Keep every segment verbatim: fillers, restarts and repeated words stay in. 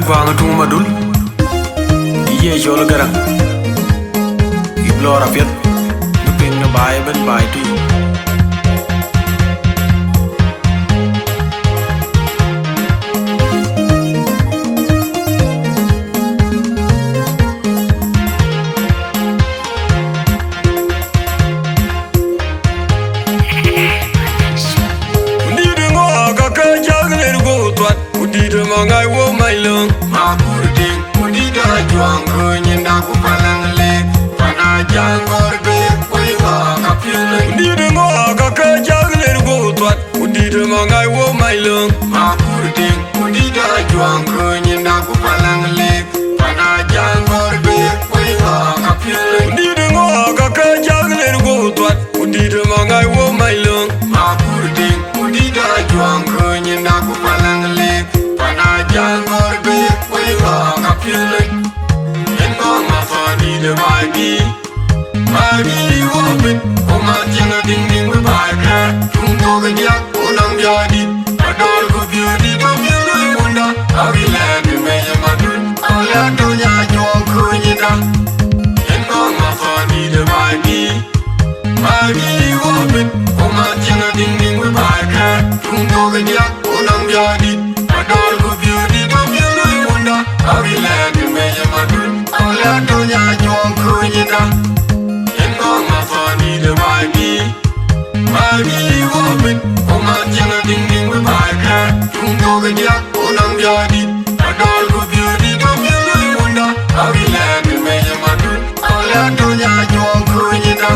Kuaŋ Tuŋ Madul, ye cɔl Gäräŋ, yï lɔɔr apiɛth, bï piŋ në baai ëbën, baai tui. Dït ŋö ka ke cäk ler guɔ thuat, ku dït maŋ ai wo mac löŋ. Ma kur tiŋ, ku dït ajuaŋ kööny inda ku palaŋ le, pan ajaŋ gɔ̈r be, wei ɣɔ̈k apiöl. Dït ŋö ka ke cäk ler guɔ thuat, ku dït maŋ ai wo mac löŋ. Ma kur tiŋ, ku dït ajuaŋ kööny inda ku palaŋ le, pan ajaŋ gɔ̈r be, wei ɣɔ̈k apiöl. Dït ŋö ka ke cäk ler guɔ thuat, ku dït maŋ ai wo mac löŋ. Ma kur tiŋ, ku dït ajuaŋ kööny inda ku palaŋ le, pan ajaŋ gɔ̈r be, wei ɣɔ̈k apiöl. Yen ŋö ma thɔn dït baai bï. Baai bï wɔ piny, ku ma cieŋ adiŋdiŋ bï baai kɛ̈ɛ̈r. Tuŋ thok diäk, ku nɔŋ diäk dït. Adol ku biöödït, ku biöödït wunda. Awï lɛ̈ɛ̈t bï mec ë madun. Awï lɛ̈ɛ̈t tɔ̈ nya jɔɔk kööny ëda. Yen ŋö ma thɔn dït ë baai bï. Baai bï wɔ piny, ku ma cieŋ adiŋdiŋ bï baai kɛ̈ɛ̈r. Tuŋ thok diäk, ku nɔŋ diäk dït. Adol ku biöödït, ku biöödït wunda. Awï lɛ̈ɛ̈t bï mec ë madun. Awï lɛ̈ɛ̈t tɔ̈ nya jɔɔk kööny ëda. Yen ŋö ma thɔn dït ë baai bï. Baai bï wɔ piny, ku ma cieŋ adiŋdiŋ bï baai kɛ̈ɛ̈r. Tuŋ thok diäk, ku nɔŋ diäk dït. Adol ku biöödït, ku biöödït wunda. Awï lɛ̈ɛ̈t bï mec ë madun. Awï lɛ̈ɛ̈t tɔ̈ nya jɔɔk kööny ëda.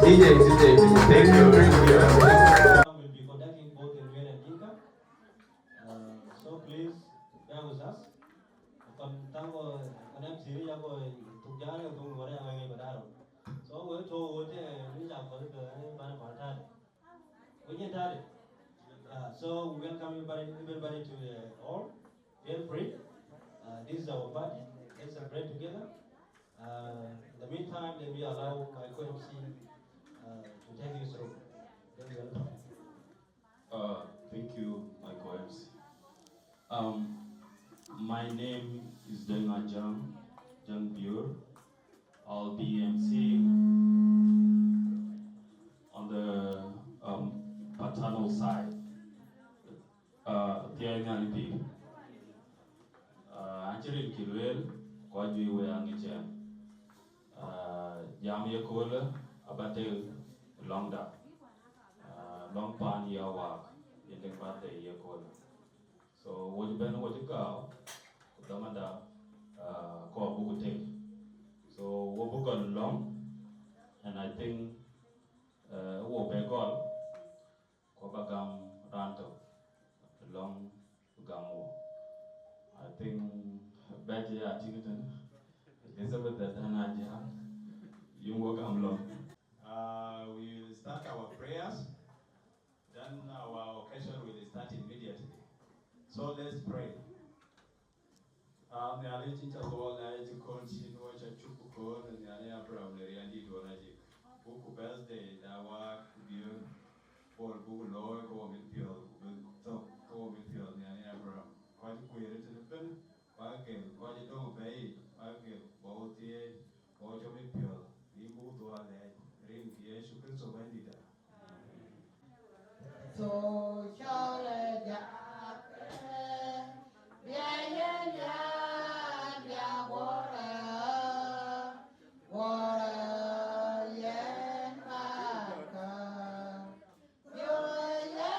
D J, D J, thank you. Will be conducting both in Nuer and Dinka. Uh, so please bear with us. Kon tango, kon M C ni yako tujare ko ngore ya ngi badaro. So we to wote ni ja ko ke ani bana ko tare. We ni tare. Uh, so we welcome everybody, everybody to Feel free. Uh, this is our party. Let's celebrate together. Uh, in the meantime, let me allow my co-M C uh, to take you through. Then we welcome. Uh, thank you, my co-M C. Um, my name is Deng Ajang, Jang Biur. I'll be MCing on the um, paternal side. Uh, Thiai Nyalipi. Uh, acirin ki lueel, kɔc juëc we aŋic ɛn. Uh, jam ye köölë abatek lɔŋda. Uh, lɔŋ paan ye awak, yen dek birthday ye köölë. So wo cï bɛ̈n wo cï gääu, ku dhamanda uh, kɔɔr buku tek. So wo bï gɔl lɔŋ, and I think uh, wo bɛ gɔl, ku ba gam raan tök lɔŋ gam wo. I think bɛ̈c ya tïŋ tën Elizabeth, that dan aja yïn wo gam lɔŋ. Uh, we will start our prayers. Then our occasion will start immediately. So let's pray. Aa Nhialic, yïn ca dhuɔl, na ye cï kɔn cïn wɔ ca cuk kɔn, Nhialic Abraham në riɛndït wën ajik. Buk ku birthday da wak ku biöör, Paul buk looi ke wɔ mit piɔ̈ɔ̈th, ku bï thök ke wɔ mit piɔ̈ɔ̈th, Nhialic Abraham. Kɔc kueer tënë bën, bäk gel, kɔc döŋ bɛ̈ɛ̈i, bäk gel, bɔ̈ wo thieei, bɔ̈ wo cɔk mit piɔ̈ɔ̈th, yïn buk dhuɔl lɛɛc, rin ke Yecu Kërtho Bɛ̈nydïtda. Tho cɔl ë jakë, bia yen ya, bia guɔrë, guɔrë yen makë. Yo ye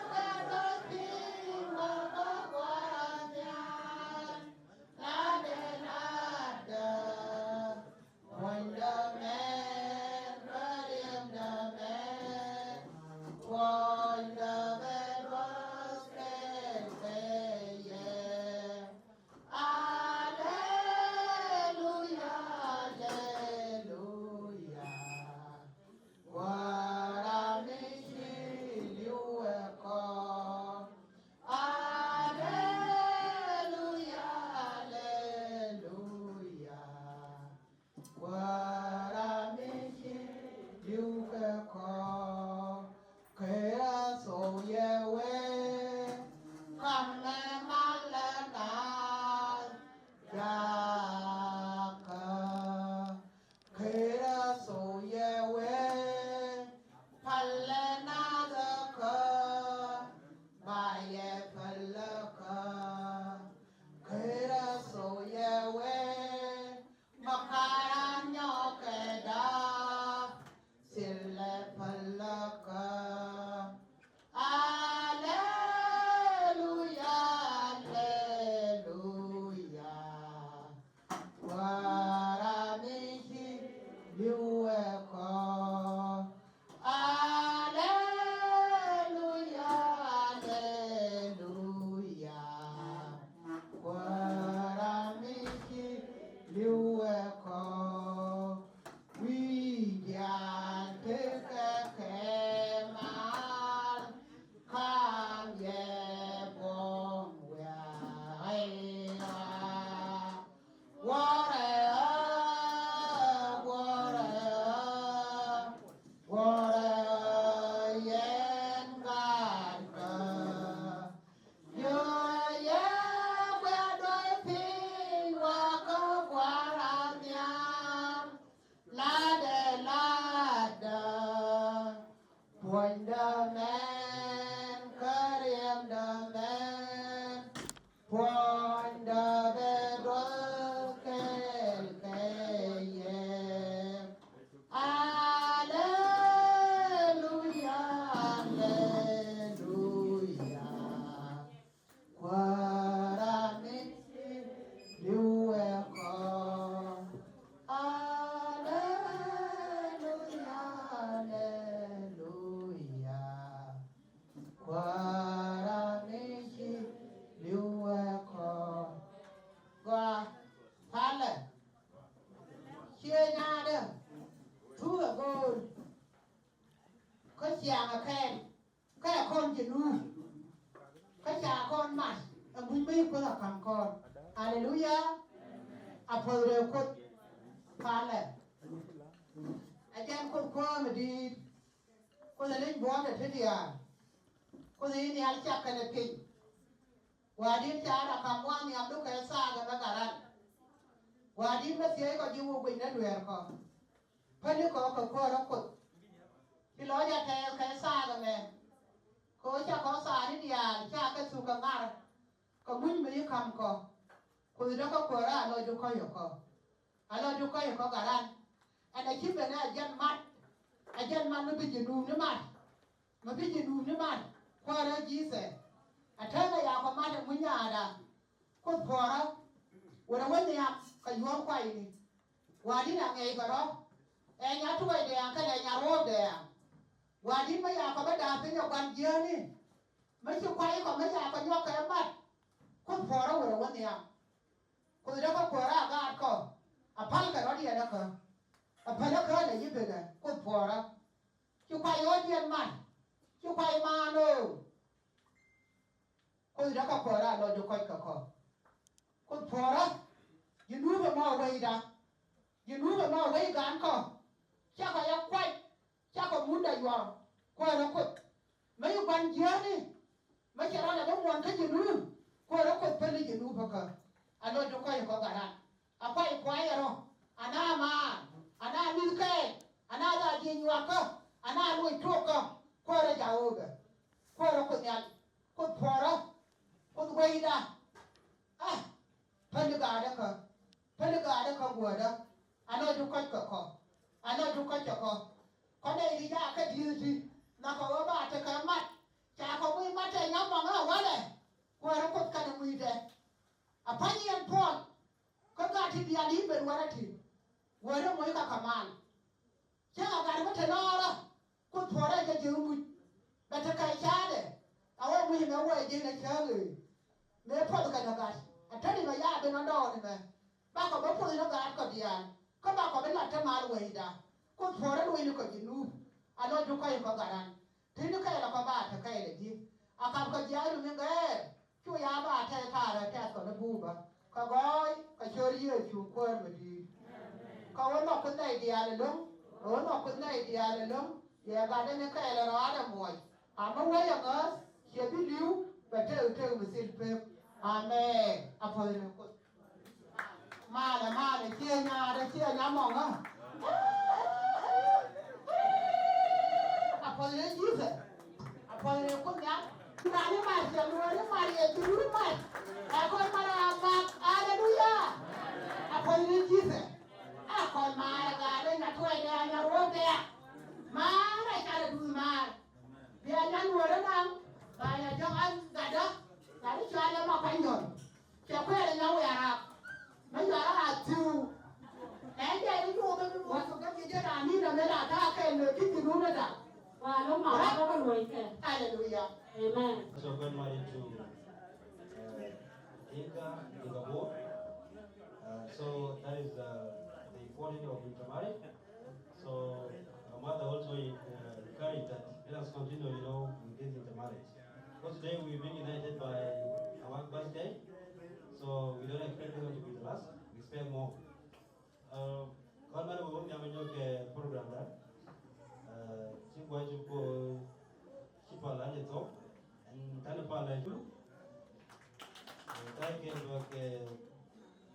wɛ̈t rɔt piny wä bä guɔrë nhial, ladë, ladë. Puɔ̈nydë mɛɛn, riɛmdë mɛɛn, puɔ̈nydë bɛ duɔ̈ɔ̈th kek ke ye. Aleluya, aleluya. Wä raan ë cï liu ë kɔ̈u. Aleluya, aleluya. Wä raan ë cï liu ke kɔ̈u, Kërtho ye wek, kam ë mal ë naath, jakë. Kërtho ye wek, pal ë naath ë kë, ba ye pal ë kë. Kërtho ye wek, Makara nyɔk këda, thilɛ pälëkä. Aleluya, aleluya. Wä raan ë cï liu ë kɔ̈u. Aleluya, aleluya. Wä raan ë cï liu ë kɔ̈u. Wïc diäär tekë ke mal, kam ye bɔ̈ wɛ̈ɛ̈r. Guɔrë, guɔrë, guɔrë yen gätkë. Yo ye kuɛ̈t dɔc piny wakë Kuar Nhial, ladë, ladë. Puɔ̈nydë mɛɛn, kë riɛmdë mɛɛn, puɔ̈nydë bɛ duɔ̈th kɛɛl ke ye. Aleluya, aleluya. Kuäär ë cï liu ë kɔ̈u. Aleluya, aleluya. Kuäär ë cï liu ë kɔ̈u. Gɔaa, palë. Cie nyaadë, tuuk ë gool. Kë ciɛɛŋ ë kɛɛl, ke kɔn cï nu, ke ca kɔn mac. Muc bï Kuoth akam kɔɔr. Aleluya. Apuɔth rëër Kuoth. Palɛ. Ajɛn Kuoth kuɔɔm ë dïït. Kuoth ë lec buɔɔt ë tëdiäär. Kuoth ë yïn nhial cak kënë piny. Wädït cä rɔt akam wä nhiamdu ke thaak ëmɛ garan. Wädït bä thiëëc kɔc yï wok guic në duëër kɔ̈k. Päl yï kɔ̈k ke kuäär ë Kuoth. Cï lɔc atɛɛr ke thaak ëmɛ. Ke ɣo cä kɔ̈k thaar ë diaal cä ke thuk ke ŋar. Ke muc bï yï kam kɔ̈k. Kuoth dä ke kuäär ë alɔcdu kɔc ë kɔ̈k. Alɔcdu kɔc ë kɔ̈k aran. Ɛn acï ben ë ajɛn mat. Ajɛn mat më bï Junub në mat. Më bï Junub në mat. Kuäär ë Jithɛ. Atɛ̈ɛ̈n aya kɔ̈k mat ë muny nyaada. Kuoth puɔ̈rä. Wërë wën nhiam ka yuɔ̈ɔ̈m kuayni. Wädït aŋiɛc kë rɔ̈. Ë nya tuɔɔcdɛɛŋ kënë nya ruɔ̈ɔ̈pdɛɛŋ. Wädït më ya kɔ̈k bï dääp piny ë guan jiëëŋ ë. Më cï kuay kɔ̈k më ya kɔ̈k nyuɔ̈k ke mat. Kuoth puɔ̈rä wërë wën nhiam. Kuoth dä ke kuäär ë gaat kɔ̈k. Apäl ke rɔt yɛn ëkë. Apäl ëkë në yï bï lɛ Kuoth puɔ̈rä. Cï kuay ɣööt yɛn mat. Cï kuay maan ë. Kuoth dä ke kuäär ë alɔcdu kɔc ke kɔ̈k. Kuoth puɔ̈rä. Junub ëmɔ wëida. Junub ëmɔ wëi gan kɔ̈k. Cä kɔc ya kuac. Cä kɔc munda yuɔr. Kuäär ë Kuoth. Më yï guan jiëëŋ ë. Më cï rɔt abï muɔn ke Junub. Kuäär ë Kuoth päl ë Junub ëkë. Alɔcdu kɔc ë kɔ̈k aran. Akuac kuac ë rɔ̈. Ana maar. Ana mïth kɛɛc. Ana dhal jiëc nyuakkë. Ana luɔi tuɔɔkkë. Kuäär ë Jehova. Kuäär ë Kuoth nhial. Kuoth puɔ̈rä. Kuoth wëida. Ah, päl ë gaadë kä, päl ë gaadë kä guädä, alɔcdu kɔc ke kɔ̈k, alɔcdu kɔc ke kɔ̈k. Kɔn ee ric aa ke diëëth tï, na kɔ̈k ɣöö bä të ke mat, ca kɔ̈k wëi mat ë nyam mɔŋ ë walɛ, kuäär ë Kuoth kɛn ë mui̱i̱dɛ. Apäny yɛn Puɔl, ke gat tï diaal yïn ben wär ëtï, wër ë moc ka kamaan. Cï ŋa gat bï të lɔɔrë, Kuoth puɔ̈rë jɔ jiëëŋ muc, bɛ të kɛc cäätde, awo muc ëmɛ wɔ ë jiëëŋ ë cääŋ ëë, me puɔth kɛn ë gat, atënë bɛ ya ben ɔdɔɔr ëmɛ, bä kɔ̈k bä puɔth ënɔ gat kɔ̈k diaal, kä bä kɔ̈k bï lat të mal wëida, Kuoth puɔ̈rë luɔi në kɔc Junub, alɔcdu kɔc ë kɔ̈k garan. Tënë kɛɛl akɔ̈k bä të kɛɛl ë dhiëth, akam kɔc jiaar ë min ɣɛɛr, cu ya bä tɛɛth taarë tɛɛth kɔn ë buubä, ke gɔɔi, ke cöör Yecu kuäär madïït. Ka wën nɔk kuth nɛy diaal ë löŋ, ka wën nɔk kuth nɛy diaal ë löŋ, ye gat ënë kɛɛl ë rɔt ë muɔc, amë wëi aŋääth, cie bï liu, bɛ tëëk tëëk mïthil pek. Amen. Apuɔth në Kuoth. Malë, malë, cie nyaarë, cie nyamɔŋ, ë? Apuɔth në Jithɛ. Apuɔth në Kuoth Nhial. Raan ë mac, cie luɔɔr ë mac, ye cï luɔɔr mac. Ë kɔc mac raan mac. Aleluya. Apuɔth në Jithɛ. Ë kɔc mac ë gaat ë nya tuɔɔcdɛ, nya ruɔ̈ɔ̈pdɛ. Maar ë cat ë duui maar. Bï a nya luɔɔr ë naŋ, ba ya jɔk an, gatdä, gat ë cɔal ë Makuany Nyɔl. Cɛ kuɛɛr ë nya wɛɛr rap. Më yɔl ë rap thiu. Ɛ jɛ ë yuk ë wä thok ke jɛ raan nïn ëmën ata ke në kï thiu në da. Wa lo ma wa lo ke luɔi kɛ. Hallelujah. Amen. So God married to uh, Inka Ingabo. Uh, so that is uh, the important of intermarriage. So my mother also uh, encouraged that let us continue, you know, with this intermarriage. Because today we've been united by our birthday, so we don't expect this one to be the last. We expect more. Uh, kɔn mɛn wëu nhiam nyök ke program da. Uh, ci guɔ ci ko ci pal an thok. And tani pal an ju. Uh, thank you ke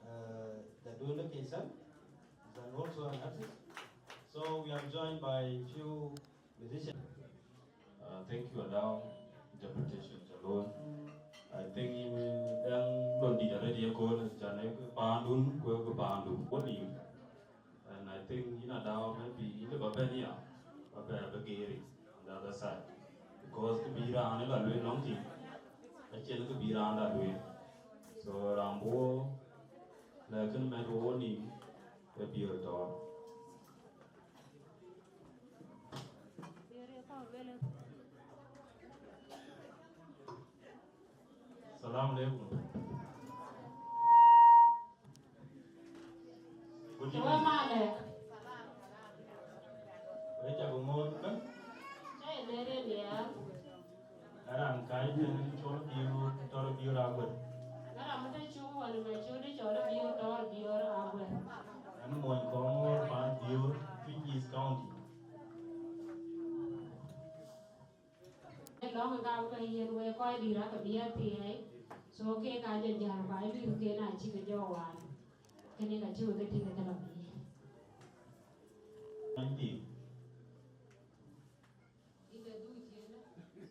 uh, the Dunda Kaisan. Is also an artist. So we are joined by few musicians. Uh, thank you, Adau. Interpretation alone. I think you will then don't be already a call as Jane Pandun, Kwe Pandu. What do you? And I think in Adau maybe in the Babania, Babagiri, on the other side. Because the Bira and the Long thing. Actually, the Bira and the So Rambo, like in Metro, the Bira. Salam alaikum. Good evening. Wek ca ku moth ëbën. Aran kai tën cɔl biu tɔr biu ra guet. Kɔc dït aake bï ya thiëëi, so kek aa jɔ jäl, ku aa luiithken acï ke jɔ waan. Kënë ka cï wek ke tïŋ ke lɔ bï. Thank you. Ï ke dhuk ciëën,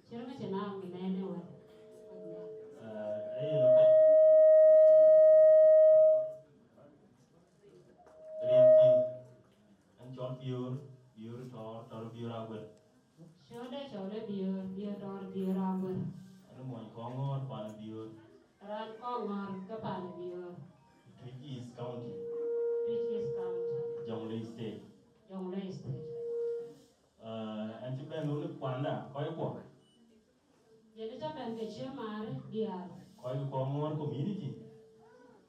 cï rɔt cï naŋ nɛn ë wɛ̈t. Eh, eh, rin cï, an cɔl Biöör, Biöör Tɔɔr, Tɔɔr Biöör Aguer. Cɔl ë, cɔl ë Biöör, Biöör Tɔɔr, Biöör Aguer. An mony Kɔŋɔ̈ɔ̈r, pan Biöör. Raan Kɔŋɔ̈ɔ̈r ke pan Biöör. Twic East County. Twic East County. Jonglei State. Jonglei State. Eh, an cï bɛ̈n wën kuanda, kɔc kuɔ. Yen cä bɛ̈n ke cï maar diäär. Kɔc ke Kɔŋɔ̈ɔ̈r community.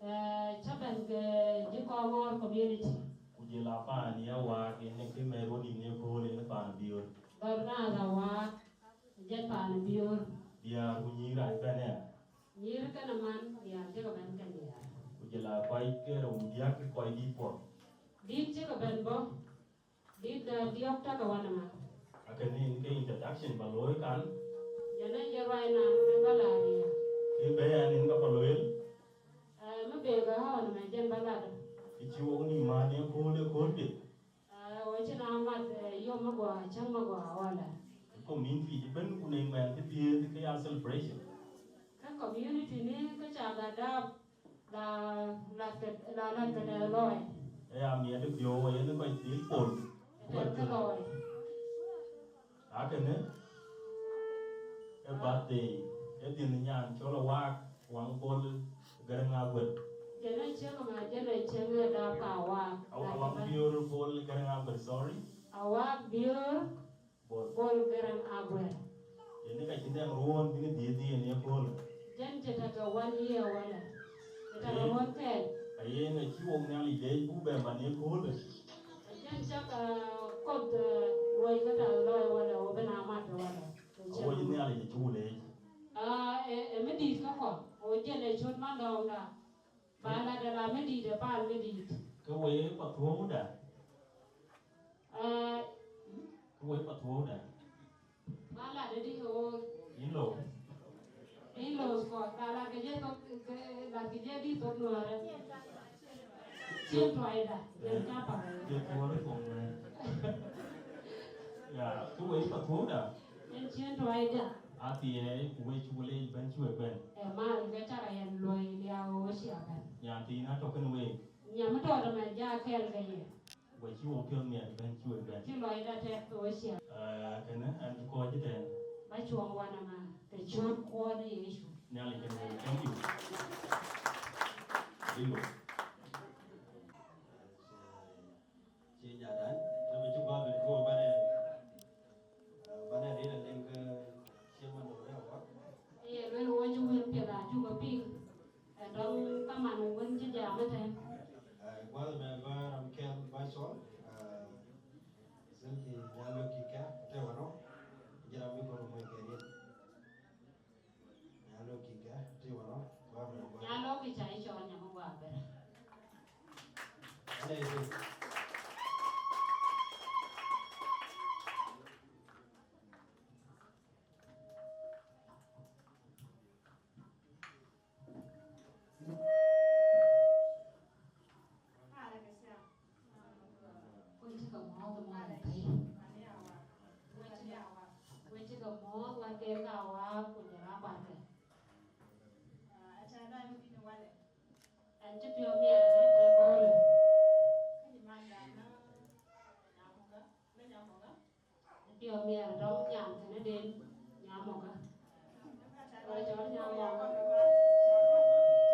Eh, cä bɛ̈n ke cï Kɔŋɔ̈ɔ̈r community. Ku jël a paan ya waak, yen ë kë mɛt wën yïn ye kööl, yen ë paan Biöör. Dhɔ̈r naath a waak, jɛt paan Biöör. Diäär ku nyïïr rac bɛ̈n aya. Nyïïr kenë man, diäär cï ke bɛ̈n ke diäär. Ku jël a kɔc ke rou diäk ke kɔc dït kuɔ. Dït cï ke bɛ̈n bɔ̈. Dït de diɔ̈k tɔ̈ ke wan ëmën. Akënë yen ke introduction ba looi kan. Yen ë ye ruai nɔn ë ba la riɛl. Ke bɛ̈ɛ̈i an yen ka ba lueel. Eh, më bek ë ɣɔn ëmën jɛn ba lat. Kë cï wok nïïm mat në kööl ë kööl piɛth. Eh, wo cïn amat, eh, yom më guɔ, cäŋ më guɔ wala. Community cï bɛ̈n ku në mɛn cï dhiëëth ke ya celebration. Ke community ni ke ca ga dap. La, la ke, la, la ke de looi. Ë ya miɛt ë piɔ̈u, yen kɔc dhil pol. Ë ke looi. Akënë, ë birthday, ë dhiënh nyan cɔl Awaak, Waŋ Bol Gäräŋ Aguer. Kënë cieŋ ma jënë cieŋ ë dap ka Awaak. Awa-, Awaak Biöör Bol Gäräŋ Aguer, sorry. Awaak Biöör. Bol. Bol Gäräŋ Aguer. Yen ka cïn dɛm ruɔ̈ɔ̈n bï në dhiëëth yen ye kööl. Jɛn cï tɛ̈ ke one year wala. Cï tɛ̈ ke ruɔ̈ɔ̈n kɛɛl. Ayen acï wok Nhialic leec buk bɛ man ye kööl. Jɛn cak, ah, koth, ah, luɔi ke tɛ̈ looi wala, wo bɛn amat wala. Awɔc Nhialic acuk leec. Ah, ë, ë, mëdït ke kɔ̈k, wo jɛn ë cöt man dɔ̈ɔ̈ŋda. Ba la de la mëdït, ë paan mëdït. Ke wei pa thuɔ̈uda. Ah, ke wei pa thuɔ̈uda. Ba la de dï o. In lo. In lo ko, ba la ke je thok, ke la ke je dï thok nuɔɔrë. Cien tuaida, yen ka pa. Je thuɔ̈ɔ̈rë kɔŋ mɛ. Ya, ke wei pa thuɔ̈uda. Yen cien tuaida. Athiɛɛi, ku wek cuk leec bɛ̈n cï wek bɛ̈n. Ë mal ke cak a yɛn luɔi liaau ë cia bɛ̈n. Nyan thiin atɔ̈ kënë week. Nyam tɔ̈ tëmɛn ja kɛɛl ke ye. Wek cï wok piɔ̈ɔ̈th miɛt bɛ̈n cï wek bɛ̈n. Cï luɔi da tɛk ke we cia. Eh, kënë ɛn cï kɔc ëtɛ̈ɛ̈n. Ba cuɔŋ wan ëmën, të cöt kuɔɔn ë Yecu. Nhialic kënë week. Thank you. Ringo. Cï nyadan, na bï cï guɔ bɛ̈n tuɔɔk bɛ̈n ë, bɛ̈n ë rin alëŋ ke cï man dɔ̈ɔ̈r ë awak. Ye luel wo cï wël piɛth acuk ke piŋ, ë dɔŋ kaman wën cï jam ëtɛ̈n. Guath mɛ ba ram kɛl ba cɔl, zilki nyalo kika, te wano, jira mi kono mwe keriet. Nyalo kika, ti wano, ba mi wano. Nyalo kica icɔl nyama gua bɛ̈n. Ane ito. Wek cï ke muɔ̈ɔ̈th, muɔ̈ɔ̈th apɛi. Wek cï ke, wek cï ke muɔ̈ɔ̈th, wek ke ka waak, ku jɔl a kuarkë. Ɛn cï piɔ̈u miɛt arëët ë köölë. Piɔ̈u miɛt tɔ̈ nyan kënë den, Nyamoka. Kɔc cɔl Nyamoka.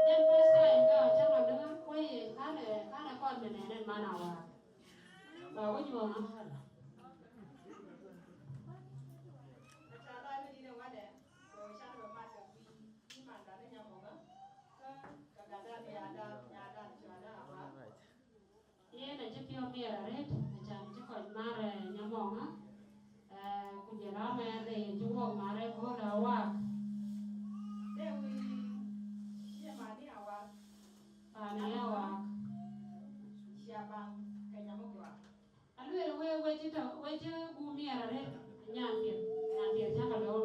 Yen first time ka cä lɔ dëŋ kuɔ̈i ye, kanë, kanë kɔn bï nɛn ɛn man Awaak. Ba wïc wɔ ŋa hala. Yen acï piɔ̈u miɛt arëët, acan cï kɔc mar, eh, Nyamɔŋä, eh, ku jɔl a mɛɛnde yen cï wuɔk mar ë kööl Awaak. Paan ë Awaak. Aluel wek, wek cï tɔ̈, wek cï guum miɛt arëët, nyan piɛth, nyan piɛth cä ke loor.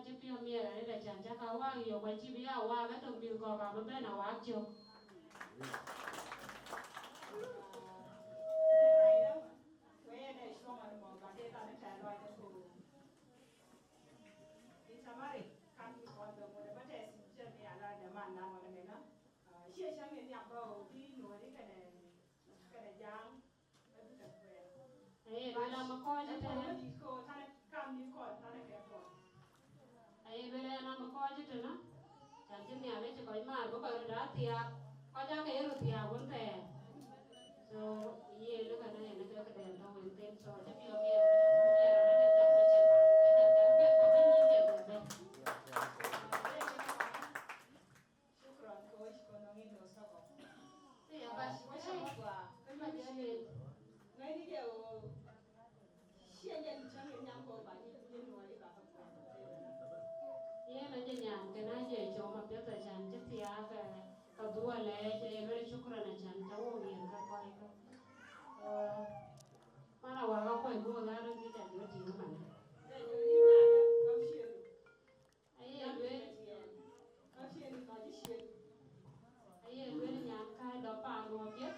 cï piɔ̈u miɛt arëët, acan cä ka waak yök, ku acï bï ya waak, atök mïth kɔ̈k abï bɛ̈n awaak cök. Wëë ënë cuɔ̈ŋ ënë mɔ̈u, ba ke than ë tɛ̈ɛ̈n lɔc ë ku. Ë Tamari, kam yï kɔn dɔ̈ŋ wën ë ba tɛ̈ɛ̈s cï cï ya lɔc ë man na ŋɔn ëmënë. Ah, cie cäŋ ë nhiam bä wɔ bï nuɔɔri kënë, kënë jam, ë bï ke kuɛɛr. Aye, luel an, kɔc ë tënë. Ë kɔc ë tënë, kam yï kɔn tënë ke kɔn. Aye luel an, an, kɔc ë tënë, can cï Nhialic cï kɔc maar bï kɔc röt aa thiaak, kɔc aake ye röt thiaak wën thɛɛr. So, yen ë kënë, yen ë ke këden tɔ̈ wën thïn. So, cï piɔ̈u miɛt, miɛt arëët, ë cäk wecin, ë cäk wecin, ë cäk wecin, ë cäk wecin. Shukran, coach, kono ngi lo soko. Iya, bas, wacha magwa, kama jeni. Ngani je o, shia jeni changi nyam ko ba ni, ni no ali ba ka kwa. Yen aje nyan, kënë aje com apiɛth, acan cï thiaak, ka dhuɔl ë, aye luel shukran, acan cä wok yen ka kɔc ka. Eh, man awak akuɔc guɔ dhal, röt kï ca jɔ tïŋ man. Aye luel, aye luel nyan kääc dɔ̈ paandu apiɛth,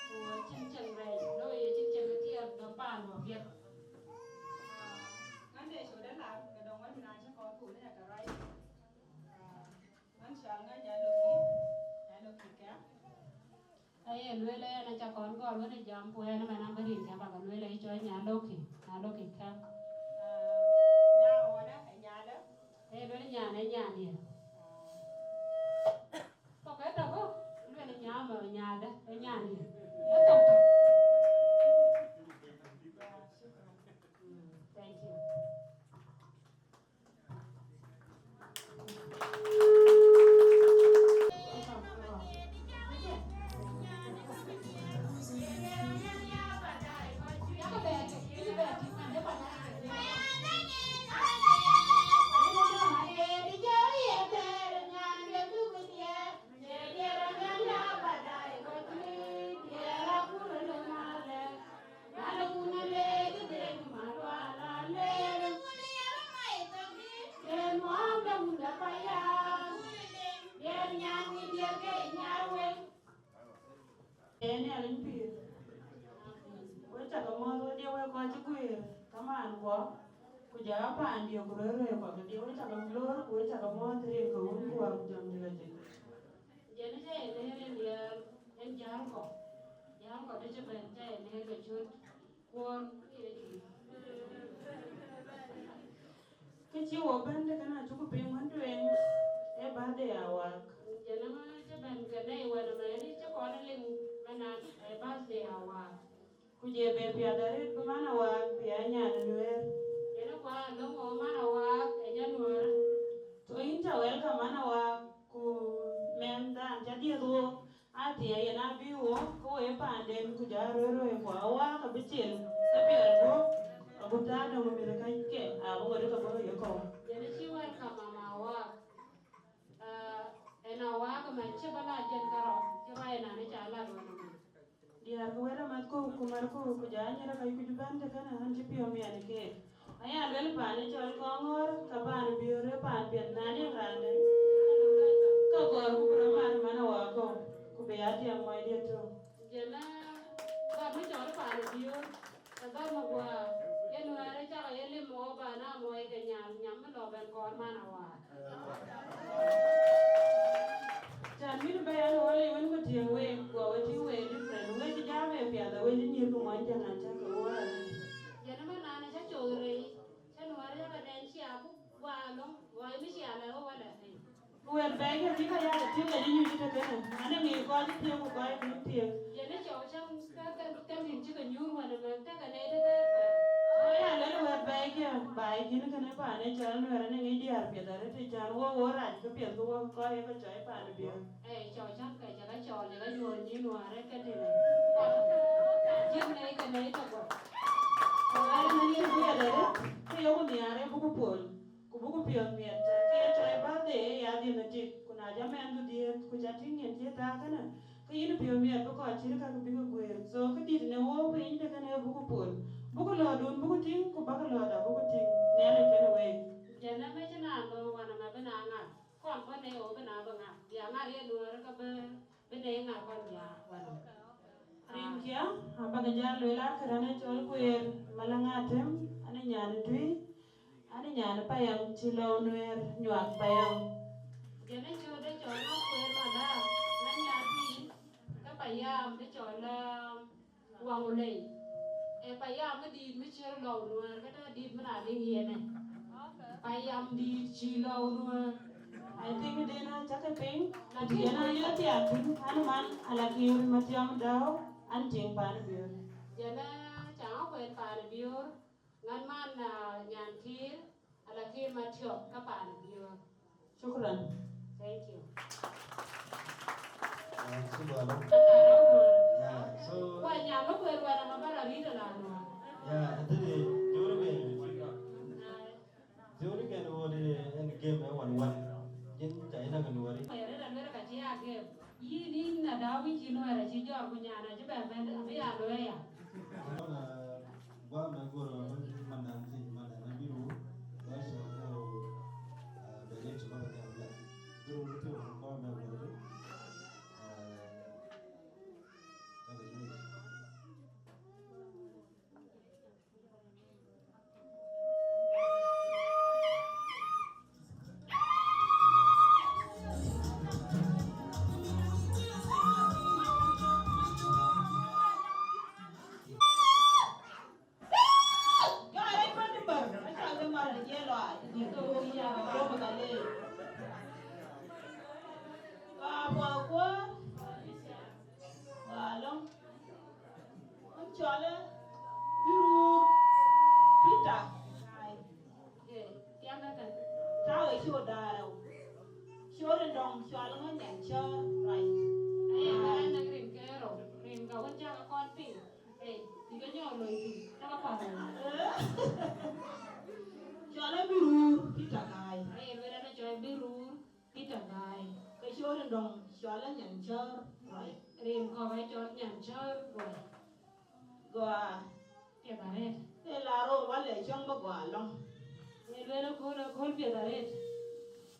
ku acïn cieŋ rɛɛc, lɔ ye cïn cieŋ ë tiɛɛr dɔ̈ paandu apiɛth. Ŋande codë lar, ke dɔŋ wën min acï kɔn kun ë yakë rac. Ah, man cal ŋa nya loki, nya loki kɛ. Aye luel ë, na ca kɔn gɔl wën ë jam ku ɛn ëmɛn abï rin kɛ bä ke luel ë cɔl nya loki, nya loki kɛ. Ah, nya ɣɔn ë, ë nyadë. Aye luel nyan ë nyan ye. Tɔ̈ ke tɔ̈ bɔ̈, luel nya mɔ nyadë, ë nyan ye. Ë tɔ̈ tɔ̈. Mm, thank you. Ee Nhialic pïïr. Wek cä ke mɔ̈ɔ̈th wedhie wek kɔc cï guëër kamaan kuɔ, ku jɔ a paandiɛ̈ ku röörëë kuɔ kedhie, wek cä ke loor ku wek cä ke mɔ̈ɔ̈th rin ke wun kuɔɔr ku jɔŋdït lajik. Jɛn cä ye neer en diäär, en jäl kɔ̈k. Jäl kɔ̈k dë cï bɛ̈n cä ye neer ke cöt kuɔɔr ke ye dït. Kë cï wo bɛ̈n de kënë acuk piŋ wën tueŋ, ee birthday Awaak. Jɛn ëmën cï bɛ̈n ke nɛy wën ëmën cï kɔn liŋ ëmën an, ee birthday Awaak. Ku je bɛ piath arëët bï man Awaak bï a nyan Nuɛɛr. Jɛn ë kua löŋ wo man Awaak ë jɔ Nuɛɛr. So yïn cä welcome man Awaak, ku mɛnhdan cä dhiëth wook, athiɛɛi yen abï wook, ku wek paanden, ku jɔ rööröör ku Awaak abï cil, ke piɛl guɔ̈p, agut thaar döŋ mïth käcke, abï ŋot ke bɔ̈ ye kɔ̈u. Jɛn ë cï welcome mama Awaak. Ah, en Awaak man cï bä la jɛn karɔ, cï bä en an, ë ca la duɔ̈n ëmën. Diäär, ku wɛ̈t amath ku, ku mär ku, ku jɔ anyïr ë kac kuc bän të kënë, ɣän cï piɔ̈u miɛt keek. Aya luel paan ë cɔl Kɔŋɔ̈ɔ̈r, ka paan Biöör ë paan piɛth, na liɛŋ raan dɛ̈, ka gɔ̈ɔ̈r ku bï rɔt mat man Awaak kɔ̈u, ku bï ya tiɛm muɔcdiɛ̈ tök. Jɛn ë gam ë cɔl paan Biöör, ë gam ë guaar, ye Nuɛɛr ë cak ye lim ɣɔ̈k, ba na muɔc ke nyal, nyam ë lɔ bɛ̈n kɔɔr man Awaak. Can mïn bɛ̈ɛ̈i an, wä lec wën ku tiëŋ week, ku awä tïŋ week different. Wek cï jam ë piath, awek cï nyïïr ku mɔny cäŋ an, cäk ke wä. Cï ka jɔ nyuc tëkënë, ane ŋic kɔc cï thiëëk ku kɔc cï thiëëk. Yen ë cɔu cäŋ ke, ke, ke mïth cï ke nyuur wën ëmën, ke ke nɛy tëtëër. Aya lël wɛ̈t bɛ̈ɛ̈ikiɛ̈, baai kïn kënë paan ë cɔl Nuɛɛr, ane ŋic diäär piɛth arëët, të cän wo wo rac ke piɛth ke wo kɔc ye ke cɔɔi paan ë Biöör. Ee, cɔu cäŋ ke cä ke cɔɔl, ye ke nyuɔɔr nyïïn wäär ë ke tënë. Jïth nɛy ke nɛy tök guɔ̈p. Ku ɣɛn ë mɛn cï guiɛt arëët, ke yok nhiaar ë buk pol. Ku buk piɔ̈ɔ̈th miɛt, ke ye tɔ̈ ë birthday ë ya dhiën ë tik, ku na jɔ mɛnhdu dhiëëth, ku ca tïŋ yen cï thaa kënë, ke yïn piɔ̈ɔ̈th miɛt bï kɔc cït käk bïk guëër. So, këdït në wok piny tëkënë buk pol. Buk lɔ̈ɔ̈rdun buk tïŋ, ku bäk lɔ̈ɔ̈rda buk tïŋ. Nhialic kenë week. Jɛn ë mec na looi wan ëmɛ bï na ŋak. Kɔn bɔ̈ në ɣöö bï na bï ŋak. Bï aŋak ye Nuɛɛr ke bï, bï në ŋak kɔn bï a wan. Rinkiɛ̈, abäk jäl lueel akër an, ë cɔl Kueer Malɛŋ Atem, an, ë nyan ë Tui, an, ë nyan ë Payam cï lɔu Nuɛɛr nyuak Payam. Jɛn ë cööt ë cɔl Akueer Madhaar, an, nyan Tui, ke Payam ë cɔl, aa, Waŋ Ulei. Ee Payam ë dïït mi cï lɔu Nuɛɛr, ke tɔ̈ dïït mi na liŋ yen ë. Payam dïït cï lɔu Nuɛɛr. I think den a cak piny, lakin yen a yɔ tiak piny, an, man, alakïr Mathiɔm Dau, an, tiŋ paan Biöör. Jɛn ë caŋ akuɛn paan Biöör, ŋän man, ah, nyan kïïr, alakïr Mathiɔm ka paan Biöör. Shukran. Thank you. Ah, shukran. Yeah, so, kwa nyam kuɛr wan ama bara rita la no. Yeah, I think the Joro be. Ai. Joro can hold in game one one. Jin China can worry. Kuɛr la mera ka ji a game. Yïn, yïn na da wïc yïn wɛ̈ɛ̈r acï jɔɔr ku nyan acï bɛ bɛ̈n abï ya luɔ̈ɔ̈i ya. Guam me goro mandan thïn, mandan abï ruu, ba cɔl ko, ah, bɛ rin cï ba bɛ gam la. Bï ruu bï tïŋ guam me goro. Ah, ka bɛ nyuc. Ba puɔth kuɔ̈r, ba lɔ̈ŋ. Wën cɔlë Biruur Peter. Ai. Ee, tiɛm ëtɛ̈n. Tääu ë cööt daarou. Cööt ë dɔ̈ŋ cɔl ŋö nyan cɔɔr ruac. Aye, ba rin ke rou. Rin ka wën cä ke kɔn piŋ. Ee, bï ke nyɔɔk loi piny. Cä ke kɔn rou. Cɔlë Biruur Peter Gai. Aye, lueel an, cɔl Biruur. Peter Gai, ke cööt ë dɔ̈ŋ cɔl ë nyan cɔɔr ruac. Rin kɔ̈k ë cɔl nyan cɔɔr ruac. Gɔaa. Piɛth arëët. Ë la rou wälë cäŋ bï gɔaa lɔ̈ŋ. Ë lueel akööl, akööl piɛth arëët.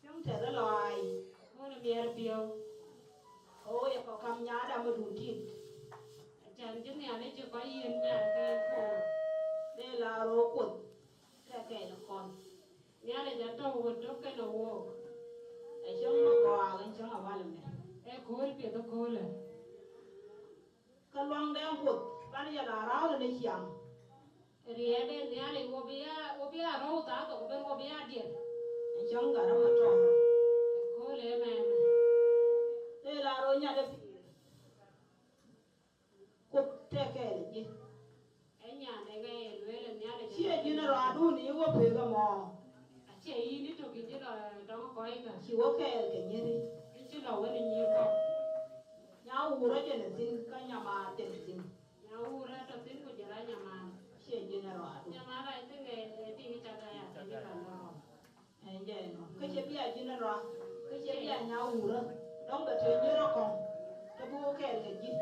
Cäŋ tɛth ë lɔɔi. Akööl ë miɛɛr piɔ̈u. Ɣöö ye kɔ̈k kam nyaada madun tit. Acän cï Nhialic cï kɔc yiën nyaar ke ye koor. Ë la rou Kuoth. Ke kɛɛl ë kɔn. Nhialic atɔ̈u ɣöt tök kenë wook. Acïn ŋö gɔaa, acïn ŋö wal ëmɛ. Ee kööl piɛth ëköölë. Ke luaŋdɛn Kuoth, bän yɛ la rääu në ciaŋ. Riɛɛt de Nhialic wo bï ya, wo bï ya rɔ̈u thaa thok ëbën wo bï ya diɛt. Acïn ŋö rɔ̈u atɔ̈u. Ëköölë ëmɛn. Tëë la röt nyat ë pïïr. Kuoth tɛ̈ kɛɛl ë jië. Ë nyan ë ŋa ye lueel ë Nhialic cie ë jiën ë rɔɔdun ë wo pek ëmɔ. Acie yïn ë tök yïn cï lɔ tɔŋ kɔc kä. Cï wo kɛɛl ke nyïri. Yïn cï lɔ wën ë nyïïr kɔ̈k. Nya wuur ë jël ë thïn, ka nyamaar jël ë thïn. Nya wuur ë tɔ̈ thïn ku jël a nyamaar. Cie jiën ë rɔɔdun. Nyamaar, I think, ë, ë tiŋ cak aya, tiŋ cak aya. Ënjënë, ke cie bï a jiën ë rɔa, ke cie bï a nya wuurë, dɔ̈ŋ bɛ tëë nyïïr ë kɔ̈ŋ, ke bï wo kɛɛl ke jië.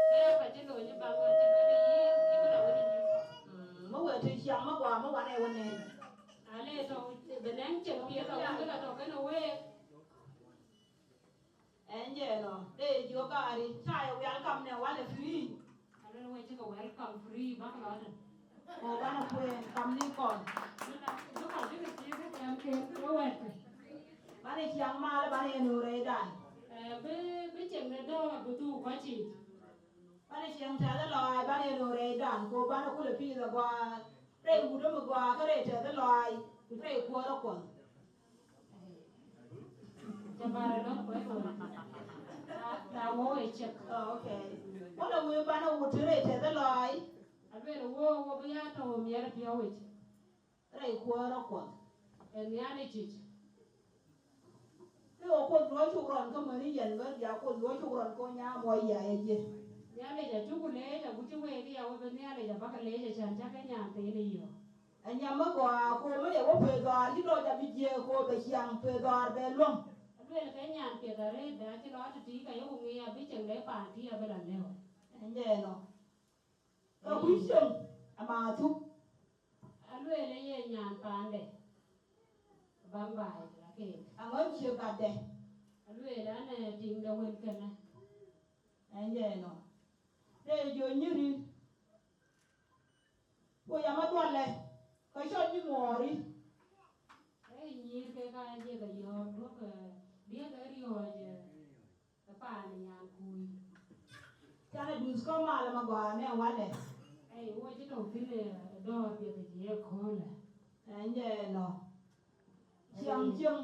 Ke ya ka cï loony ë baŋ, acï bɛ̈n ë yïn, yïn bï la wën ë nyïïr. Mm, më wëët të ciɛm më guɔ, më wan ë wën en. Ale tɔ̈, bï nɛŋ cïn piɛth awën bï la tɔ̈ kenë week. Ënjënë, de jɔ gari, ca ye welcome në wal ë free. Alël we cï ke welcome free, bäk lɔ tën. Ku bän kueen kam ni kɔn. Bï na, bï kɔc bï ke cïï ke kɛm ke, ke wɛ̈t ke. Bän ciɛŋ mal, bän yen rɛɛcdan. Eh, bï, bï cieŋ de dɔ̈ɔ̈r bï dhuk kɔc yiic. Bän ciɛŋ tɛth lɔɔi, bän yen rɛɛcdan, ku bän kul pïïth agua, rɛɛc wut ëmï gua, ke rɛɛc tɛth lɔɔi, ku rɛɛc kuɔɔr akuɔth. Të bär ë lɔ̈k kuɛth wei. Ta, ta wɔ wei cek. Oh, okay. Wala wëu ban a wut të rëët tëth ë lɔɔi. Alueel wɔ, wɔ bï ya tɔ̈u miɛt piɔ̈u yic. Rɛy kuɔɔr ë Kuɔth. Ë Nhialic yic. Ke wɔ Kuoth luɔi cuk rɔn ke mën yɛn bä dia Kuoth luɔi cuk rɔn ke wɔ nyaam wɔ ya ye jiël. Nhialic acuk leec agut cï week ya wɔ bï Nhialic abäk leec acan cä ke nyan thëënë yɔ̈ɔ̈k. Anyam ë gɔaa, ku mën ye wɔ pëth dhɔ̈ɔ̈r cï lɔc abï jiëë ku bɛ ciaŋ pëth dhɔ̈ɔ̈r bɛ luɔm. Alueel ke nyan piɛth arëët bɛ acï lɔ tëtïï ka yeku ŋic abï ceŋ de paan tïï abï la lëu. Ɛn jɛ nɔ. Ke kuc cem ama thuk. Alueel ye nyan paande. Bam baai la keek. Aŋɔ̈c cie batdɛ. Alueel an, eh, tiŋ de wën kënë. Ɛn jɛ nɔ. Rɛy jɔ nyïri. Ku yam adhuɔlɛ, ke cɔl nyï muɔɔri. Ee nyïïr ke ka ye ke yɔ̈ɔ̈k duɔ̈k, eh, diëk ë riɔ̈ɔ̈c, eh, ë paan ë nyan kuui. Can ë duth kɔ̈k mal ë magɔaa në walɛ. Ei, wo cï tɔ̈u thïn, eh, dɔ̈ɔ̈r piɛth cï ye köölë. Ɛn jɛ nɔ. Ciɛm, ciɛm.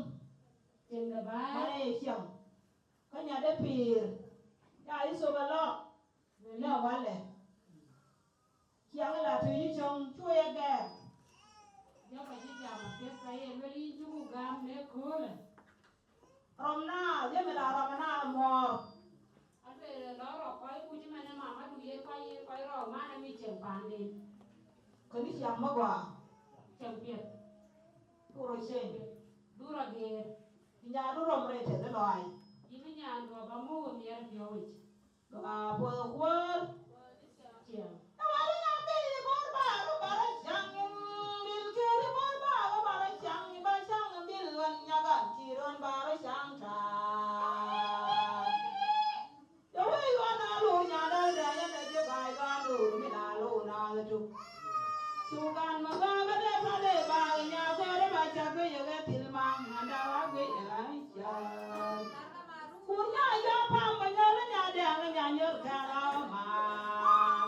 Ciɛm de bäär. Mana ye ciɛm. Ka nyade pïïr. Ya Yithop alɔ. Në walɛ. Ciɛŋ la tëë yï cöŋ, cu ye gɛɛr. Jɔkë cï jam apiɛth ka ye lueel yïn cuku gam në köölë. Rɔm na, ye mi la rɔm na muɔɔr. Alueel lɔ rɔk kɔc kuc man ë mamadu ye kɔc ye kɔc rɔɔk man ë mi cieŋ paanden. Kënë ciɛŋ magɔaa. Cieŋ piɛth. Ku rɔ cieŋ. Du rɔ geer. Nyaandu rɔm rɛy tëth ë lɔɔi. Yïn nyaandu aba muk ë miɛt piɔ̈u yic. Apuɔth kuɔɔr. Ciɛŋ. Awär nyan bil bɔ̈r bä, bä rɔ caŋ bil kiri bɔ̈r bä, bä rɔ caŋ, bä caŋ bil ɣɔn nyakan kiri ɣɔn bä rɔ caŋ taar. Yɛ wëi ɣɔn aa lor nyan däl dɛ yɛn ë jök aa ɣɔn lor min aa lor naath ëtök. Cu kan ma gɔ̈ɔ̈r ëde pale bä nya gɔ̈ɔ̈r ë bä cak ke yek ë thil maŋ nyan däl aa guic ë raan cäär. Ku nya yɔ pam bä nyɔl nya dɛŋ nya nyöl kɛn rɔm maa.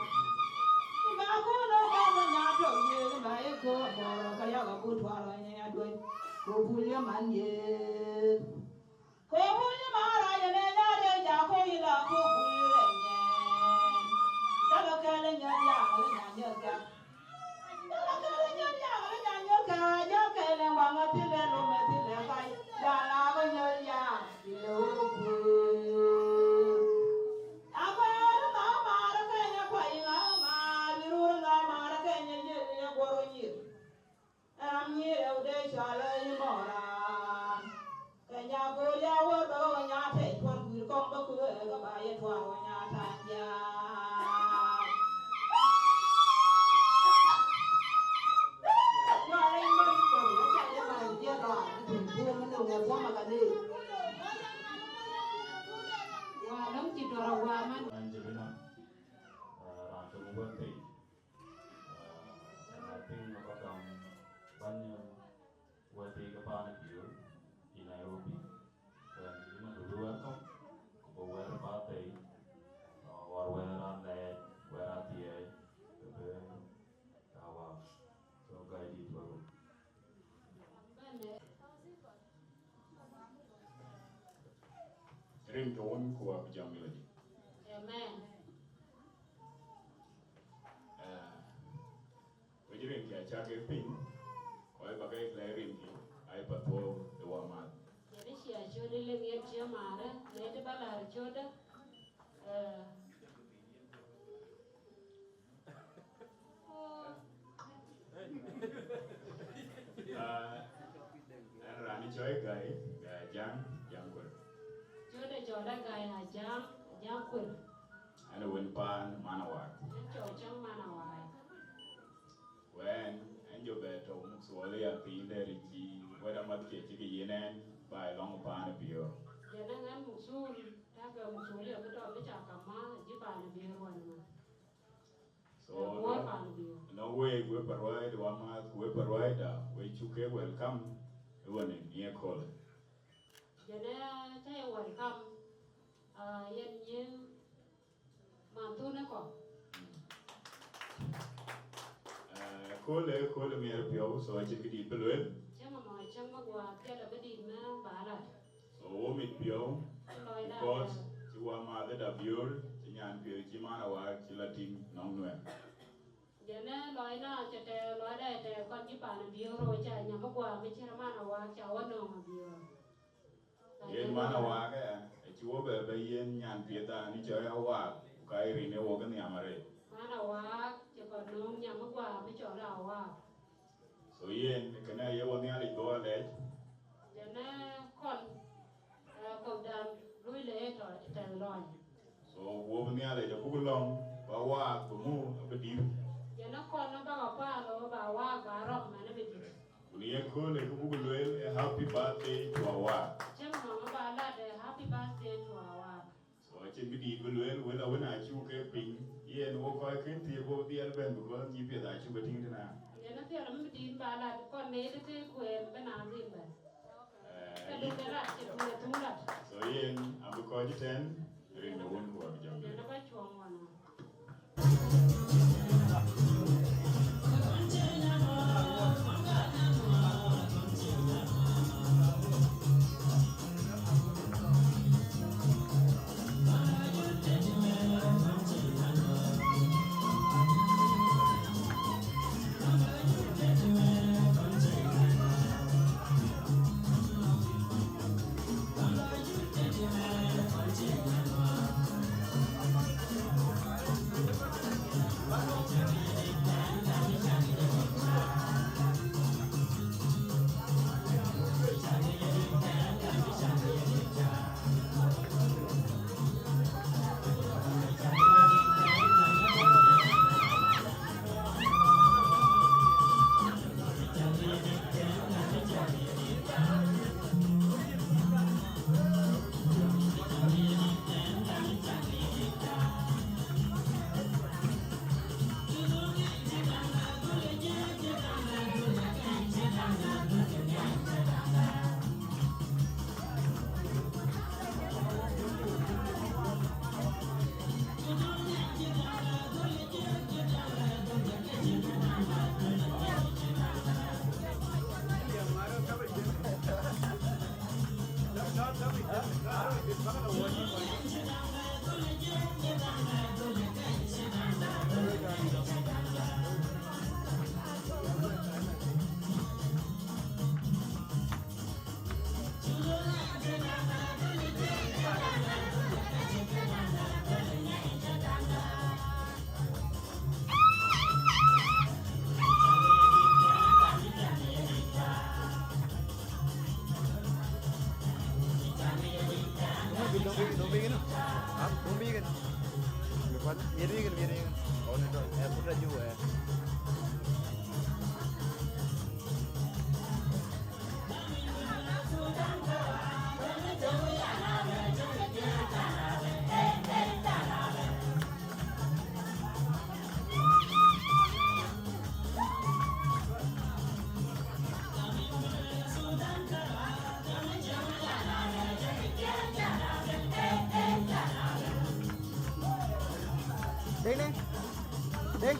Ku bä kun ë kɔn bä nya tɔ̈u yen bä ye köör bɔ̈ɔ̈r ka yak abut tuar ɣɔn nya duöny. Ku bul ye man ye. Ku bul ye man ra ye ne nya de ja ku yi la ku bul ye ne. Jalo kɛl nyöl ya ŋɔl nya nyöl kɛn. Ram nyïïr ë wëde cɔl ë yï mɔ̈ɔ̈r raan. Ke nya gör ya wär bä ke we nya tɛc tuɔ̈r guiir kɔ̈k bä kuëër ke bä ye tuɔ̈r we nya tac ya. Jɔ rɛc mär yï kɔ̈u, aca ye bä rɛc jiël lɔ, ë tun tuɔ̈r ë nöŋ ë thuɔ̈m ë ka leec. Wa lɔ̈ŋ cï tuɔ̈r awä man. An jëbï na, raan töŋ wën thëi. Ah, I think aba gam bäny, eh, wɛ̈t thii ke paan ë Biöör ë Nairobi. Wɛ̈t thii man du wɛ̈t thok, ku bï wɛ̈t ba thëi, ah, or wɛ̈t raan lɛɛc, wɛ̈t athiɛɛi, ke bï ka wä. So, guide it, welcome. Rin ke wun ku abï jam yɔ̈ɔ̈c. Amen. Eh, wec rin ke acak ke piny, ku ai ba ke lɛ̈k rin ke, ai pa thuɔɔu de wämääth. Yɛn ë cia cööt ë lëŋ yen cie maarë, lɛc ba laar cööt. Eh, Ah, ɛn raan cɔl Gai, Gai Ajaŋ, Ajaŋ Kuer. Cɔl de cɔl de Gai Ajaŋ, Ajaŋ Kuer. Ɛn wën paan Manawaak. Ɛn cɔl cäŋ Manawaak. Wɛn, ɛn jɔ bɛ tɔ̈u muk thuɔɔl ya piny dɛ ri ci wɛ̈t amath kiɛ cï ke yen ɛn, ba ë lɔŋ paan ë Biöör. Jɛn ɛn muk thuɔɔl, tak muk thuɔɔl ya bï tɔ̈u bï ca ka ma, jï paan ë Biöör wɛn ma. So, no, no, wek, wek pa ruaai de wämääth, ku wek pa ruaai da, wek cuk ke welcome, ë wën ë nyiëë köölë. Jɛn ë cä ye welcome, ah, yɛn nyiëë man thun ë kɔ̈u. Eh, köölë, köölë miɛt piɔ̈u, so acïn kë dït bï lueel. Cäŋ amɔ, cäŋ bä guɔ piɛl abï dït më ba lat. So, Wo mit piɔ̈u, because cï wämääth ë Dabiöör, cï nyan piɔ̈u cï man Awaak cï la tïŋ nɔŋ Nuɛɛr. Jɛn ë lɔc na cï tɛ̈ɛ̈u lɔcda ë tɛ̈ɛ̈u kɔn cï pan Abiöör, wo ca nyam ë guaar bï cït man Awaak ca wä nööŋ Abiöör. Yen man Awaak aya, acï wo bɛ bɛ yen nyan piɛth an cɔl Awaak, ku ka ye rin ë wok ë nhiam arëët. Man Awaak cï kɔn nööŋ nyam ë guaar bï cɔl Awaak. So yen kënë aye wo Nhialic bɔ̈ alɛɛc. Jɛn ë kɔn, eh, kɔ̈kdan lui le ë tɔ tɛ̈th lɔny. So wo bï Nhialic abuk lɔ̈ŋ, ba Awaak bï mu abï dït. Jɛn ë kɔn ë bak apaal ë ba Awaak ba rɔm man abï dït. Ku në ye köölë kë buk lueel ë happy birthday to Awaak. Cïn nɔm ë ba lat ë happy birthday to Awaak. So acïn bï dït bï lueel wël awën acuk ke piny, yen wo kɔc kën thiëëk wo dhiɛl bɛ̈n, because nyï piɛth acuk ke tïŋ tëna. Yen athiɛl amï dït ba lat kɔn ŋic ke kueer bï na dhil bɛ̈n. Eh, ke duk ke lat cï tuŋ ë tuŋ lat. So yen abï kɔc ëtɛ̈n, rin ke wun ku abï jam. Yen aba cuɔŋ wana. Don't be, don't be, don't be, you know. Huh? Don't be, you know. What? Miri, miri. Oh, no, no. Eh, put a new, eh. Ding, ding. Ding.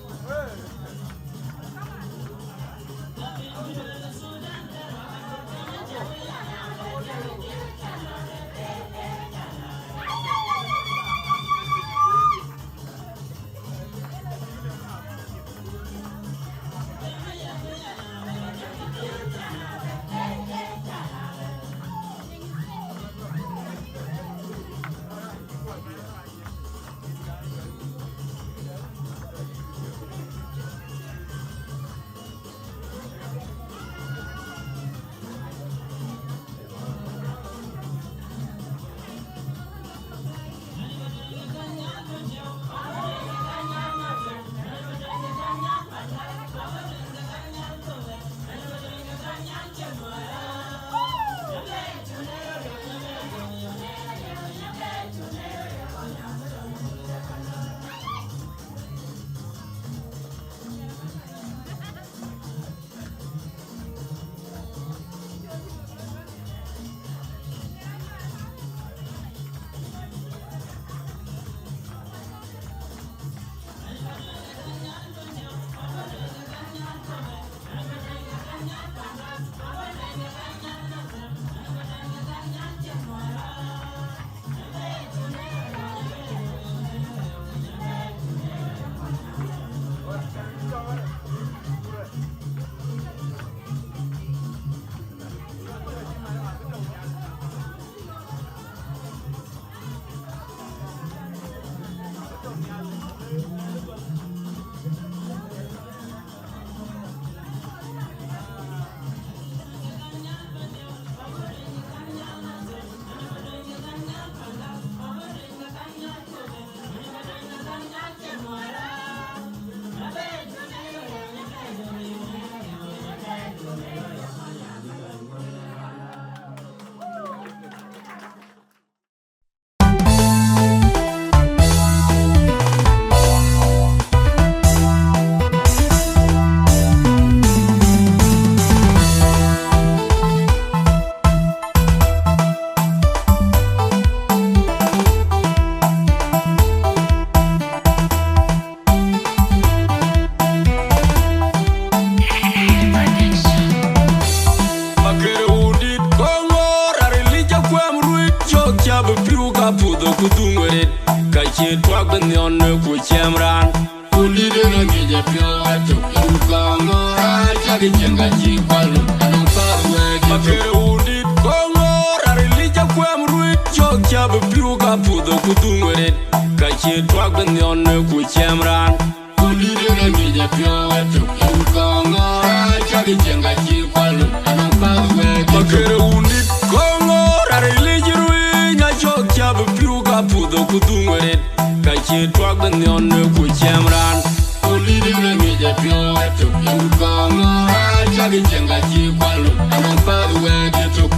Ciɛm raan, kundït ënë ŋic ë piɔ̈u ëtök, en kɔŋ ŋɔ̈ɔ̈r, acäk cieŋ ka cï kual, anɔŋ path wɛ̈ɛ̈t ëtök. Makër wundït kɔŋ ŋɔ̈ɔ̈r, arilic akuɛm ruic, cɔk cä bï piu ka puth ku dhuŋ ret, ka cï tuak bï nhiɔn ë ku ciɛm raan. Kundït ënë ŋic ë piɔ̈u ëtök, en kɔŋ ŋɔ̈ɔ̈r, acäk cieŋ ka cï kual, anɔŋ path wɛ̈ɛ̈t ëtök. Makër wundït kɔŋ ŋɔ̈ɔ̈r, arilic ruic, acɔk cä bï piu ka puth ku dhuŋ ret, ka cï tuak bï nhiɔn ë ku ciɛm raan. Kundït ënë ŋic ë piɔ̈u ëtök, en kɔŋ ŋɔ̈ɔ̈r, acäk cieŋ ka cï kual, anɔŋ path wɛ̈ɛ̈t ëtök.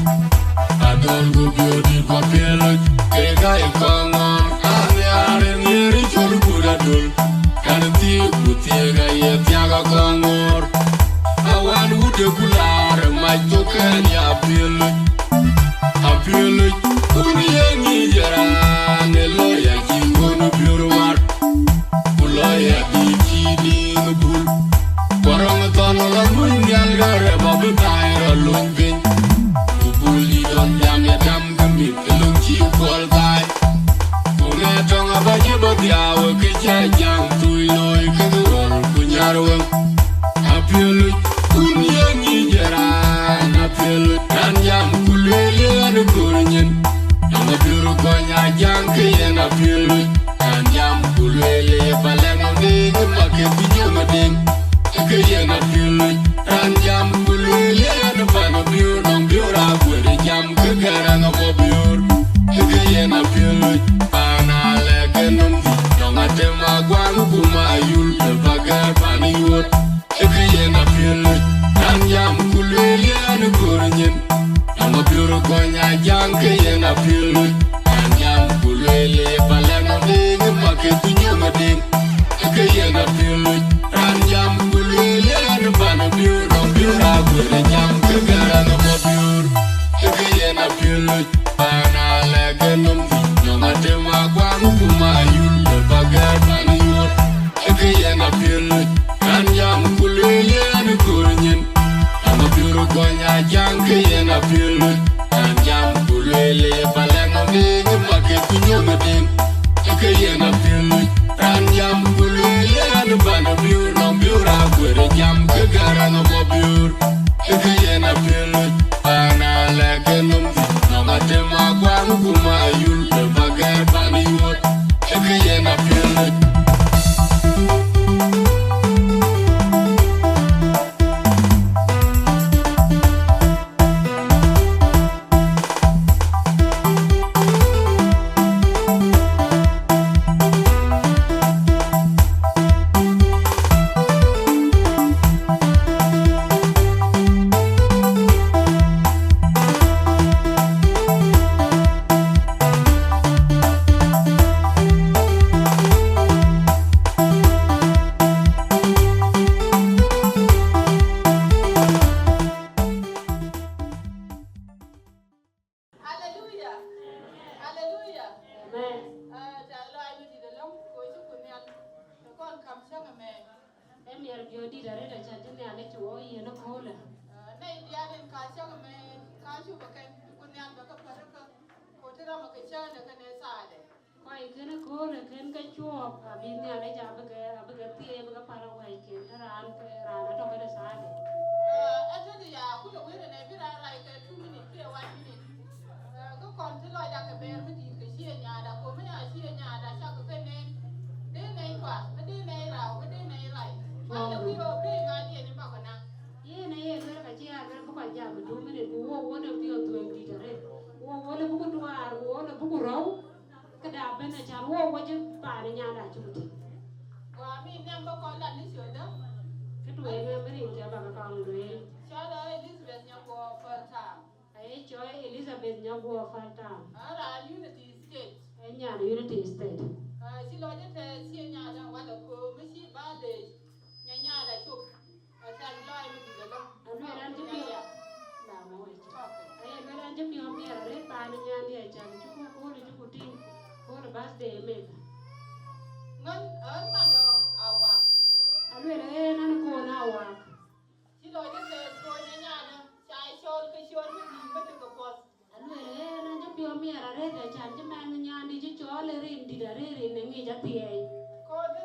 Adöl ku biöördït ku apiëlöc, kek aa ye kɔŋ ŋɔ̈ɔ̈r, anhiaar ë nhiëër ë col kut adöl. Kan thiëëk ku thiëëk aye thiak akɔŋ ŋɔ̈ɔ̈r. Awän wut ë ku laar ë mac thok kɛn ya apiëlöc. Apiëlöc, kun ye ŋic ë raan ë lɔɔc acï ŋön biöör mar. Ku lɔɔc adï cï diŋ bul. Ku rɔŋ thɔn la luny nhial, ke rɛp abï daai rɔ luny piny. Ku bul dït ɣɔn jam ya dam ke mïth, ke löŋ cï kuɔl thaai. Ku ŋɛɛr tɔŋ abä cï bä dhiau, ke cä jaŋ thui looi ke ɣɔl ku nyar weŋ. Apiëlöc, kun ye ŋic ë raan apiëlöc, raan jam ku lueel yen ë köör nyin. Nɔŋ apiöör kɔny ajaŋ ke yen apiëlöc, raan jam ku lueel ye palɛŋ ŋic ë maketh ku nyom ë deŋ. Ke yen apiöl loc, raan jam ku lueel yen pan biöör, nɔŋ biöör aguëër jam ke gɛ̈ɛ̈r aŋäbɔ biöör. Ke yen apiöl loc, paan alɛ̈k ë nɔm dhïc, nɔŋ atem aguan ku ma yul, ke bä gɛ̈ɛ̈r pan yuöt. Ke yen apiöl loc, raan jam ku lueel yen ë köör nyin, nɔŋ apiöör kɔny ajaŋ ke yen apiöl loc, raan jam ku lueel ye palɛ̈ŋ ŋic ë maketh ku nyom ë deŋ. Ke yen apiöl loc, raan jam ku lueel yen pan biöör, nɔŋ biöör aguëër jam ke gɛ̈ɛ̈r aŋäbɔ biöör. Ke yen apiöl loc, paan alɛ̈k ë nɔm dhïc, nɔŋ atem aguan ku ma yul, ke bä gɛ̈ɛ̈r pan yuöt. Ke yen apiöl loc, raan jam ku lueel yen ë köör nyin, nɔŋ apiöör kɔny ajaŋ ke yen apiöl loc, raan jam ku lueel ye palɛ̈ŋ ŋic ë maketh ku nyom ë deŋ. Ke yen apiöl loc, raan jam ku lueel yen pan biöör, nɔŋ biöör aguëër jam ke gɛ̈ɛ̈r aŋäbɔ biöör. Ke yen apiöl loc, paan alɛ̈k ë nɔm dhïc, nɔŋ atem aguan ku ma yul, ke bä gɛ̈ɛ̈r pan yuöt. Ke yen apiöl loc. Haleluya. Haleluya. Amen. Ah, ca lɔc ë dït alɔŋ, ku cuk ku nhial, të kɔn kam cäŋ ëmɛɛn. Ë miɛt biöördït arëët, acan cï Nhialic cï wɔ yiën ëköölë. Ah, nɛy diaal yen ka cäŋ ëmɛɛn, ka cuk ke kɛn, cuk ku nhial bä ke päl ëkë, ku të rɔm ke cäŋ ë kënë thaade. Kɔc kën ëköölë kën ke cuɔɔk, abï Nhialic abï ke, abï ke thieei, abï ke päl awɛ̈cken, të raan ke, raan atɔ̈ kënë thaade. Ah, atëde ya, ku lɔ wël ënë bï raan rac ke two minute, ke one minute. Ah, ke kɔn cï lɔc ake bɛɛr bï dït ke cï ye nyaada, ku më ya cï ye nyaada, cak ke nɛn. Dee nɛn kua, bï dee nɛn rau, bï dee nɛn rac. Wala wïïr ɣok bï ŋa diɛn ë bak ëna. Yen aye lueel ka cï ya lueel bï kɔc jam ë two minute, ku wok wën ë piɔ̈ɔ̈th dhuëëŋ dït arëët. Wok wën ë buku duaar, ku wok ë buku rɔ̈u. Këda bɛ̈n acan wok wec paan ë nyanda cuk tïŋ. Ku amïn, nhiam bä kɔn la ni ciöldä. Kë tueŋ ë bï rin cä bä ke kɔn lueel. Cɔl ë Elizabeth Nyakuɔ Fäl Tam. Aye cɔl Elizabeth Nyakuɔ Fäl Tam. Ë raan Unity State. Ë nyan Unity State. Ë cï lɔc ëtɛ̈ɛ̈n cï nyanda wala kööm cï bä leec. Nya nyanda cuk. Acan lɔc ë dït ëlä. Aluel an cï piɔ̈u. Lam awec. Okay. Aye luel an cï piɔ̈u miɛt arëët paan ë nyandï acan cuk kööl cuk tïŋ kööl birthday ë meth. Ŋön ɣän mandɔŋ awak. Aluel ɣɛn an kööl awak. Cï lɔc ë thɛɛr kööl ë nyandë ca cɔl ke cɔl bï dïït bï tëk ë puɔth. Aluel ɣɛn an cï piɔ̈u miɛt arëët acan cï mɛnh nyandï cï cɔɔl ë rin dït arëët rin ë ŋic athiɛɛi. Kööl bï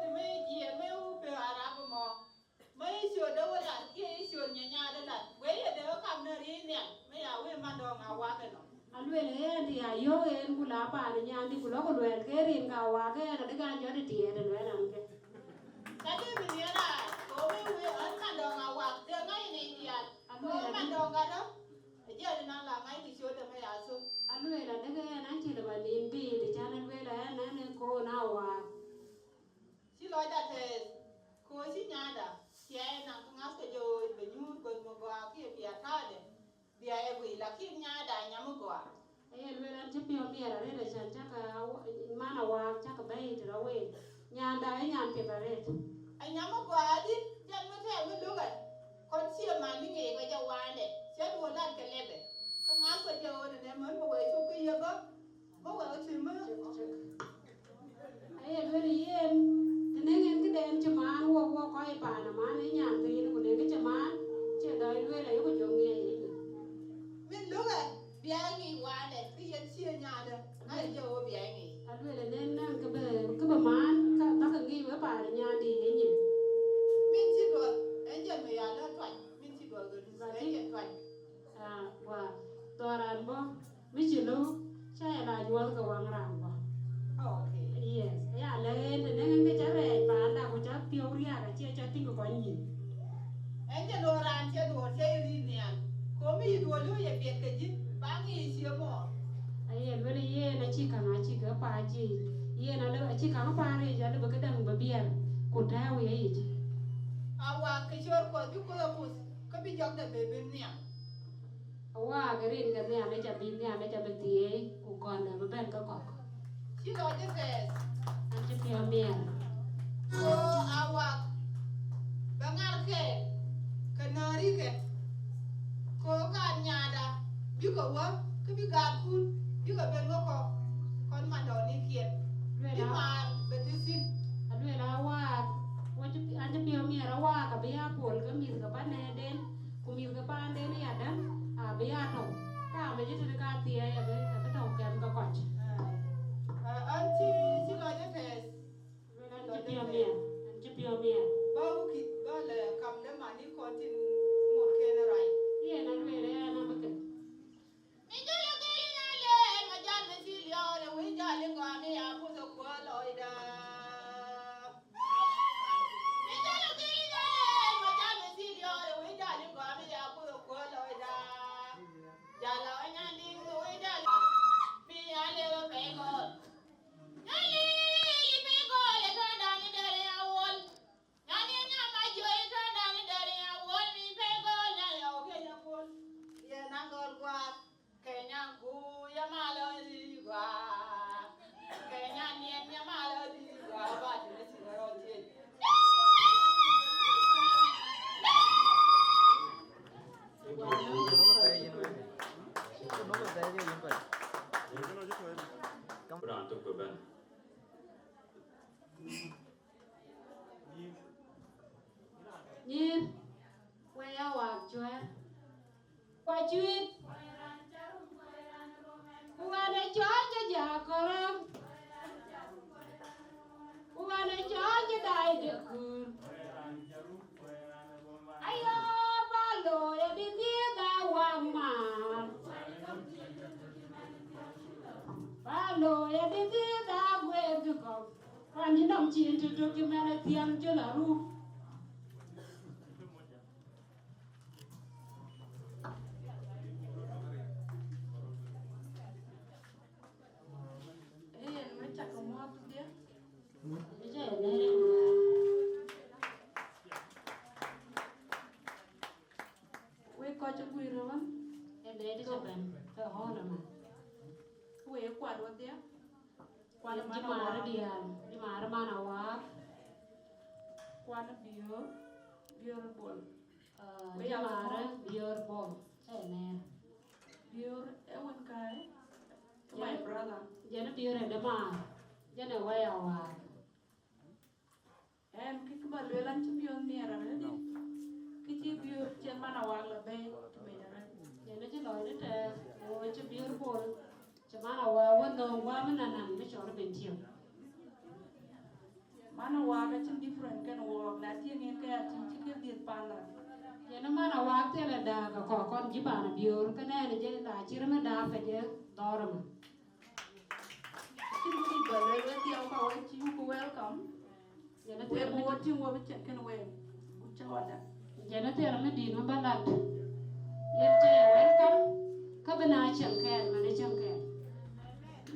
Lueel yen të ya yök en, ku la paan nyandï, ku lɔ ku luɛɛl ke rin ka wak en, adï kan jɔt ë tiɛɛt ë luɛɛl an ke. Ka dï bï nhiaar aa, ku wek wek ɣän Mandɔŋ Awak, de ŋäc ë nɛn diaal. Ku Mandɔŋ Gadä, ë jiɛl ënɔn la ŋäc kë cöt ëmë ya thök. Alueel adï ke en an cï lë ba nin biic, të can alueel ɛn an ë koon Awak. Cï lɔc atɛɛth, ku cï nyanda, cia en naŋ kë ŋath ke jɔ ɣööc bï nyuur göth më gɔaa kë ye bï atäätde. Bï a ye guic, lakin nyaada nyam ë gɔaa. Aye lueel an cï piɔ̈u miɛt arëët, acan cakë aw-, man Awak cakë bɛ̈ɛ̈i të rɔt week. Nyanda ë nyan piɛth arëët. Anyam ë gɔaa adï, jɛn bï tɛɛm ë lukë, kɔn cie man ŋic kɔc ë waande, cï duö lat ke lɛpë. Ke ŋath kɔc ë ɣööt ënë mën bï wɛi cuk ke ye bɔ̈, bï wɛi cï mën. Aye lueel yen, të nɛŋ en këden cï maan wok, wok kɔc paan ë maan ë nyan thiin, ku nɛŋ kë cï maan, cie dɔc lueel ayeku jɔ ŋiɛc ë nyin. Min lukë, bï a ŋic waande, kë yen cie nyandë, na ye jɔ wo bï a ŋic. Alueel ënɛn nɛn kë bï, kë bï maan, ka bäkë ŋic wek paan ë nyandï ë nyin. Min cï duɔl, en jɛn bï ya lɔ tuany, min cï duɔl ke luk, en jɛn tuany. Ah, wa, thɔɔr raan bɔ̈, mi cï lëu, ca ya la nyuɔɔth ke waŋ raan bɔ̈. Okay. Yes, ya lɛ̈k en të nɛŋ en ke ca rɛɛc paanda ku ca piɔ̈u riääk acie ca tïŋ kɔc nyin. En jɛ lɔ raan cï duɔɔr cï ye rïïr nhial, ku mi yï duɔɔr lëu ye piɛth ke jï, ba ŋic cie mɔɔr. Aye lueel yen acï käŋ acï ke paac yiic, yen alë acï käŋ paac yiic alë bï këdäŋ bï biɛɛr, ku tɛ̈ɛ̈u ye yic. Awak ke cɔɔr kuɔth bï kuɔth akuth, ke bï jɔkde bï bï nhiam. Awak rin ke Nhialic abï Nhialic abï thieei, ku kɔn dɛ̈ bï bɛ̈n ke kɔ̈k. Cï lɔ Joseph. An cï piɔ̈u miɛt. Ku Awak bä ŋarke, ke nöörikë, ku gat nyaada bï ke wä, ke bï gatkun, bï ke ben wä kɔ̈k, kɔn mandɔnikiɛn, bï maar bï thïn. Alueel Awak, wɔ cï, an cï piɔ̈u miɛt Awak abï ya pol ke mïth ke panɛɛrden. Ku mïth ke paanden ë yadäŋ, abï ya tɔ̈u, ka abï jɔ tëde kathiɛɛi abï, abï tɔ̈u kɛm ke kɔc. Ah, an cï, cï lɔc ë tɛɛth. Lueel an cï piɔ̈u miɛt, an cï piɔ̈u miɛt. Bä wukï gɔl, eh, kam de man ë kɔn tïŋ ŋot ken rac. Yen alueel ë an abï ke. Mi jɔl ë dhil Nhialic, ma jal mi cï liɔɔr ë wïc jal ë gɔam ë ya puth ë kuɔl lɔɔcda. Kenya ku ya malo di gua. Kenya nien ya malo di gua, ba ti ne ti ro ti. Raan tök ke bɛ̈n. Nyïïr, wek ya wak cuɛ̈ɛ̈r. Ku acuit. Ku ɣɛn ë cɔɔl cï Jakɔrɔŋ. Ku ɣɛn ë cɔɔl cï daai de kuur. Ayo, ba looi adï dhiëëth a wak maar. Ba looi adï dhiëëth a gueerkï kɔ̈k. Kuany nɔm cin tëtök cï mɛn ë thiäŋ cï la ruk. Ee, yen wek cak ke muɔ̈th dhiɛ. Ëcë ë nɛ̈ɛ̈r ë duɔ̈ɔ̈r. Wek kɔc ë guiir ëwën. Ë dɛɛt ë cï bɛ̈n, ke ɣɔ̈ɔ̈l ëmën. Wek kuat wodhie. Kuat ë man Jumar Awak. Diaal, Jumar ë man Awak. Kuat ë Biöör, Biöör ë Bol. Ah, wek Jumar ë Biöör Bol. Ë nɛ̈ɛ̈r. Biöör ë wën kai. My brother. Jɛn ë Biöör ë dë maar. Jɛn ë wɛ̈i Awak. Ɛn kë kë ba lueel an cï piɔ̈ɔ̈th miɛt arëët. Kë cï Biöör cïn man Awak la bɛ̈ɛ̈i tëmec arëët. Yen acï lɔc në tɛ̈ɛ̈k, wo cï Biöör Bol, cï man Awak wën nɔ̈ɔ̈ŋ guam ënɔnthiinë, bï cɔl ë Bentiu. Man Awak acïn different kën wɔɔk, na tïŋ en ke ya tïŋ cï ke dhiëth panda. Yen man Awak Thilɛ dääk akɔ̈k kɔn jï paan Abiöör, kënë yen jɛ la cï rem ë dääk ke jɛ dhɔ̈ɔ̈r ëmën. Acïn kë dït bä lueel, wek thiɔ̈k ka wek cï yuk welcome. Jɛn ë thɛɛr wek bï wɔ tïŋ wɔ bï cɛn kënë wek, buk cä wada. Jɛn ë thɛɛr ëmëdït më bä lat. Yen cä ye welcome, kä bï na cäŋ kɛɛl, man ë cäŋ kɛɛl.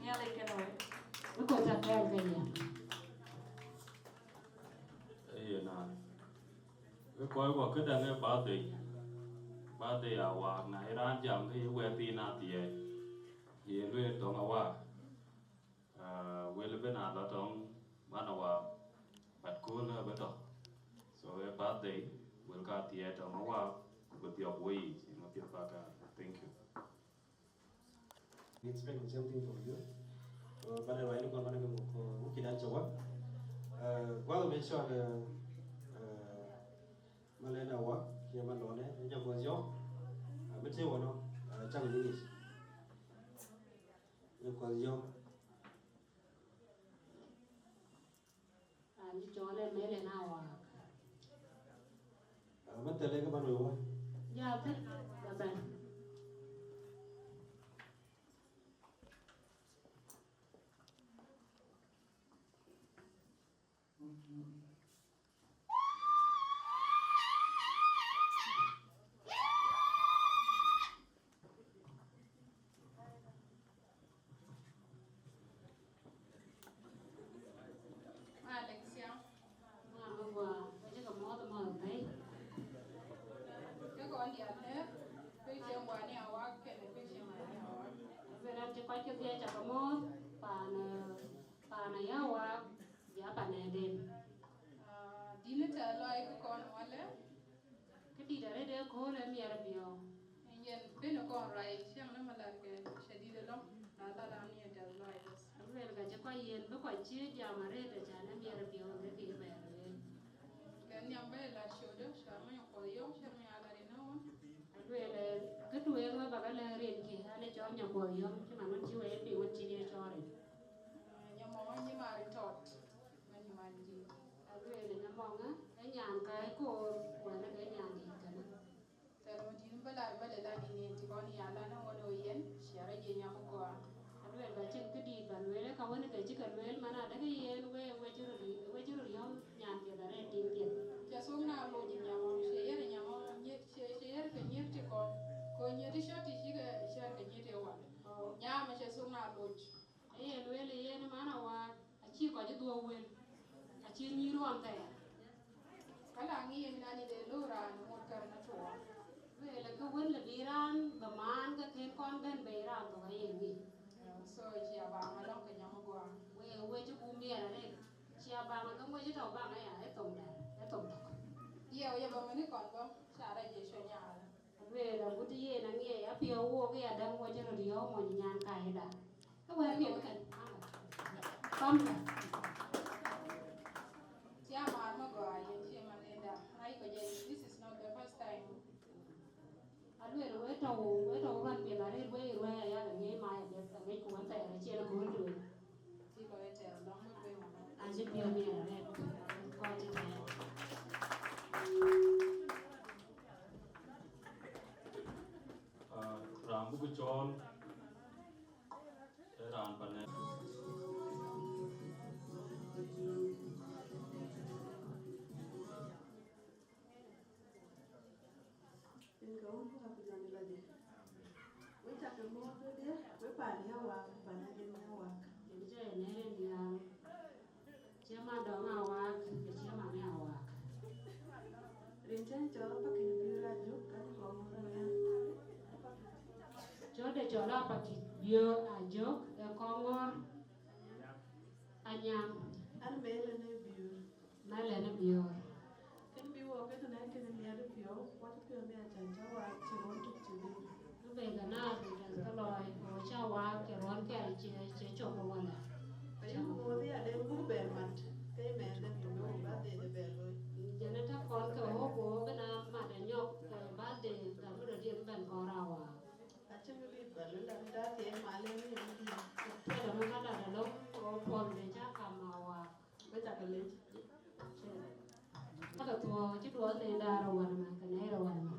Nhialic kënë wek. Bï kɔc cä kɛɛl ke ye. Ee, na. Wek kɔc wɔ këdäŋ ë birthday. Birthday Awaak, na ye raan jam ke ye wɛ̈t thiin athiɛɛi. Ye lueel tɔŋ Awaak. Ah, wël ëbën alɔ tɔŋ man Awaak. But kööl abï tɔ̈. So, ë birthday, wël ka thiɛɛi tɔŋ Awaak, ku bï thiɔ̈k wei yiic, ë ŋö piɛth bä ka. Thank you. We expect the same thing from you. Uh, bana rwai ni kwan bana ke muk, uh, muk kidan chawa. Uh, guado me chwa, uh, uh, malena wa, kia malone, nya kwa zio. Uh, mete wano, uh, chang ni. Nya kwa zio. Raan cï cɔɔl ë mɛl ë na waak. Ah, mɛn thɛlë ke bä loi wä. Jɔ thïn, bä bɛ̈n. Alexia. Mama gua, wajä ka moth moth bei. Ke kɔn dial ne, ke chem wani awak, kene ke chem wani awak. Abe ran ti kɔc ke dhia ca ka moth, pan, eh, pan ya wak, ya pan ne den. Ah, dini tɛ lɔi ke kɔn wale. Këdït arëët ë kööl ë miɛt ë piɔ̈u. Yen bïn ë kɔn ruai, ciɛŋ në malar ke shadid ëlɔŋ, na lal an ye tɛth lɔi bas. Luel ka cï kɔc yen bï kɔc cï jam arëët ë can ë miɛt ë piɔ̈u ke kë bɛ̈ɛ̈r lueel. Ke nhiam bä ye lat codë, cä mony kuɔth yom, cä mony alat ënë wun. Lueel, eh, kë tueŋ wek bä ke lɛ̈k rinkië, an ë cɔl nya kuɔth yom, cï man wën cï wek piŋ wën cï ye cɔɔr yic. Nyamɔŋ nyï mar tɔt. Many man dï. Alueel ë nyamɔŋë, ë nyan ka ë koor, wën ë ke nyan dït kënë. Thɛl mɔ dït bä lar bä le lan ë nen, të kɔn ya lan ë ŋuɔt ë yen, ciɛɛr ë je nyam ë gɔaa. Alueel bä cïn këdït bä lueel, ë ka wën ë ke cï ke lueel, man adë ke yen, we, we cï röt, we cï röt yɔ̈m nyan piɛth arëët tiŋ piɛth. Cä thok na loc ë nyam, cie yer ë nyam, cie, cie yer ke nyiëër të kɔn, ko nyiëër të cɔt të cï ke ciɛɛr ke nyiëër të wal. Nyam ë cä thok na loc. Aye lueel ë yen man Awaak, acï kɔc ë dhuɔ̈k wël, acï nyïïr ɣɔn thɛɛr. Ka la ŋic yen an, ë de lɔ raan ŋot kär në tuɔɔk. Lueel ë kë wën lë bï raan bï maan ke kën kɔn bɛ̈n bei raan thok aye ŋic. So, cï abaŋ alɔŋ ke nyam ë guaar. We, we cï buk miɛt arëët. Cï abaŋ alɔŋ we cï tɔ̈u baŋ aya, ë thok dɛ̈t, ë thok thok. Ye, ye bä mënë kɔn bä, ca rɛc ye cuɛ nyaal. Lueel agut yen aŋiɛc apiɔ̈u wok ë adäŋ wɔ cï röt yɔ̈ɔ̈k mony nyan kaida. Ë wɛ̈ɛ̈r piɛth kën. Pamkë. Cia maar më gɔaa yen cie man ëda. Ai kɔc ë, this is not the first time. Alueel we tɔ̈u, we tɔ̈u ruän piɛth arëët we ruɛ̈ɛ̈c aya ke ŋiɛc mai apiɛth ke ŋic ku wën thɛɛr acie lë kööl tueŋ. Acï piɔ̈u miɛt arëët, kɔc cï tɛ̈ɛ̈n. Ah, raan buk cɔɔl, ee raan panë. Rin ke Wun ku Wät ku Jɔŋdït Lajik. Wek cä ke muɔ̈ɔ̈th wedhie, wek paan ë Awaak, ku paan ë Nhialic Awaak. Rin cä ye nɛ̈ɛ̈r ë nhial, cï madɔŋ Awaak, ku cï man ë Awaak. Rin cä cɔl Apakït Biöör Ajök, ka cï kɔŋ ŋɔ̈ɔ̈r ë nhial. Cɔl de cɔl Apakït Biöör Ajök, ë kɔŋ ŋɔ̈ɔ̈r Anyaŋ. An mɛ̈l ënë Biöör. Mɛ̈l ënë Biöör. Kën bï wok ke tënë kën miɛt ë piɔ̈u, wacï piɔ̈u bï acan cä waak cï ruɔ̈n tök cï dhil. Kë bɛ̈i ke naath ë tɛ̈th ke lɔɔi, ku cä waak cï ruɔ̈n kɛl cï, cï cök ë wala. Ayuk muɔ̈th ya den buk bɛ̈n mat, ke mɛnhde bï wok birthday de bɛ looi. Jɛn ë tɛ̈ kɔn ke wok, ku wok bï na mat ë nyɔk, ke birthday gam röt yen bɛ̈n kɔɔr a waak. Acïn kë dït bä lueel, an, tat ye mal en ye dït. Tëde mën ka lat alɔ, ku puɔl de cä kam a waak. Bä cä ke lec. Ka ke thuɔɔk cï duɔɔth de daar ë wän ëmën, ke nɛ̈ɛ̈r ë wän ëmën.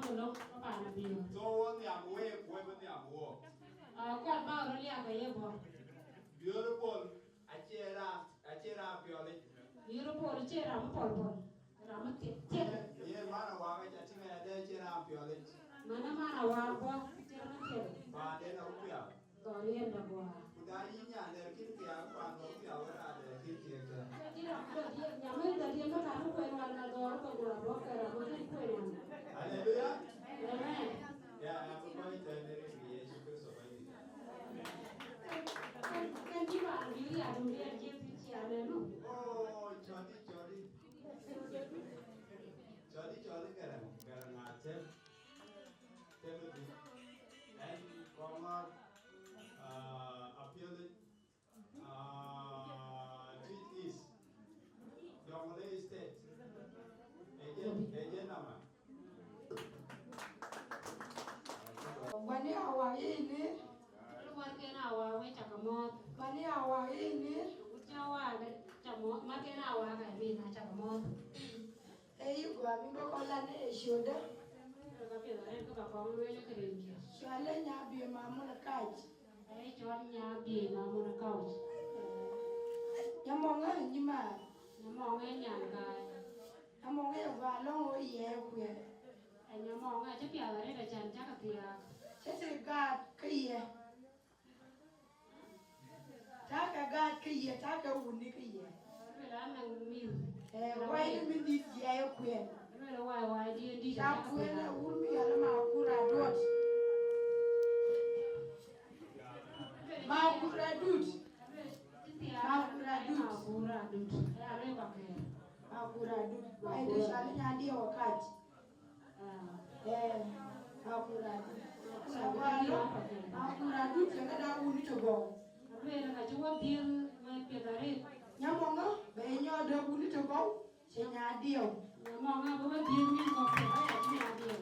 wɔ lɔ paan abï. So wɔ nhiam wek, wek bï nhiam wɔ. Ah, kɔc ba rɔt liak aye bɔ̈. Beautiful. Acie raan, acie raan piɔlic. Beautiful, acie raan pɔl pɔl. Raan thiek thiek. Yen man awak aca tïŋ ade acie raan piɔlic. Mana man awak bɔ̈, acie raan thiek. Paanden awupial. Dhɔriɛn da guɔ. Ku da yï nyan dɛr kïn thiaak, pan dhɔ̈k thiaak wën aa dɛr kïn thiëëk tɛ̈n. Ka cï raan dɔ̈ diɛ̈, nyam ë dɔ̈ diɛ̈, ka kan kueen wan na dhɔ̈ɔ̈r ke guɔ bɔ̈ ke raan bɔ̈ kën kueen wan. Haleluya. Amen. Ya, ya, ku kɔc tɛ̈n ë rin kë Yecu Kërtho Bɛ̈nydït. Kën, kën cï raan bï riääk dum riɛl Jethu cï aleluya. Oh, cɔl dï, cɔl dï. Cɔl dï, cɔl dï Garaŋ, Garaŋ Atëm. Timothy, and from, uh, uh, Apiöl, uh, Twic East, Jonglei State. Agent, agent number. Wani awa yini. Marken awa we caka moth. Wani awa yini. Ucha wa de camo, marken awa ka mi na caka moth. Ee yï guɔ bï bɔ̈ kɔc lan ë ë ciöötdë. Ka piɛth arëët ke ba kɔŋ lueel ke rinkiɛ̈. Cuɛlë nya bï mamun kac. Ee cɔl nya bï mamun kac. Nyamɔŋ ë nyïmaar. Nyamɔŋ ë nyan kaai. Nyamɔŋ ë guɔ lɔ̈ŋ ɣo yiɛ̈ ë kuɛ̈r. Ee nyamɔŋ ë cï piath arëët acan cak thiaak. Cï të gaat ke yiɛ̈. Takë gaat ke yiɛ̈, takë wuni ke yiɛ̈. Luel an nɔŋ mïth. Eh, wai de mïth dït yiɛ̈ ë kuɛ̈n. Luel wai, wai diɛ̈n dït. Ca kuɛ̈n ë wun mi yal ma kur aduɔt. Ma kur adut. Ma kur adut. Ma kur adut. Ya, luel bakë. Ma kur adut. Wai de cɔl nya diɛ̈ wakati. Eh, akuradut. Akuradut, akuradut, ke këda wuni të gɔu. Aluel ka cï wɔ dhiël wek piɛth arëët. Nyamɔŋ ë, bɛ nyɔɔt de wuni të gɔu, cï nya diɛ̈u. Nyamɔŋ ë, bï wɔ dhiël nyin kɔ̈k piɛth arëët, cï nya diɛ̈u.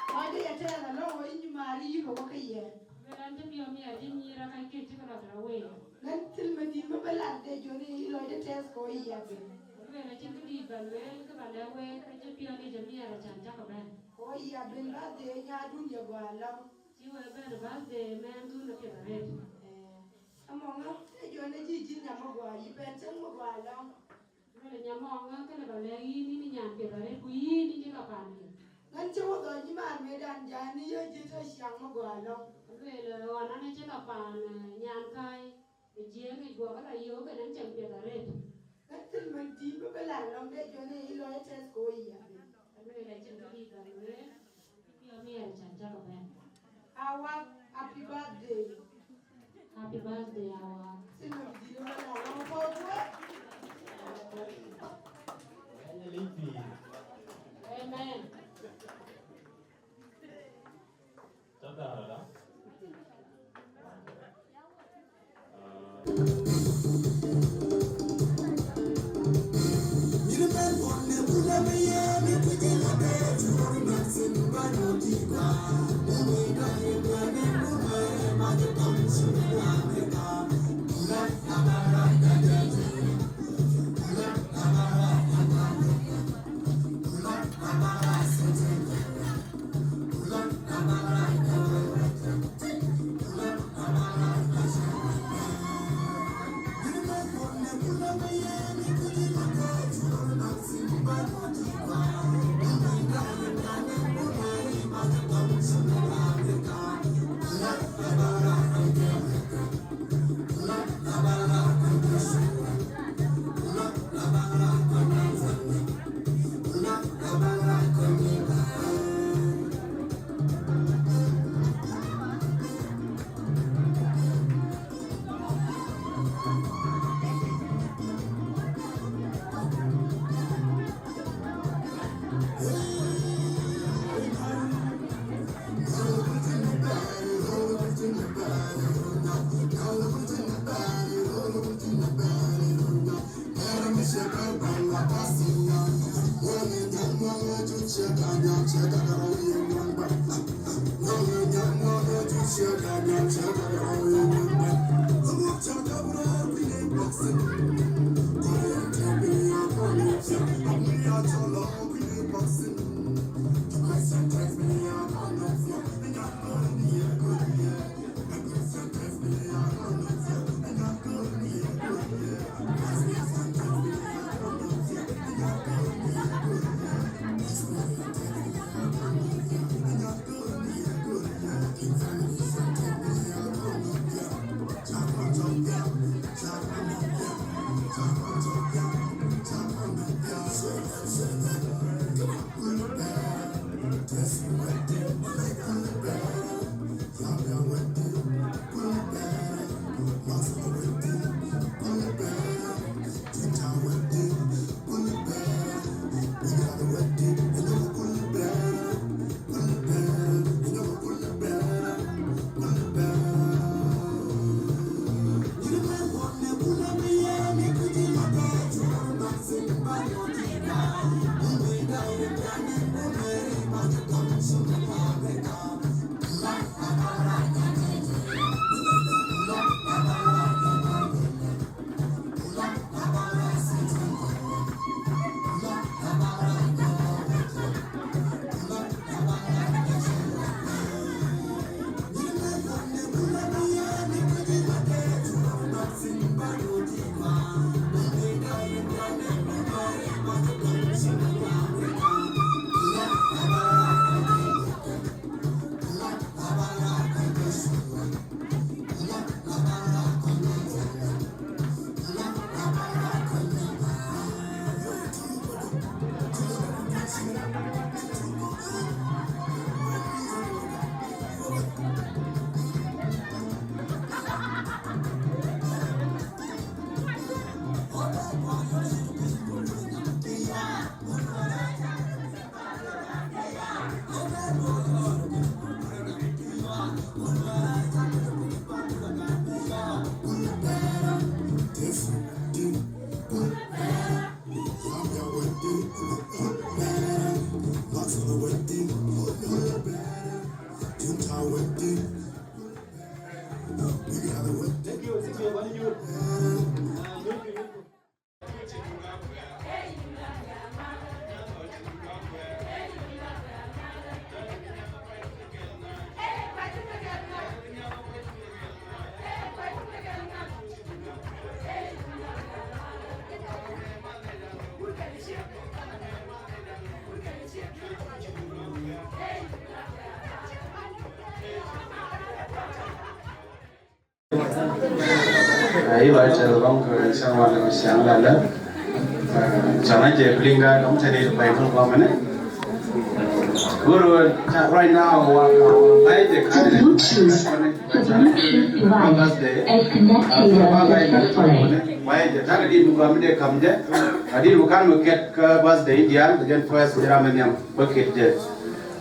Kɔc de ye tɛɛr alɔ wɔ yï nyïmaar yï ke wɔ ke yiɛ̈. Luel an cï piɔ̈u miɛt cï nyïïr ë kackï cï ke lɔ tëde wei. Ɣɛn thil mɛnhdït bï bï lat de jɔn ë yï lɔc de tɛth ke wɔ yï abï. Luel acïn këdït ba lueel, kë ba lɛ̈k wek, ke cï piɔ̈ndic ë miɛt acan cak ëbɛ̈n. Wɔ yï abï birthday nyaadun ye guɔ lɔ̈ŋ. Cï wek bɛ̈n birthday mɛnhdun apiɛth arëët. Eh, amɔŋ ë, ke jɔn ë cï cïn nyam ë guɔ, yï bɛ̈n cäŋ ë guɔ lɔ̈ŋ. Luel nyamɔŋ ë, kënë ba lɛ̈k yïn, yïn ë nyan piɛth arëët, ku yïn, yïn cï lɔ paan piɛth. Ɣɛn cï wä dhɔc yï maar medan jai në ye jiëc tɔ ciaŋ ë guɔ lɔ̈ŋ. Luel ɣɔn an acï lɔ paan, eh, nyan kai. Ë jiëëŋ yic guɔ ke lɔ yöök en cäŋ piɛth arëët. Ɣɛn thil mɛnhdït bï bï lat lɔ̈ŋ de jɔn ë yï lɔc ë tɛth ke wɔ yï abï. Aluel acïn këdït ba lueel, cï piɔ̈u miɛt acan cak ëbɛ̈n. Awak, happy birthday. Happy birthday, Awak. Thil mɛnhdït bï bï lat lɔ̈ŋ puɔ̈u puɔ̈u. Ai, ba cɛ lɔŋ ke cä wan ke ciaŋ la lɛ. Cä na jɛ blinga dɔm tɛ̈ dee bai thok ba mɛnɛ. Guru, right now, wa, wa bai de ka de. The Bluetooth, the Bluetooth device is connected successfully. Bai de ka de bu kam de kam de. Adi bu kan mu ket ka birthday dial, then first jira meniam ba ket de.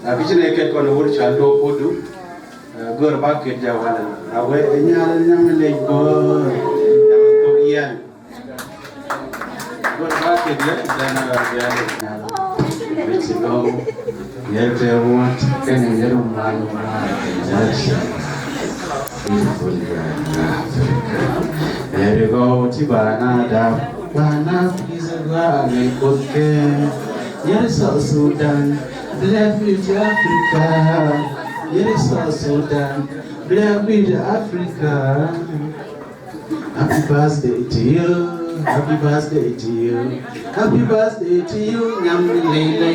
Akichin e ket kɔn wur chal do kodu. Gör ba ket ja wala. Awe nyal nyam le gör. Yan. Good market, yeah? Then, uh, yeah. Which you know, yeah, they want, can you hear my, my, beautiful girl, Africa. There you go, Tibana, da, Bana, please, uh, me, okay. Here is South Sudan, black with Africa. Here is South Sudan, black with Africa. Happy birthday to you. Happy birthday to you. Happy birthday to you, Nyam Lele.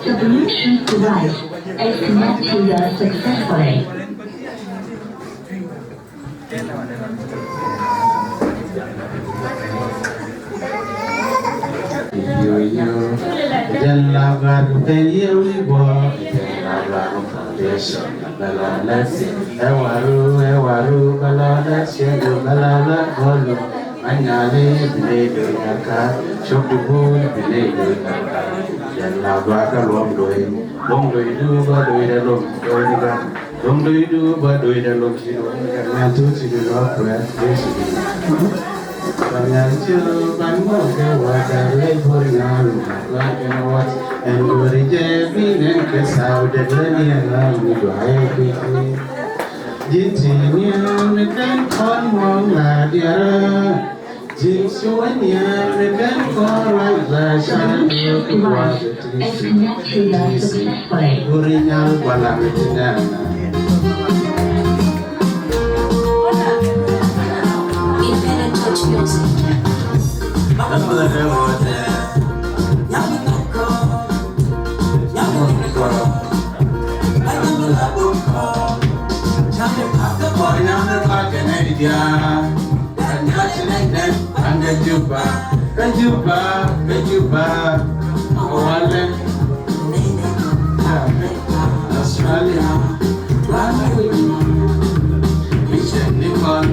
The Bluetooth device is connected successfully. Yo, yo. Jalla bar, tell you we go. Jalla bar, foundation. Balala, ewaru, ewaru, balala, shendo, balala, bolo. Manyale, biledo, nyaka. Shokubun, biledo, nyaka. Yalla, baka, luom, doi. Luom, doi, du, ba, doi, da, luom, doi, da. Luom, doi, du, ba, doi, da, luom, shi, luom, da. Nyan tu, shi, du, luom, doi, doi, shi, du. Ba, nyan, shi, du, ba, mo, ke, wa, da, le, bor, nyan, wa, ke, na, wa. En gori je binen ke sau de lenia na mi dwae kiki. Jiti ni mi kan kon mong la diara. Jin suwania mi kan kon rai la shan yo kuwa. Gori nyal bala mi tinana. Independent Touch Music. Juba, Juba, Juba, Australia, Mission Nicole,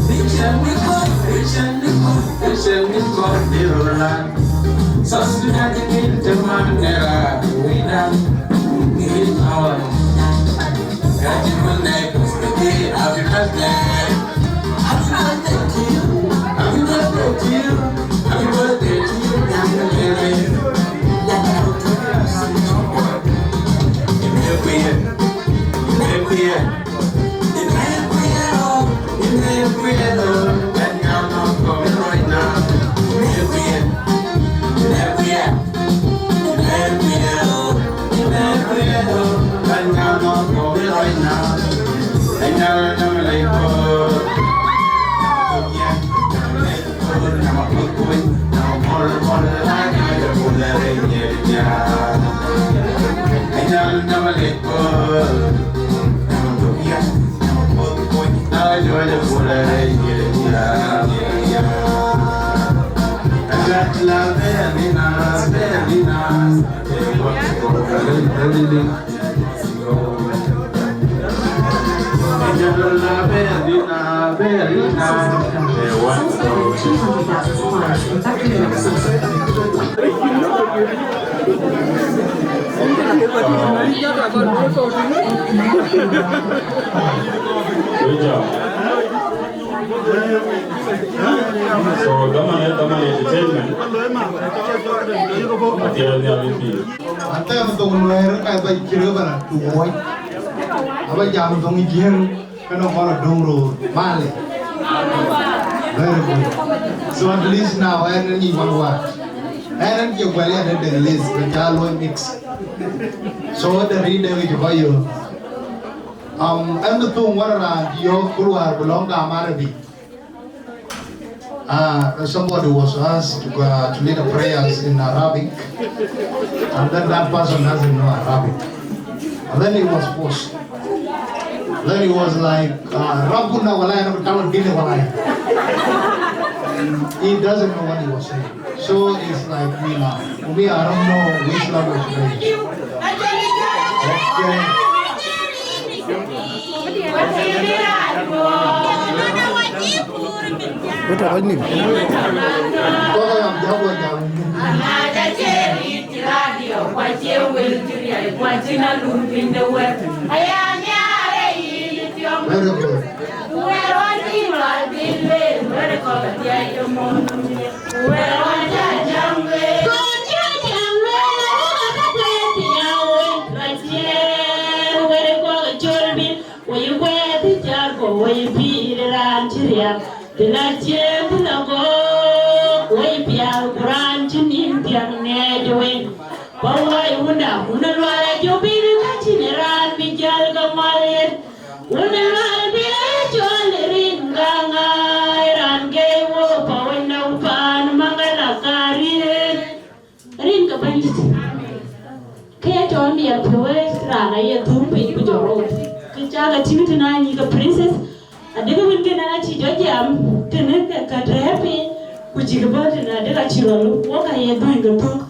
Mission Nicole, Mission Nicole, Mission Nicole, Irola, Sasuna, Temandera, Wida, Nilon, Gajimune, Happy birthday. Happy birthday to you. Happy birthday to you. Happy birthday to you. Good job. So, Daman, Daman Entertainment. Atiel ni alipi. Ata thong Nuer ka ba chiro bara tu woi. Aba jam thong Jiëŋ, kana kono dong ro male. Very good. So at least now, I don't need one word. I don't give well at the list, but I will mix. So the reader is for you. Um, and the thing what around your Kurwa belong to Arabic. Uh, somebody was asked to, uh, to lead the prayers in Arabic, and then that person doesn't know Arabic. And then he was forced. Then he was like, uh, Rabbuna walai, Rabbuna dine walai. He doesn't know what he was saying. So it's like me now. For me, I don't know which language to use. Okay. Weta kɔc nim. Kɔc aa jam, wɔ jam. Very good. Cï riääk, të na cieŋ të na gɔ̈k, woi pial ku raan cï nïn thiäŋ ŋɛɛc wei. Ba wai wunda, wunda lual ajɔ bï ka cïn raan bï jäl ke ŋual yen. Wunda lual bï a cɔl rin gaŋa, raan gei wo pa wenda ku paan maŋala karie. Rin ke Bɛ̈nydït. Ke ya cɔl miɛt piɔ̈u ë raan aye thum piny ku jɔ rot. Ke cak a tïŋ tëna nyi ke princess. Adek wën kën a cï jɔ jam tënë ke ka tɛ̈ɛ̈u piny, ku cïk bɔ̈ tënë adek a cï rɔt luk wok aye dhuny ke thuk.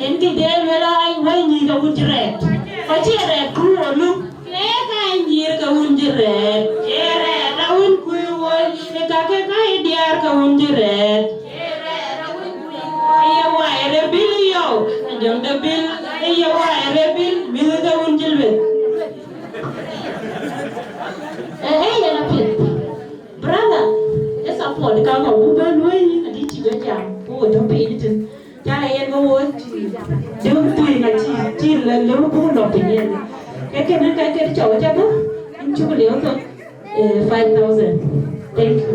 En kë de luel a wai nyi ke wun cï rɛɛt. Kɔc cï rɛɛt ku wo luk. Ke ka nyïïr ke wun cï rɛɛt. Ye rɛɛt a wun kuc woi. Ke ka ke ka ye diaar ke wun cï rɛɛt. Aye wai rebil yo, ajɔŋ de bil, aye wai rebil, mïth de wun cï lueth. Eh, eh, yen apiɛth. Brother, e support ka kɔ̈k ku bä luɔi, adï cï jɔ jam, ku wo tɔ piny tïn. Jana yen ke wo cï, jɔ tui na cï, cï le, le wo buk lɔ piny yen. Ke kene, ke kene cɔk ca bä, in cuk lieu thok. Eh, five thousand. Thank you.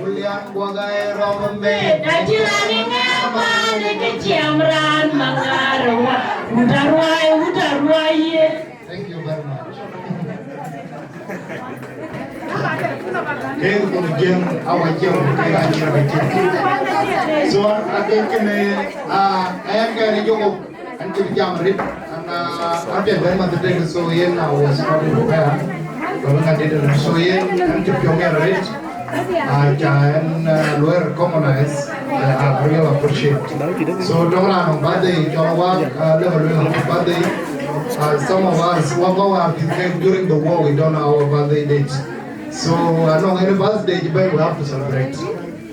William Bogai Rombe. Na cï raan ë ŋɛk bän ë kë ciɛm raan maŋar wa. Wut aruai, wut aruai ye. Thank you very much. Kek kun jiëŋ awa jiëŋ, kek a jiëŋ a jiëŋ. So, I think, uh, I am going to And to jam rit, and, uh, I did very much today, so yen I was not prepared. But when I did it, so yen and to jam rit, uh, and, uh, were recognize, uh, I really appreciate. So don't run on birthday, don't work, uh, level on birthday. Uh, some of us, what our during the war, we don't know our birthday date. So I know any birthday, you we have to celebrate.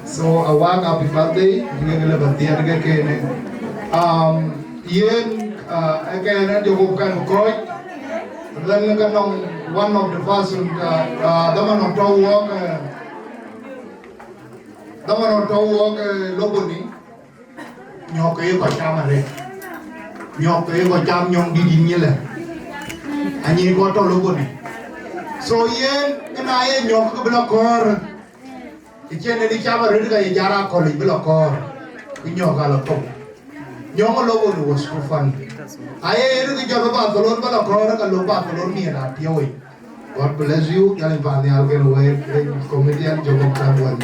So a wak happy birthday, ngeke le ba thiɛɛt ke kene. Um, yen, uh, again, and you can coach. Then ka nong one of the person, uh, uh, the man on top work, uh, the man on top work, uh, Loboni. Nyɔk ke ye kɔc cam arëët. Nyɔk ke ye kɔc cam nyɔŋ dït yïn nyilë. Anyi kɔc tɔ Loboni. So yen, ëna ye nyɔk ke bï la kɔɔr. Ë cïn ënë cam arëët ka ye jar akɔ̈l yic bï la kɔɔr, ku nyɔk ka la thok. Nyɔŋ ë Loboni was too funny. Aye yen kë jɔt bï Barcelona bï la kɔɔr, ka lok Barcelona miɛt a piɔ̈u yic. God bless you. Jal in pan nhial kën wek, eh, comedian Jacob Samuel.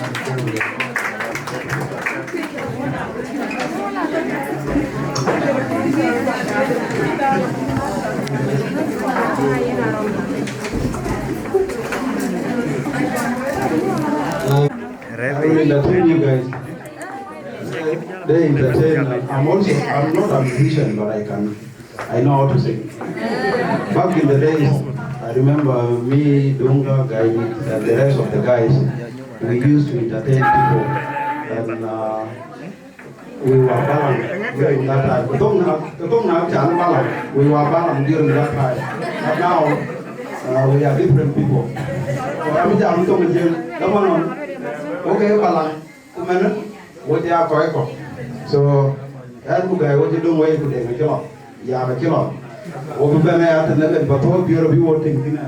I will entertain you guys. They entertain. I'm also, I'm not a musician, but I can, I know how to sing. Back in the days, I remember me, Dunga, Guy, and the rest of the guys, we used to entertain people. And, uh, We were balanced during that time. Ketong na, ketong na chan balance. We were balanced during that time. But now, uh, we are different people. So I'm jam to me jam. Come on. Okay, balance. Kumene, what ya koi ko. So, and ku guy, what you doing? Where you doing? Come on. Ya ba cï lɔ. Wo bï bɛ̈n aya tënë lɛn pa thɔ̈ɔ̈r piɔ̈ɔ̈r abï wo tïŋ thïn ë.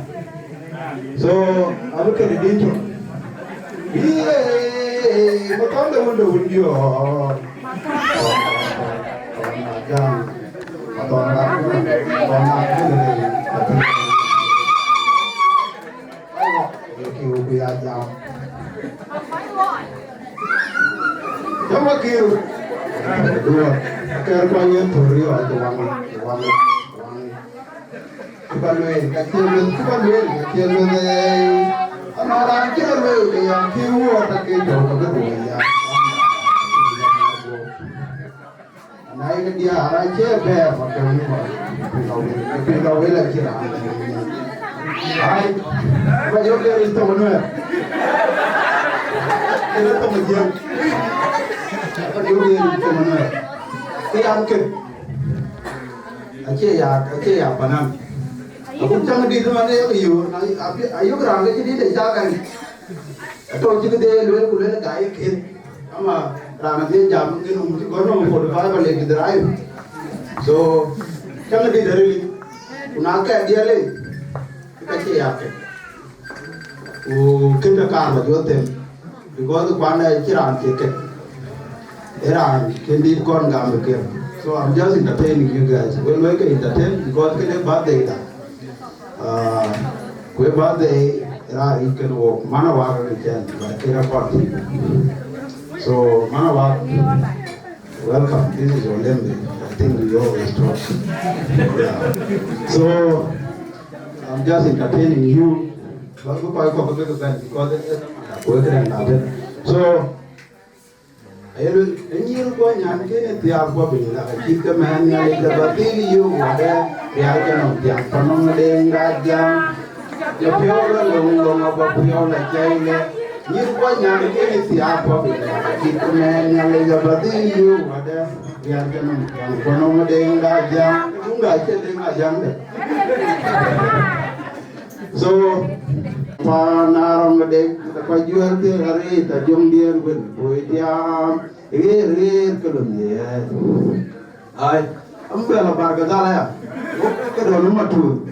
So, abï kënë dït cök. Yee, matɔ̈ɔ̈n de wun de wun diɔ̈ɔ̈r. Matɔ̈ɔ̈n de wun de wun diɔ̈ɔ̈r. Matɔ̈ɔ̈n de wun de wun diɔ̈ɔ̈r. Aywa, ee kï wok ya jam. Jam wa kï. Duɔ̈ɔ̈r. Kɛɛr kuany yen thöör yɔɔc waŋ, waŋ, waŋ. Cï ba lueel, ka cie lueel, cï ba lueel, ka cie lueel, ee. Ama raan cï ba lueel, ke yɔŋ kï wuɔɔr, ta ke jɔu ka bï duɔ̈ɔ̈r ya. Na yïn diäär acie bɛ̈ɛ̈r ba ke wïc ba, piny ka wël, piny ka wël acï raan. Ai, ba yök de rin thoŋ Nuɛɛr. Rin thoŋ Jiëŋ. Ba yök de rin thoŋ Nuɛɛr. Ke yan kën. Acie ya, acie ya panan. Akut cäŋ dït man de yök yöör, na, abi, ayök raan ke cï dït de cak an. Atɔ̈ cï këde lueel ku lueel ka ye kën. Ama raan adhie jam ke nɔm cï gɔ̈t nɔm forty five alek drive. So, cäŋ dït arili. Ku na kɛɛk diɛl ë, ka cï ya kën. Ku kënë kaar ba jɔ them, because kuan ë cï raan cie kek. Ë raan kën dït kɔn gam ë kek. So I'm just entertaining you guys. Wek luɔi ke entertain because kënë birthday da. Uh, ku ë birthday raan ric kën wok. Man awak ë cɛn, but kek akɔn. So man awak, welcome. This is your lembe. I think you always talk. Yeah. So I'm just entertaining you. But we quite cover the event because it's a, we can have it. So, aye luel, ë nyïïr guɔ nyan kënë thiaak guɔ bï la ka cït ke mɛɛn Nhialic ke ba dhil yök wadë, rial ke nɔm thiaŋ pa nɔm deŋ da jam. Ke piɔ̈u la löŋ löŋ abä piɔ̈u la cäi lë. Nyïïr guɔ nyan kënë thiaak guɔ bï la ka cït ke mɛɛn Nhialic ke ba dhil yök wadë, rial ke nɔm thiaŋ pa nɔm deŋ da jam. Duŋ da cï deŋ a jam de. So, pa na rɔm dek, pa juɛl ke rare ta jong dier wen, boi tiam, rir, rir, kelum ye. Ai, am bela barka dala ya. Ke don ma tu.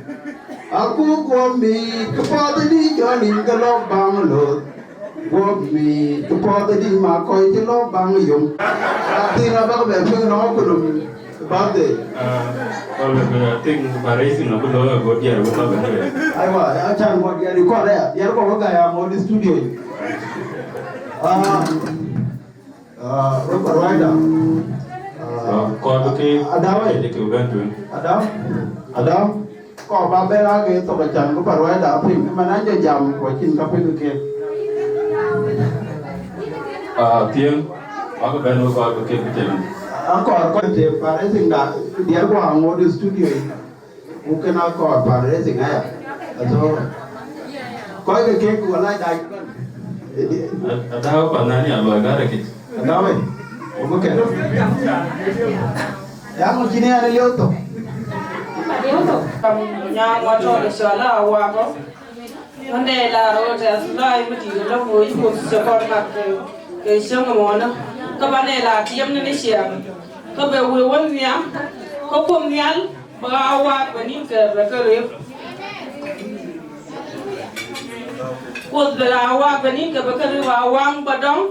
Aku gomi, ke pa de di jolin ke lok bang lo. Guɔ̈p mïïc, kë puɔth ë dït ma kɔc cï lɔ baŋ yom. Lakin abäk bɛ piŋ nɔŋ ku nɔm birthday. Ah, well, I think fundraising abï looi ago diɛɛr bï kɔc bɛ̈n. Aiwa, acan wɔ diɛɛr kɔn aya, diɛɛr kɔn wä gaya ŋot studio. Ah, ah, Robert Ryder. Ah, kɔc bï ke, Adawe. Ke bɛ̈n tueŋ. Ada, ada. Kɔɔr ba bɛ̈n ake thok acan ku pa ruɛɛda piny, man an jɔ jam ku acïn ka piny ke. Ah, thiëŋ, wak bɛ̈n wek kɔɔr ke kek tënë. Akɔɔr kɔc të fundraising da, diɛɛr ku aŋot studio yi. Ku kën akɔɔr fundraising aya. Athöör. Kɔc ke kek wala dac. Ada, ada pa nani alɔi gare kec. Adawe, ogo kɛn. Ya ŋo cïn yan liu thok. Nyaŋ wa tɔl cɔl a wako. Wande la ro te sulai mi ti lo ko yi ko se kon mak ke, ke shang mo na. Ka ba ne la tiam ne ni shia. Ka be we won nya. Ka ko nyal ba wa ba ni ke ba ke re. Ko be la wa ba ni ke ba ke re wa wang ba dong.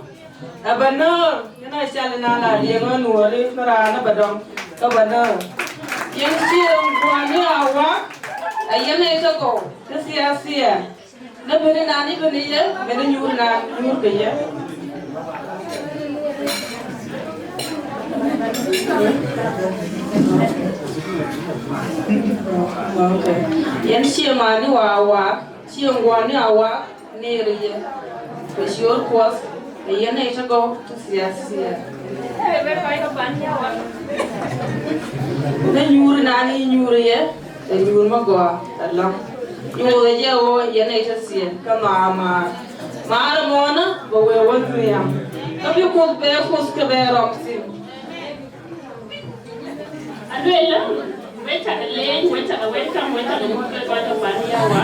Aba nöör, yen a cal ënɔɔnë la riɛŋ ë nuɔɔri, ke raan aba dɔm, ke ba nöör. Yen cieŋ guɔ̈ɔ̈ni awak, a yen ee tɔ gɔu, ke thiathiat. Në bɛ̈n ënɔɔnë bɛ̈n ë ye, bɛ̈n ë nyuur ënɔɔnë nyuur ke ye. Okay. Yen cieŋ ënɔɔnë wa awak, cieŋ guɔ̈ɔ̈ni awak. Neer ye, ku ciöör kuɔth, ë yen ë cï gɔ̈u të thiathiat. Në nyuur ënɔɔnë nyuur ye, ë nyuur magɔa alɔŋ. Nyuur ë jɛ ɣöö yen ë cï thiëëk, ke maar maar. Maar ëmɔnë, bä wëë wën nhiam. Ke bï kuth bɛ kuth ke bɛ rɔm thïn. Aluel, we cak leec, we cak welcome, we cak muk ke kɔc ke pan ya wa.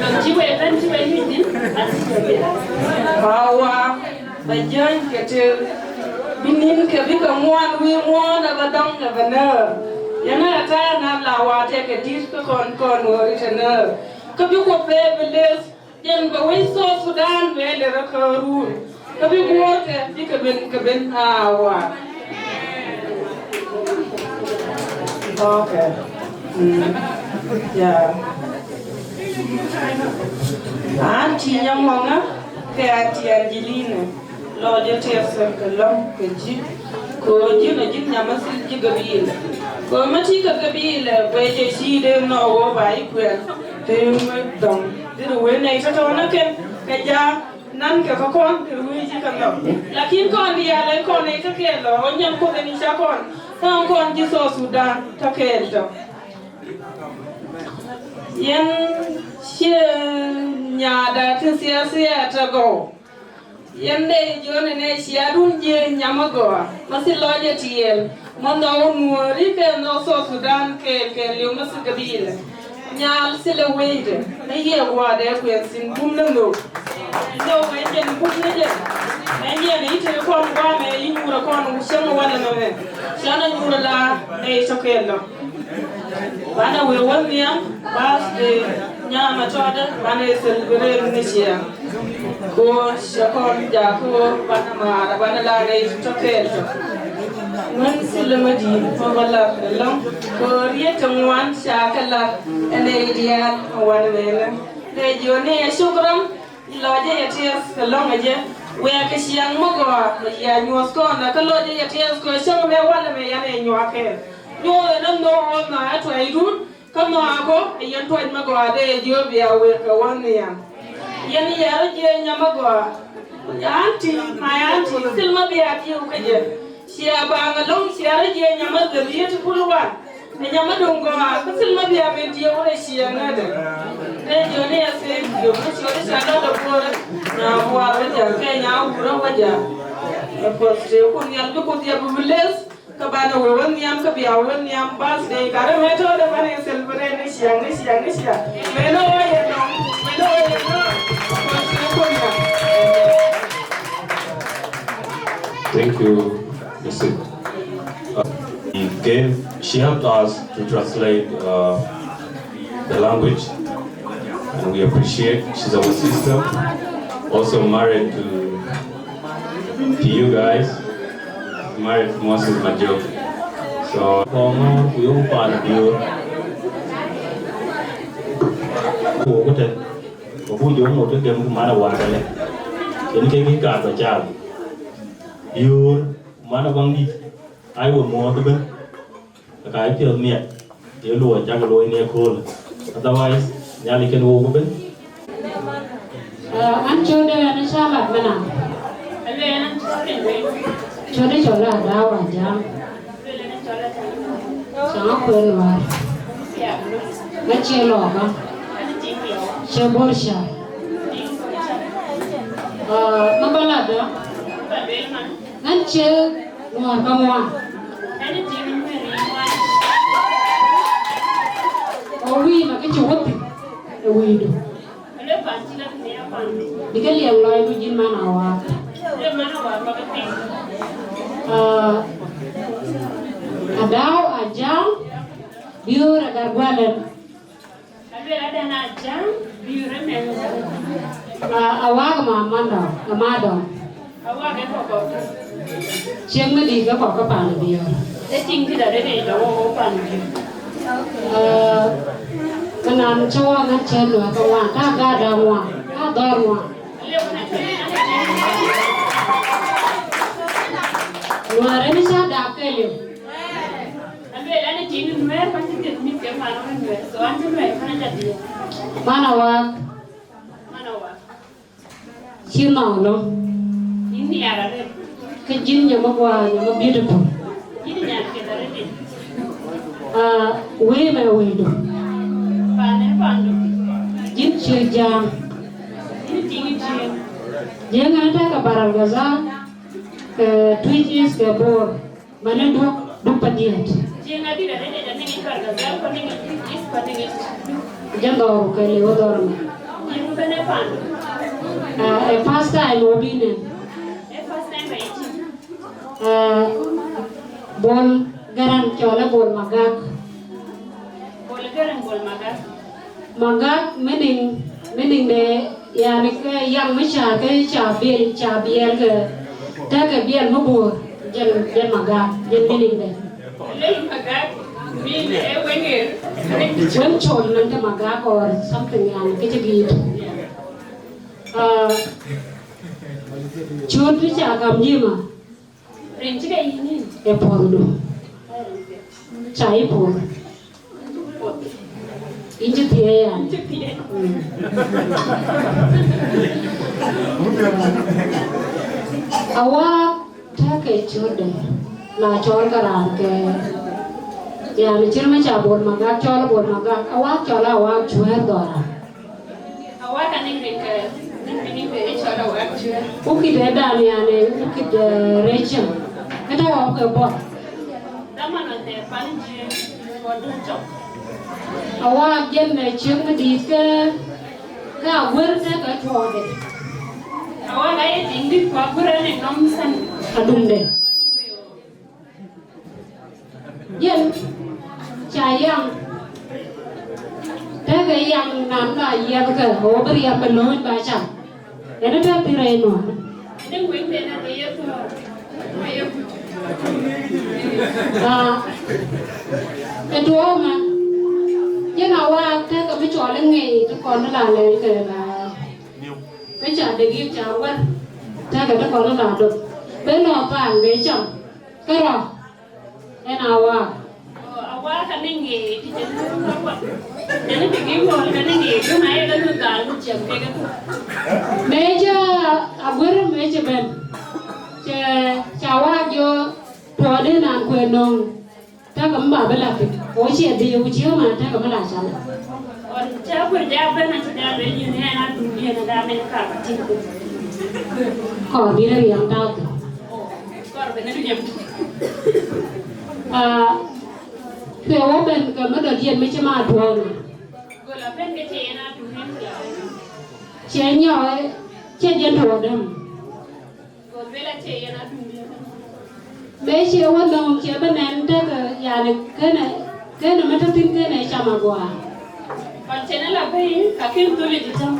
Lon cï we bɛ̈n cï we nyuc thïn, asik ke bɛ̈n. Ba wa, ba jäny ke tëër, bï nïn ke bï ke ŋuan wïï ŋuan aba dɔŋ aba nɛ̈ɛ̈r. Yen ë ata na la wa tek ke dït ke kɔn kɔn wëëri të nɛ̈ɛ̈r. Ke bï kuɔth bɛ bï leth. Yen ba wëi South Sudan bɛ le rɔt ke run, ke bï guɔ̈ɔ̈r ke bï ke ben, ke ben, aa, wa. Okay. Mm. Yeah. Auntie Nyamoŋa, ke Auntie Angelina. Lɔ jɔ tiɛth thɛm ke lɔ̈ŋ ke jï, ku jïn ajïn nyamathil jï gabiil. Ku ëmëtï ke gabiil, eh, bɛ jɔ cïï de nɔ̈k wɔ ba yï kuɛɛr, të dɔm. Dhil wëë nɛy tɔ̈tɔ̈ në ken, ke ja nan ke ke kɔn, ke wëë jï ke lɔ̈ŋ. Lakin kɔn diaal en kɔn nɛy tɔ̈ ke lɔ, ɣɔn nyam kuɔth en ca kɔn, tɔ̈ kɔn jï South Sudan tɔ̈ ke tɔ̈. Yen cie nyaada tin thiathiat tɔ̈ gɔu. Yen de John ënë ciaadun jiëëny nyam agɔa, mathil lɔc ë tiɛɛl, ma nhɔu nuɔɔri ke nhɔu South Sudan keel keel liu mathil gabila. Nyal thilë wëide, në ye guɔ de kuɛth thïn bum në nhok. Nhok ë jɛn bum në jɛn. Ë yen yï tëë kɔn guam ë yï nyuur ë kɔn cäŋ ë wal ëmënë. Cän ë nyuur ë la ë cɔk keel lɔ. Bana wëë wën nhiam, bas de. Nyam atɔ̈de, ban ë celebrate në ciɛɛŋ. Ku cä kɔn jak ku ban ë määr, ban ë la rɛɛc tɔ̈ kɛɛl tök. Wën thilë madït, ku ba lat ë lɔ̈ŋ. Ku riëëc të ŋuan ca ke lat, ë nɛy diaal ë wan ëmënë. Lëë jiö në ye shukran, lɔ jë ye tiɛth ke lɔ̈ŋ ë jë. Wek ke ciɛɛŋ Magɔ̈ɔ̈r, ya nyuɔ̈th kɔn, ke lɔ jë ye tiɛth, ku cäŋ ëmɛ wal ëmɛ yan ë nyuak kɛɛl. Nyuɔ̈th ënɔn nhök ɣɔn nhɔ̈ ë tuɛɛcdun. Kä nhɔaakɔ ë yen tuɔc Magɔ̈ɔ̈r de Ethiopia wek ke wën nhiam. Yen ya rɔt jiëë nyam Magɔ̈ɔ̈r. Aunty, my aunty, thil Mabiaar diu ke jɛ. Cia baaŋ alɔŋ, cia rɔt jiëë nyam adhil yet pul wan. Ë nyam aduŋ Gɔ̈ɔ̈r, kä thil Mabiaar min diu rɔt cia ŋädë. Ee jɔ ni ya thank you, kä cia rɔt cia lɔ de puɔ̈r. Na buar wä jɛ, ke nya wurä wä jɛ. Ë puɔth tëë kun nhial bï ku dhiɛp bï leth. Ka ban a we wën nhiam, ka bï a we wën nhiam birthday, ka rem ë tɔ̈ de ban ë celebrate në ciɛɛŋ, në ciɛɛŋ, në ciɛɛŋ. Meno ye nɔ, meno ye nɔ. Thank you, Mister Uh, he gave, she helped us to translate uh, the language, and we appreciate. She's our sister, also married to, to you guys, married to Moses Majok. So, Komo, ku yöŋ pan Bior. Ku ku te, ku bu jom ŋot ke gem ku man a war kale. Yen ke ki ka ba chal. Bior, man a bang dit. Ai wo mo ke ben. Ka ka ipiɔ̈th miɛt, ye luɔi cak looi në ëköölë. Otherwise, Nhialic kën wok ëbën. Ah, an cöötde an ë cä lat mɛn an. Cöötde cɔl ë Adau Ajam. Cäŋ akuën wäär. Ŋa cie lɔɔkä. Cie bor ca. Ah, ŋa ba lat dɔ. Ŋa cie Nuɔɔr ka ŋuan. Ɔ wïï ma ke cï wä thïn ë wïïdu. Dikë liɛm lɔɔidu jin man Awaak. Ah, Adau Ajam, Biöör Agar Gualem. Aluel adan a jam, bi remember. Ah, Awaak ma mandɔ, ma madɔ. Awaak e kɔkɔ. Cieŋ me di ke kɔkɔ pan Biöör. E tiŋ kida de de da wo pan Biöör. Ah, kanan chawa na chen wa ka wa, ka ga da wa, ka dor wa. Wa re mi cha da ke yo. Aluel an ë tiŋ Nuɛɛr, man cï dhiëth mïth ke man wën Nuɛɛr, so an cï Nuɛɛr man aca dhiëth. Man Awaak. Man Awaak. Cï nɔŋ lɔ. Yïn nhiaar arëët. Ke jin nyam agua, nyam a beautiful. Yïn nhiaar piɛth arëët. Ah, wëi mɛ wëidu. Pan ë pandu. Jin cï jam. Yïn tiŋ cï. Jeng an tak a Bahr el Ghazal, ke Twic East ke Bor. Mane duɔ̈k, duɔ̈k pa diɛ̈t. Jiëŋ adït arëët ë jɔ niŋ Bahr el Ghazal, ku niŋ East, ku niŋ East. Jɔ dhɔ̈ɔ̈r ke le wo dhɔ̈ɔ̈r mɛ. Jiëŋ bɛ̈n ë pan. Ah, ë first time wo bï nɛn. Ë first time ba yï cï. Ah, Bol Garaŋ cɔl ë Bol Magak. Bol Garaŋ, Bol Magak. Magak meaning, meaning de, yani, ke yaŋ mi ca ke ca biɛl, ca biɛl ke, te ke biɛl mi Bor, jɛn, jɛn Magak, jɛn meaning de. Lel Magak, mean, eh, weŋ er. Weŋ col nɔn te Magak or something, yani, ke cï giit. Ah, col ti ca gam yima. Rin cï ke yïn yïn. Ë puɔ̈thdu. Ca yï puɔ̈th. Yïn cï thiëëc ya. Yïn cï thiëëc. Mm. Awaak tëëk ke cötde. Na cɔl ke raan ke. Yani cït më ca Bol Magak cɔl Bol Magak. Awaak cɔl Awaak cuɛ̈ɛ̈r dhɔra. Awak anï rin ke, rin bï nïn ke ë cɔl Awak cuɛ̈ɛ̈r. Ukït ë dan yani, ukït, eh, rëcë. Këtɛ wɔ ke bɔ̈. Dhaman ë thɛɛr pan Jiëëŋ, wɔ dun cɔk. Awak jɛn ë ciëŋ dït ke, ke aguër ke ke tuɔɔde. Awak aye tiŋ dït ku aguër anï nɔm thɛn. Adumde. Yen ca yam. Tëk Ke yam nɔn la yiɛth ke, o bï riɛm bï lööny ba cam. Yen ë tɛ̈ pïr ë nuɔɔr. Aa, ë duɔ̈ɔ̈mä, yen Awaak tɛ̈ ke bï cɔl ë ŋic të kɔn la lɛ̈i ke la. Ke ca dek yïk ca wär, tɛ̈ ke të kɔn la döt. Bï nɔ̈k paan bï cam, ke rɔ̈. Yen Awaak. Awaak anïŋ ŋeet, tënë Awaak. Tënë bï gï ŋoot, tënë ŋeet, yen aye ke luth dhaal ku ciɛm kek ëtök. Mëë cï Aguër mëë cï bɛ̈n, cï, cï Awaak jɔ tuɔɔcde nɔn kuɛɛr nɔŋ, tɛ̈ ke bï ba bï la thïn. Ku cie dhil, ku cie man tɛ̈ ke bï la cam. Ɣɔn cï Aguër ja bɛ̈n, acï ja lueel yïn, ɣɛn adundiɛ̈n ada mɛn ka ba tïŋ. Kɔɔr bï riɛm tääu thïn. Kɔɔr bï riɛm. Aa, ke wɔ bɛ̈n ke mëdɔ̈diɛ̈n mi cï ma tuɔɔk nɔn. Gol abɛ̈n ke cie yen adundiɛ̈n. Cie nyɔk, cie jɛn tuɔɔk däm. Gol lueel acie yen adundiɛ̈n. Mëë cie wä nɔm cie bï nɛn tëk, yani, kënë, kënë mi tɔ̈ thïn kënë cam aguɔ. Pan cïn la bɛ̈i, ka kën dhöl ë jï tɔ̈.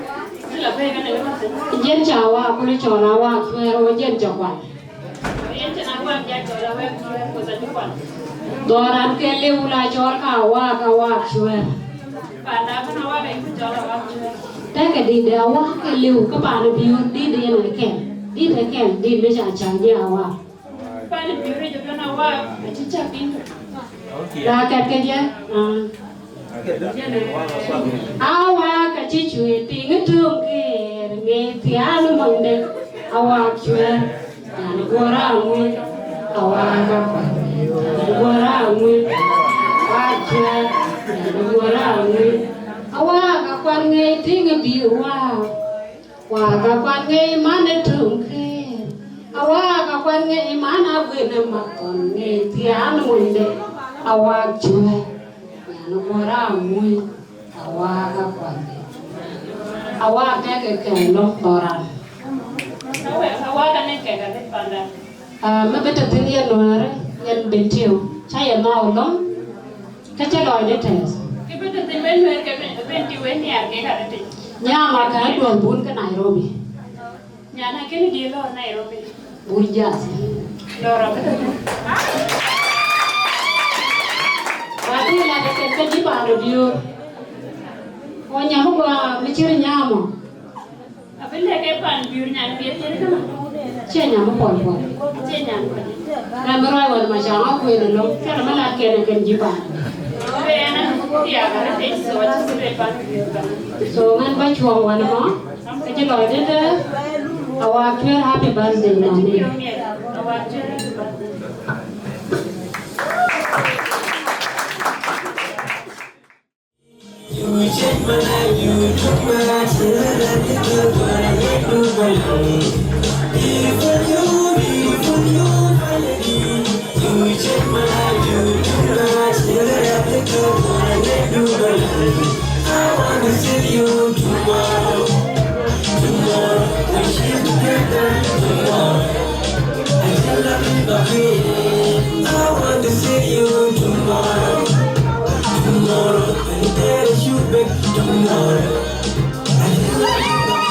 Cï la bɛ̈i kënë ë tɔ̈ thïn. Jɛn ca Awaak ku le cɔl Awaak Cuɛɛr, wo jɛn ca kual. Yen cïn Awaak ja cɔl Awaak Cuɛɛr, ku tɔ̈ cï kual. Dhɔran ke lëu la cɔl ka Awaak, Awaak Cuɛɛr. Panda bï na Awaak ayï cɔl Awaak Cuɛɛr. Tɛ̈ ke dït de Awaak ke lëu, ke paan ë Biöör dït yen ë kɛn. Dït ë kɛn, dït mi ca cäŋ jë Awaak. Paan ë Biöör ë jɔ bɛ̈n Awaak, acï cäk piny. La kɛt ke jɛ, aa. Awaak acï cuëër tiŋ ë töŋ kër, ŋic thiaan ë muɔnyde, Awaak Cuɛɛr. Nyan guɔ raan ŋuëc, Awaak akuan. Nyan guɔ raan ŋuëc, Awaak Cuɛɛr. Nyan guɔ raan ŋuëc, Awaak akuan ŋic tiŋ ë bï Awaak. Awaak akuan ŋic man ë töŋ kër. Awaak akuan ŋic man aguën ë mathɔn ŋic thiaan ë muɔnyde, Awaak Cuɛɛr. Nyan guɔ raan ŋuëc, Awaak akuan. Awaak tɛ̈ ke kɛn lɔ̈ŋ dhɔran. Awaak anɛn kɛk arëët panda. Aa, më bï tɔ̈ thïn yen Nuɛɛr, yen Bentiu, ca ye Mao lɔ̈ŋ, ke cï lɔɔcde tɛ̈ɛ̈th. Kë bï tɔ̈ thïn yen Nuɛɛr ke Bentiu yen nhiaar kek arëët. Nyaam aka duɔ̈l bun ke Nairobi. Nyan akënë dï lɔ Nairobi. Bur jath. Lɔ rɔt. Wa dï la de kɛn ke dï paan Biöör. Wo nyam guɔ mi cïr nyam ɔ. Abï lɛ̈k ke paan Biöör nyan Biöör yen kënë. Cie nyam pɔl pɔl. Cie nyam pɔl. Na mi rɔɔc wën ma ca ŋɔk kueen ë lɔ̈ŋ, kɛn ë mi lat kɛn ë kɛn jï paan. Kueen ë thiaak arëët, so acï bï paan Biöör bɛ̈n. So ŋän ba cuɔŋ wän ëmɔ, ke cï lɔɔcde tɛ̈, Awaak Cuɛɛr, happy birthday, mami. Awaak Cuɛɛr, happy birthday. You change my life, you took my heart, you let me go, but I can't do my own. Beautiful you, beautiful you, finally. You change my life, you took my heart, you let me go, but I can't do my own. I want to see you tomorrow, tomorrow, when she's together, tomorrow. I tell her in my bed, I want to see you tomorrow. Tomorrow, and there is you back tomorrow. I tell her in my bed,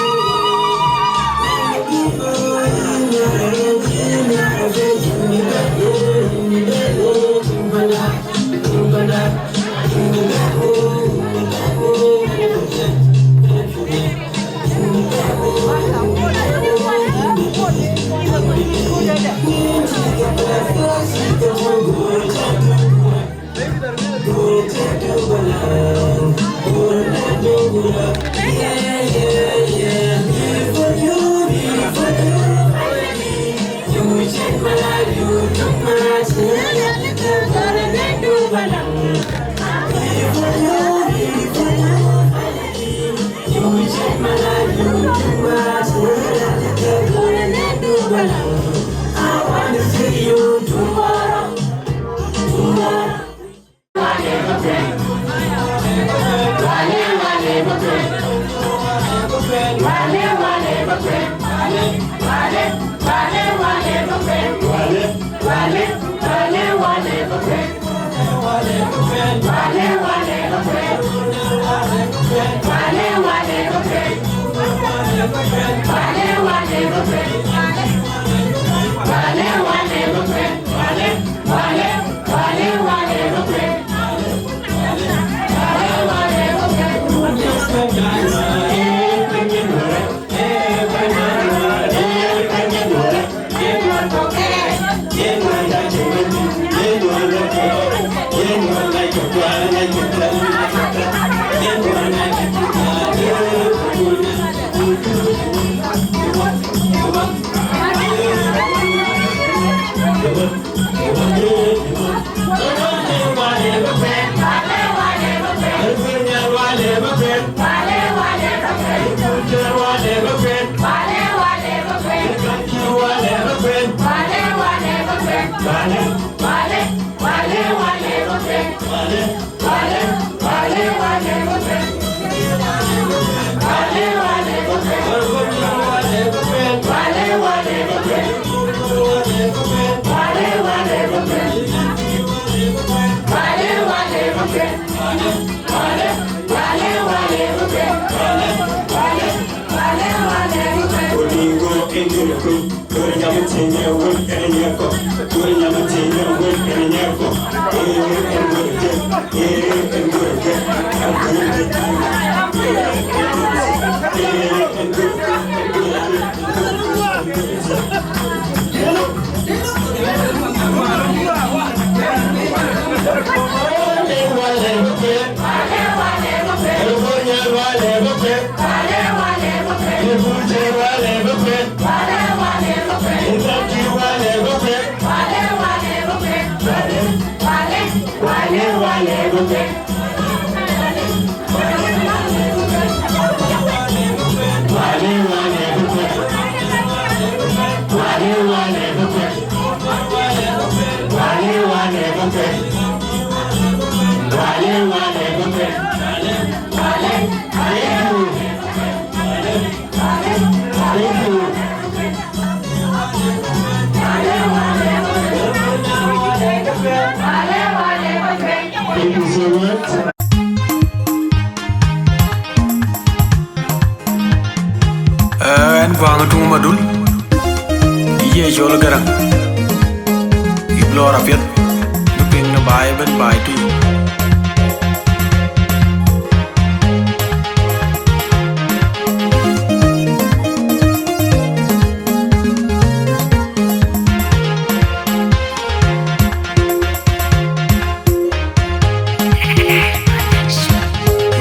Thank you so much. Ɛn Guaŋ Tuŋ Madul, ye cɔl Garaŋ, yï lɔɔr apiɛth, bï piŋ në baai ëbën baai tui.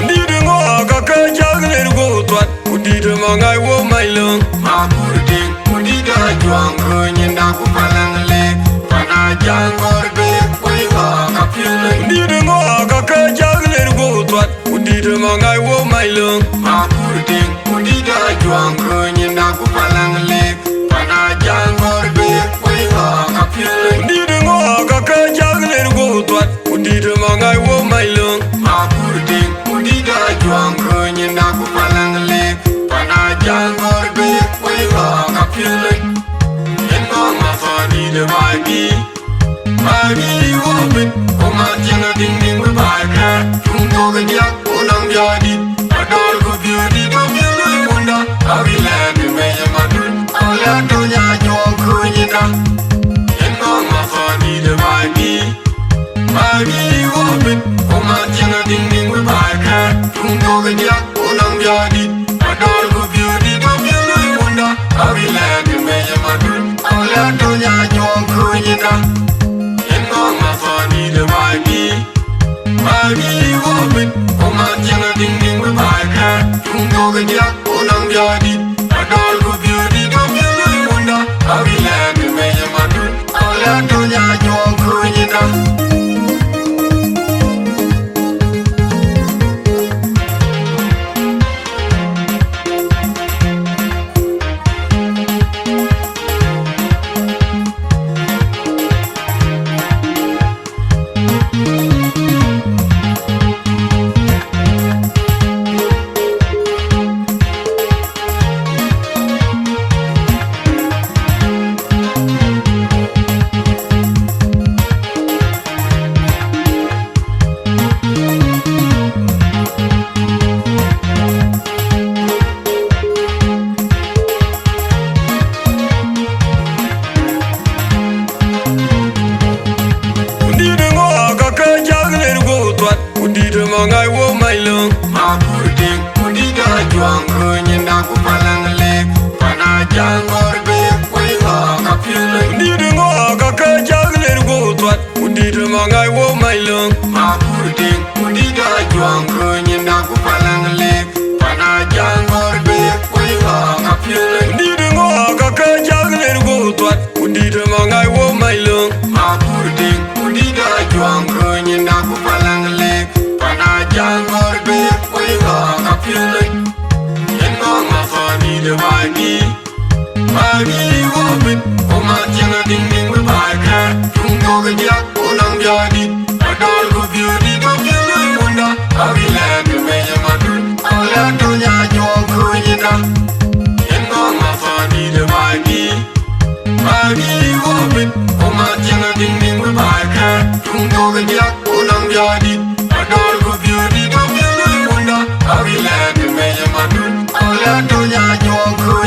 Ndït ŋɔɔk ake cäk ler guɔ thuat, ku dït ë maŋ ai wo mac löŋ. Ma kur tiŋ, ku dït ë ajuɔŋ kööny nda ku palaŋ lek, pan ajaŋ gɔ̈r bek, wei ŋɔɔk apiöl. Ndït ŋɔɔk ake cäk ler guɔ thuat, ku dït ë maŋ ai wo mac löŋ. Ma kur tiŋ, ku dït ë ajuɔŋ kööny nda ku palaŋ lek, pan ajaŋ gɔ̈r bek, wei ŋɔɔk apiöl. Ndït ŋɔɔk ake cäk ler guɔ thuat, ku dït ë maŋ ai wo mac löŋ. Ma kur tiŋ, ku dït ë ajuɔŋ kööny nda ku palaŋ lek, pan ajaŋ gɔ̈r bek, wei ŋɔɔk apiöl. Yen ŋɔɔk ma thɔn dït ë baai dï. Baai dï wo bit, ku ma tiŋ a diŋ diŋ bï baai kɛ̈ɛ̈r. Tuŋ thok ë diäk, ku naŋ biäk dït. Adɔl ku biööt dït, ku biööt loi wunda. Abï lɛ̈ɛ̈t ë mec ë madun. Alɛ̈ɛ̈t tɔ̈ nya juɔk kööny ë dä. Yen ŋɔɔk ma thɔn dït ë baai dï. Baai dï wo bit, ku ma tiŋ a diŋ diŋ bï baai kɛ̈ɛ̈r. Tuŋ thok ë diäk, ku naŋ biäk dït. Adɔl ku biööt dït, ku biööt loi wunda. Abï lɛ̈ɛ̈t ë mec ë madun. Alɛ̈ɛ̈t tɔ̈ nya juɔk kööny ë dä. Yen ŋɔɔk ma thɔn dït ë baai dï. Baai dï wo bit, ku ma tiŋ a diŋ diŋ bï baai kɛ̈ɛ̈r. Tuŋ thok ë diäk, ku naŋ biäk dït. Adɔl ku biööt dït, ku biööt loi wunda. Abï lɛ̈ɛ̈t ë mec ë madun. Alɛ̈ɛ̈t tɔ̈ nya juɔk kööny ë dä. Ku dït ë ŋɔɔk ake cäk ler guɔ thuat, ku dït ë maŋ ai wo mac löŋ. Ma kur tiŋ, ku dït ë ajuɔŋ kööny nda ku palaŋ lek, pan ajaŋ gɔ̈r bek, wei ŋɔɔk apiöl. Ku dït ë ŋɔɔk ake cäk ler guɔ thuat, ku dït ë maŋ ai wo mac löŋ. Ma kur tiŋ, ku dït ë ajuɔŋ kööny nda ku palaŋ lek, pan ajaŋ gɔ̈r bek, wei ŋɔɔk apiöl. Ku dït ë ŋɔɔk ake cäk ler guɔ thuat, ku dït ë maŋ ai wo mac löŋ. Ma kur tiŋ, ku dït ë ajuɔŋ kööny nda ku palaŋ lek, pan ajaŋ gɔ̈r bek, wei ŋɔɔk apiöl. Yen ŋɔɔk ma thɔn dït ë baai dï. Baai dï wo bit, ku ma tiŋ a diŋ diŋ bï baai kɛ̈ɛ̈r. Tuŋ thok ë diäk, ku naŋ biäk dït. Adɔl ku biööt dït, ku biööt loi wunda. Abï lɛ̈ɛ̈t ë mec ë madun. Alɛ̈ɛ̈t tɔ̈ nya juɔk kööny ë dä. Yen ŋɔɔk ma thɔn dït ë baai dï. Baai dï wo bit, ku ma tiŋ a diŋ diŋ bï baai kɛ̈ɛ̈r. Tuŋ thok ë diäk, ku naŋ biäk dït. Adɔl ku biööt dït, ku biööt loi wunda. Abï lɛ̈ɛ̈t ë mec ë madun. Alɛ̈ɛ̈t tɔ̈ nya juɔk kööny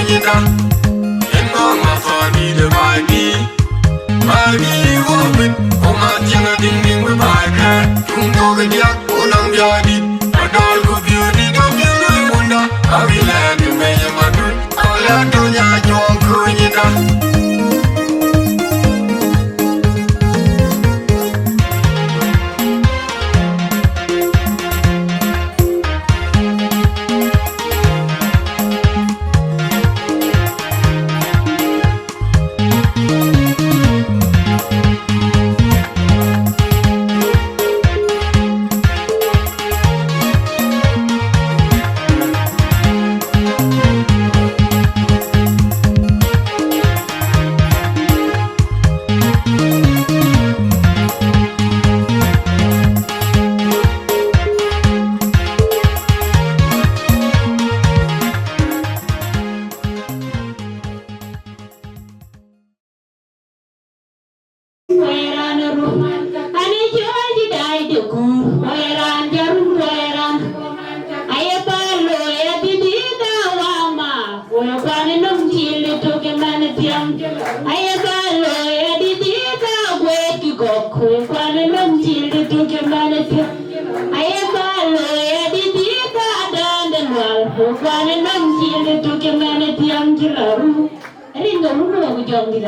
Rin ke wun wä ku jɔŋ dït.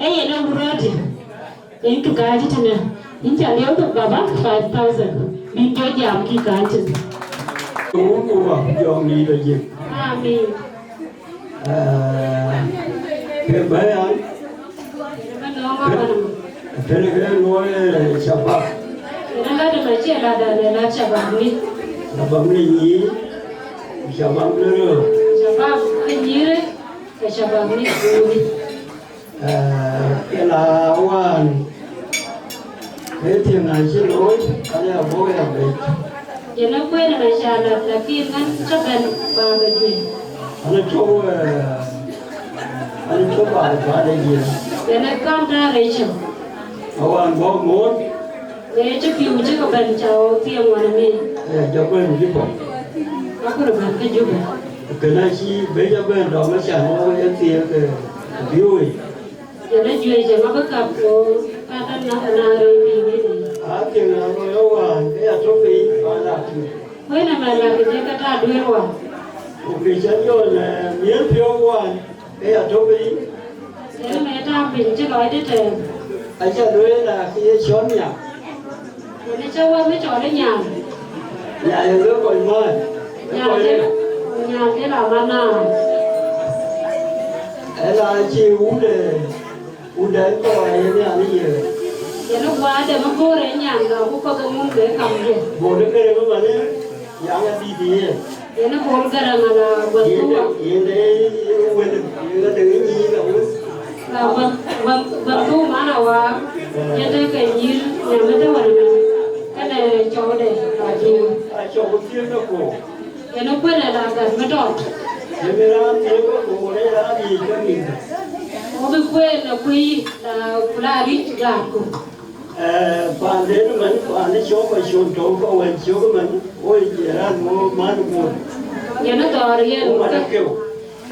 Ee yen ee wurɔ̈ɔ̈t. Yen kï kääc tënë. Yïn ca liɛu thok baba, five thousand. Bïn jɔ jam kï kääc tënë. Wun ku wä ku jɔŋ dït aye. Amin. Ee, ke bɛ̈ɛ̈i an, kënë ke luɔi, ee, shabab. Kënë lat ë macie lat dan ë lat shabab ni. Shabab ni nyi, shabab ni rö. Shabab ke nyïrë, ke shabab ni kuuni. Ee, kënë wään, ee thiëŋ acï looi, ka ya bɔ̈ ya bec. Yen ë kueen ë mac aa lat, lakin ɣɛn cä bɛ̈n bä bɛ juëc. An ë cop, ee, an ë cop bä bä de jiël. Yen ë kam tääu rëcë. Awään bɔ̈ moor. Rëcë pïu cï ke bɛ̈n cä ɣo thiëŋ ɣɔn ë mïïn. Ee, jɔ kueen bï pɔ̈k. Akurë bɛ̈n ke Juba. Kënë acï bec abɛ̈n dɔm acan ɣo ye thiëëk, ee, biööi. Jɔl a juëc ë ŋa bï kap ku ka tën na na röör pïïr kënë. Aa, thiëŋ raan loi ë wään, ke ya tök piny, paan dak tïŋ. Wën ë mɛn la kë cï ke ta duëër wään. Ku kë cä jɔl, ee, miëth piɔ̈u wään, ke ya tök piny. Yen ë mɛn taŋ piny cï lɔc dït tɛ̈ɛ̈n. Acä lueel, aa, kë ye cɔl nyak. Yen ë cä wek bï cɔl ë nyan. Nyan ë wek kɔc määr. Nyan ë, nyan ë la manaan. Ë la cï wut, ee, wut dɛn kɔɔr aye nhial ë ye. Yen ë guɔ dɛm ë göör ë nyan, ka ku kɔ̈k ë ŋum ke kam juëc. Bol ë kërë ëmanë, yaŋ adït ë yen. Yen ë Bol Garaŋ ala Guantuma. Yen de, yen de wël, yen de nyïïn awël. Ala Guan-, Guan-, Guantuma na wa. Yen de ke nyïïn, nyam de wël. Kënë cɔɔk de, la jiëë. A cɔɔk thiëëk de ko. Yen ë kuën ala gat me tɔt. Yen raan thiëëk de ko, yen raan yic ke mïth. Wo bï kuën ë kuï, la, ku la ric gat ku. Ee, paanden man, paan cɔk acol tɔ̈u ka wɛ̈l cök man, woi jiëran wo man bur. Yen ë dhɔ̈ɔ̈r yen wo man ke, akeu.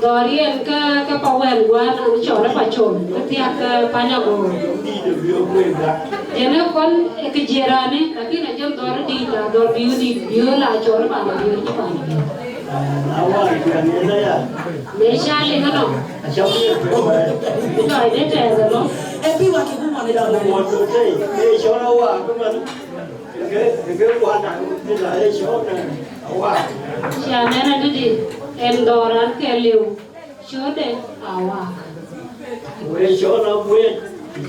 Dhɔ̈ɔ̈r yen ke, ke pa wɛ̈l guan an cɔl ë pa col, ke thiak ke pany agoor. Dït ë biök wek gak. Yen ë kɔn ë kë jiëranë, lakin ajɔl dhɔ̈ɔ̈r ë dït la, dhɔ̈ɔ̈r biök dït, biök la cɔl ë paan biök cï paan biök. Ee, na wään kuɛn yen aya. Me ca liŋ ënɔ. Acä wek tueŋ wɛ̈ɛ̈r. Lɔc de tɛɛth ënɔ. Ee bï wak kï bï mɔn ë dɔm. Mɔn tɔ̈ tei, ee cɔl awaak ëmën. Ke, ke kuan a, bï la ee cɔl, ee, awaak. Cia nɛn adïdï, en dhɔ̈ɔ̈r an ke liu, cöötde awaak. Wek cɔl aguëëc,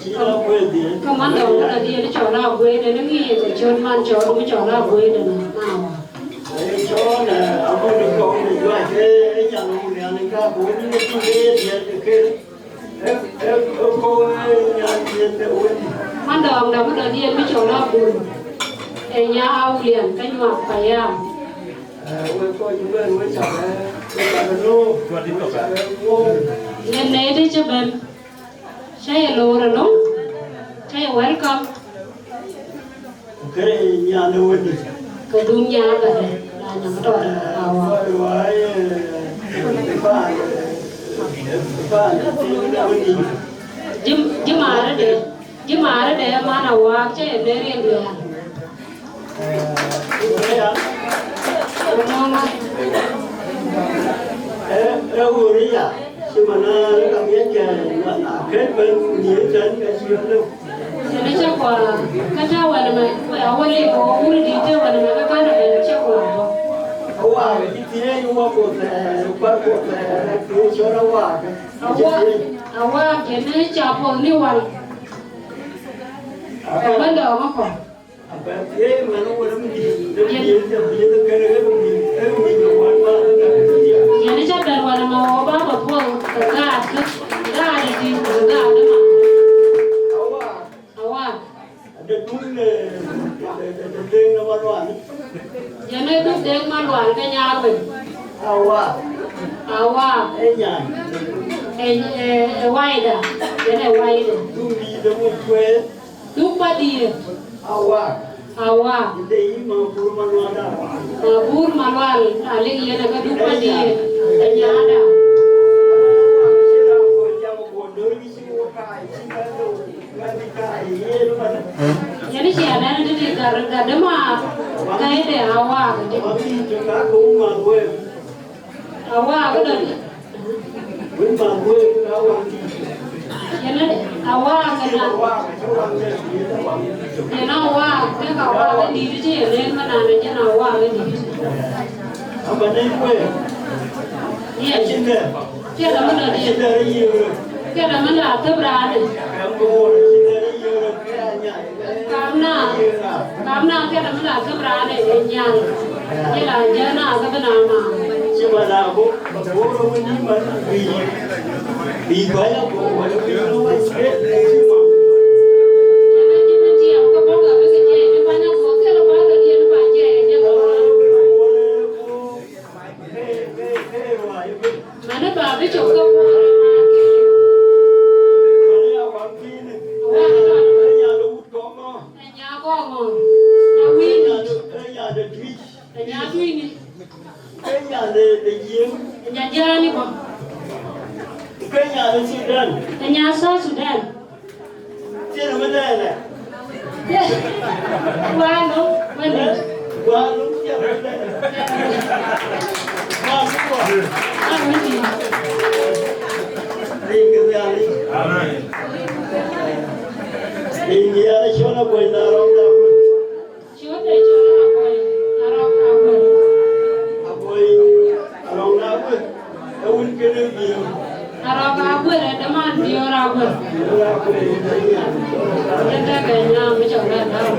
cï aguëëc dhiëëth. Ke man dɔ̈ɔ̈r adï en cɔl aguëëc, en ŋic ë cööt man cɔl, cɔl aguëëc ënɔ, na awaak. Ee cɔɔl, ee, abun ë kɔ̈u në juac, ee, ee, nyan Awulian ë ka bun ë tïŋ, ee, diɛt ë ker. Ee, ee, ee, kɔ̈u, ee, nyan diɛt ë wël. Man dɔɔŋ dɔm ë dɔ̈diɛn bï cɔl Abun. Ee, nya Awulian, ke nyuak payam. Ee, wek kɔc ëbɛ̈n, wek cak, ee, wek cak ë loor, wek cak ë loor. Yen nɛy të cï bɛ̈n. Cä ye loor ënɔŋ, cä ye welcome. Kërë nyan ë wëndï. Ke dhum nyan bä dë, la nyam tɔɔt ë awa. Kɔc wä ye, Jim, jim arëde, jim arëde man Awaak cä ye ner yen diäär. Ee, ee, ɣööt aya, cï man aa, ka miɛt kë, akën bɛ̈n nhiëër tɛ̈n, ka cï lëu. Yen acä kuaar, ka tɔ̈ wɛ̈n ëmɛ, ku awä lip, ku wun dït tɔ̈ wɛ̈n ëmɛ, ka kän ëmɛ acä kuaar bɔ̈. Awaak, cï thiëëc wä ku thɛɛr, kuat ku thɛɛr, ku cɔl Awaak. Awaak, Awaak, yen ë cä puɔth në wal. Aba lɔ̈ɔ̈m akɔ̈l. Yen, yen cä bɛ̈n wal ëmɛ wä bä bä puɔl, ke gaat, ke gaat ëdï, ke gaat ëmä. Awaak. Yen ë Duk Deŋ Malual ke nyaar wën. Awaak. Awaak. Ë, ë, ë Waida. Yen ë Waida. Duk Padiɛt. Awaak. Awaak. Ë yï Mabur Malual da. Mabur Malual, aliŋ yen ë ke Duk Padiɛt, ë nyaada. Yen cï anɛn tëtï gat, gat dë ma, gat de Awaak dï. Awaak dɔ̈. Yen Awaak ëna. Yen Awaak, kek Awaak ë dït cï ye len manana, yen Awaak ë dït. Yes. Piɛth amën dɔ̈ diɛt. Piɛth amën la thëp raanë. Kam na, kam na piɛth amën la thëp raanë ë nyal. Ye la jɛ na ke bï na ma. Cï bä la buk, buk röt wën yï man, bï, bï bäny abuk, wala bï röt wën yï man. Yen acï bï tiɛɛm ke bäk abï ke jɛ, bï bäny abuk, thil bä ke diɛt bä jɛ, jɛ bä. Mane ba bï cök ke puɔ̈r ë ŋaak ke. Awak ë tɔ̈. Ë nya kɔŋ ŋö? Nya wïïn. Ë nya Tuic. Ë nya Tuic ni. Ë nya Jiëëŋ ni bɔ̈. Ë nya South Sudan. Tiɛn ëmënë ënë. Walo, walo. Walo, tiɛn ëmënë ënë. Walo, walo. Walo, walo. Rin ke Nhialic. Amen. Rin ke Nhialic, cɔl Aguɛny na rɔm na. Cööt de cɔl Aguɛny, Arɔk Aguɛr. Aguɛny, Arɔk Aguɛr, ee wun kënë Biöör. Arɔk Aguɛr, ee däman Biöör Aguɛr. Biöör Aguɛr, ee däman. Ke tɛ̈kë nyam cɔl Arɔk.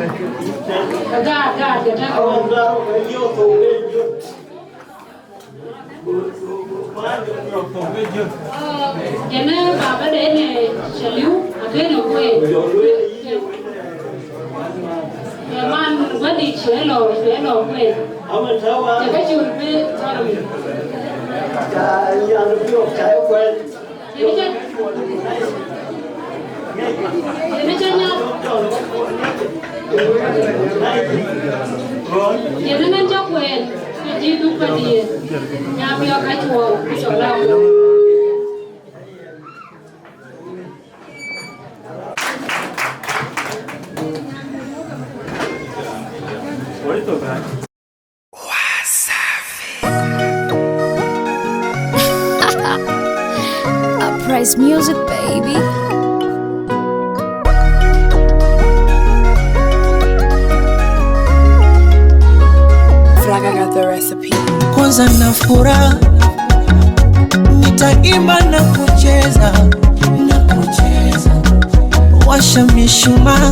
Ke gaat, gaat, ke tɛ̈kë. Arɔk Arɔk, ee yöök thok, ee yöök. Yen ë baba de në Caliu, akënë kueen. Ë man wädït cï lɔ, cï lɔ kueen. Të ke col bï thɔ̈r mïth. Yen cä, yen cä nyath. Yen ë ŋɛn cä kueen, ke jï Duk Padiɛt, nya biɔk ka cuɔl, ku cɔl la kueen. Uprise Music, baby. Fraga got the recipe. Kwanza na furaha, nitaimba na kucheza, na kucheza. Washa mishumaa,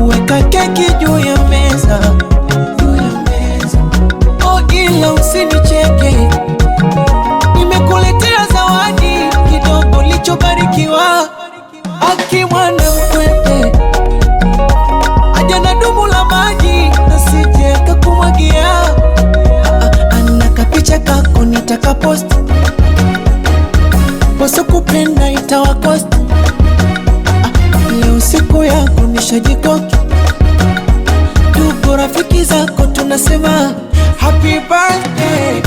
weka keki juu ya meza, juu ya meza. Oh, ila usinicheke, nimekuletea zawadi kidogo lichobarikiwa. Aki mwana mkwete, aja na dumu la maji, nasije kakumwagia. Ah, ah, ana kapicha kako nitaka post. Wasokupenda itawakost. Ah, ah, leo siku yako nishajikoki. Ndugu rafiki zako tunasema happy birthday.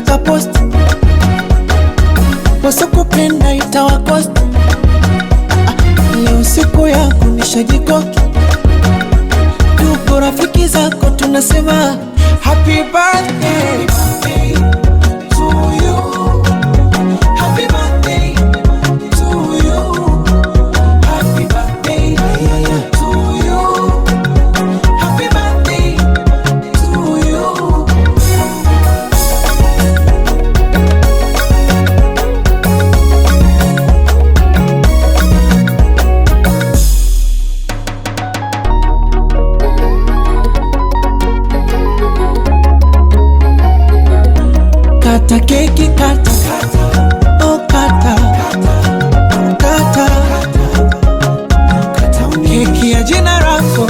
Ka post. Wasokupenda itawakost. Ah, leo siku yako nishajikoki. Tuko rafiki zako tunasema happy birthday to you. Happy birthday to you. Happy birthday to you. Happy birthday to you. Kata keki, kata, oh, kata, kata. Keki ya jina lako,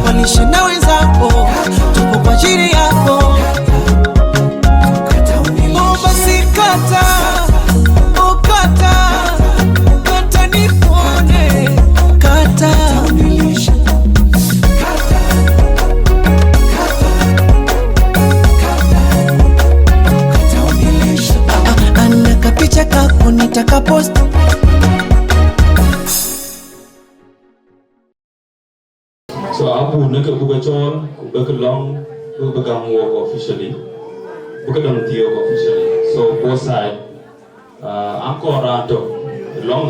walishe na wenzako, tupo kwa ajili yako. Oh, basi kata, oh, kata, kata nikuone, kata. Ah, ah, na kapicha kako nitaka post. So abun në ke buk ë cɔɔl, ku bï ke lɔ̈ŋ, bï, bï gäm wok officially, bï ke dɔm thiɔ̈k officially. So both side, uh, aŋkɔɔr raan tök lɔ̈ŋ.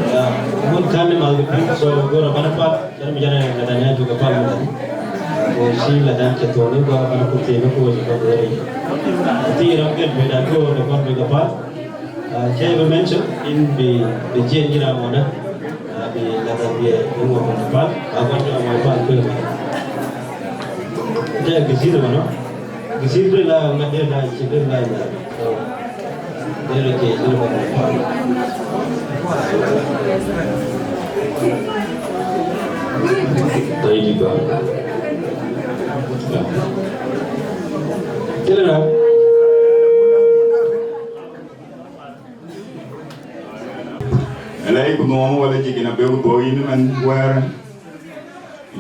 Yeah, wun kan ma ke piny, so go ra bana pat. Cän mi jana la dan ya juga pal mi dan. Ko shi la dan ke to ni gwa kan ku te ko ji ko dori. Ti ram ke be da ko ne kon be ga pal. Ah, ke be mention in be, be jien jira mo da. Ah, be la dan be, be mo ko pal. Ba ko jo mo pal ko. Ja ke ji do no. Ke ji do la ma de la ji do la. So, Thank you, God. Yeah. Kile na. Elai ku nuɔm wala jikina be ku bo yin man wɛr.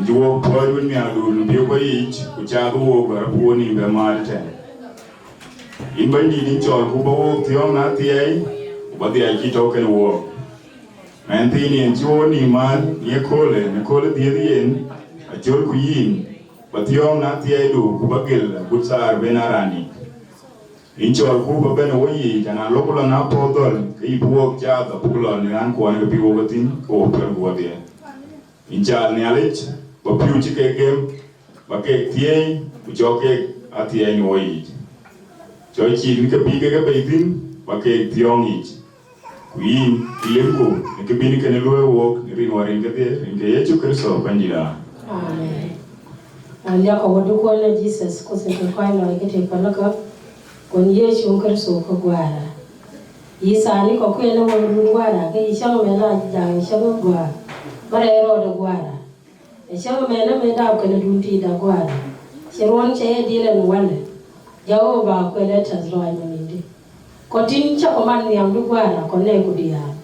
Nji wo po dun mi adun bi ko yich ku cha du wo gar pu ni be mar ten. Yïn Bɛ̈nydït, yïn cɔɔlku ba wook thiɔ̈ɔ̈ŋ në athiɛɛi, ku ba dhiɛl cï tɔ̈u kenë wook. Mɛnhthiin yen cï wo nïïm määr në ye köölë, në köölë dhiëëth yen, acölku yïn, ba thiɔ̈ɔ̈ŋ në athiɛɛidu, ku ba gël agut thaar ben aa raan yic. Yïn cɔɔlku ba bɛ̈n ë woyiic, ana lok lɔ në apuɔ̈u dhɔ̈l, ke yï bï wook caath abuk lɔ në raan kuɔn ke bï wok ethïn, ke wo piɔ̈lku wadhiɛ. Yïn caal Nhialic, ba pïu cï kek gem, ba keek thieei, ku cɔk keek athiɛɛi në woyiic. Cɔk cït ke bï kek bei thïn, ba keek thiɔ̈ɔ̈ŋ yic. Ku yïn, limku në kë bïn kënë luɔ̈i wook në rin wär rin kedhie, rin ke Yecu Kërtho Bɛ̈nydït aa. Amen. Aliak awädukuɔn ë Jesus Kërtho ke kɔc lɔc ke tëk päl kä, kuɔn Yecu Kërtho ke Guäär. Yï thaani kɔ̈k kueen ë wëu dun Guäär, ke yï cäŋ mɛn aa jaŋ cäŋ ë Guäär, bä rɛɛr rɔɔdë Guäär. Ë cäŋ mɛn ë mɛn dap kënë dun tiit da Guäär, cï ruɔ̈n cë ye dil ɛn walë, Jehovah kuɛl ë tɛ̈th lɔɔc mɛnhïndï. Kɔn tïn cä kɔman nhiamdu Guäär, kɔn nɛɛku diaal.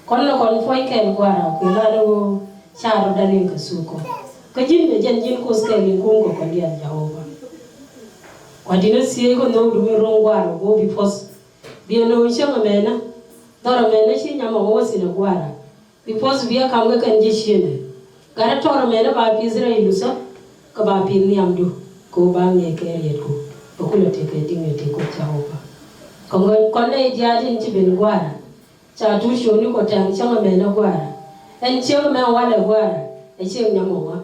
Kɔn lɔ kɔn puɔ̈ckɛn Guäär, kuɛl an ë wëu cä rɔt dal yen ke thuk kɔn. Ke jïn ë jɛn jïn kuthkɛn yen kuŋ kɔ̈k kɔn diaal Jehovah. Ku adïn ë thieei kɔn nhöökdu min roŋ Guäär, go bï puɔ̈th. Bï ë lööny cäŋ ëmɛnë, dhɔr ëmɛnë cï nyam ë ɣoth thïn ë Guäär, bï puɔ̈th bï a kam ke kɛn jë ciënë. Gat ë tɔ̈r ëmɛnë ba pïïth rɛɛc luthä, ke ba pïïth nhiamdu, ke wo ba ŋiɛc ke riɛtku, bä ku lɔ tik ke diŋ ë tik Kuoth Jehovah. Kɔn, kɔn ë diaal yen cï ben Guäär, ca tuur cööni ku tɛ̈ŋ cäŋ ëmɛnë Guäär, ɛn cieŋ ëmɛn walɛ Guäär, ë cieŋ nyam ë ŋö?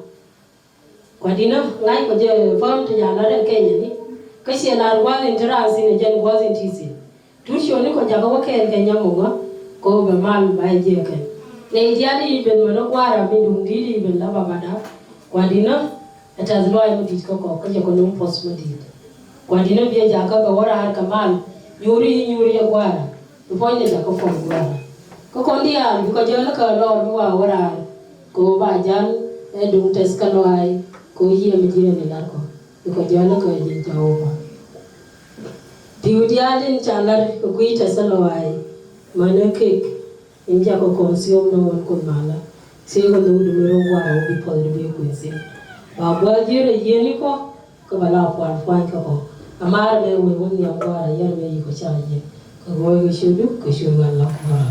Ku adïnë, ŋackï jɔ pam të jɔ lat ë Kenya ni, ke cie lar guäth yen të raan thïn ë jɛn guäth yen tïï thïn. Tuur cööni ku jakï wä kɛɛl ke nyam ë ŋö, ke wo bɛ mal ba ë jiëëkë. Në diaal yic ben mën ë Guäär, abï duŋ dïït yic ben la baba dap. Ku adïnë, ë tɛ̈th lɔɔc madït ke kɔ̈k, ke jɔkï nöm puɔ̈th madït. Ku adïnë bï ë jakë bɛ wä raar ke mal, nyuur yï nyuur ye Guäär. Bï puɔ̈nyde jakï puɔ̈l Guäär. Ke kɔn diaal bï kɔc jäl ke lɔɔr bï waar wär raar, ke wo ba jäl ë döŋ tɛ̈th ke lɔaai, ke wo yiëëm jiëën ë lat kɔ̈k, bï kɔc jäl ke jël Jehovah. Pïu diaal yen ca lat ë kuiy tɛ̈th ë lɔaai, Mane kek, in jakë consume në wën kun malä, thiëëk ë lëu dumi rou guar ë bï pɔ̈l dumi kuëth thïn. Ba guar jiëër ë yiëën yï kɔ̈k, ke ba la kual kuany ke kɔ̈k. Amaar ëmɛ wëi wën nhiam guar ayär ëmɛ yï kɔc cä yiëën. Ke ɣɔɔc ke cötdu, ke cöt ɣän la kuɔɔr.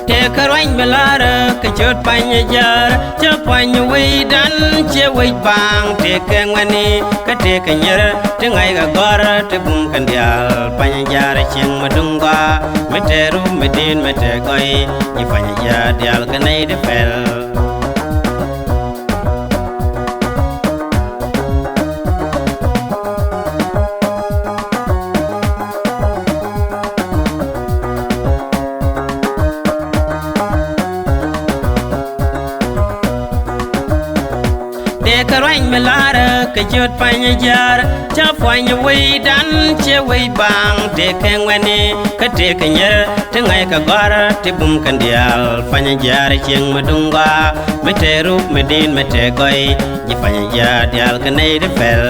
Tëëkë ruany bï laarë, ke cöt pany ë jäär, cä pany wëidan, cie wëi baaŋ, tëëkë ŋuɛ̈ni, ke tëëkë nyiër, të ŋaikë gɔ̈r, të bum kën diaal, pany ë jäär cieŋ Maduŋ Gɔaa, mi tëë rup, mi diin, mi tëë gɔ̈i, nyi pany ë jäär diaal ke nɛy dë pɛl. Tëëkë ruany bï laarë, ke cöt pany ë jäär, cä puany ë wëidan, cie wëi baaŋ, tëëkë ŋuɛ̈ni, ke tëëkë nyiër, të ŋaikë gɔ̈r, të bum kën diaal, pany ë jäär cieŋ Maduŋ Gɔaa, mi tëë rup, mi diin, mi tëë gɔ̈i, nyi pany ë jäär diaal ke nɛy dë pɛl.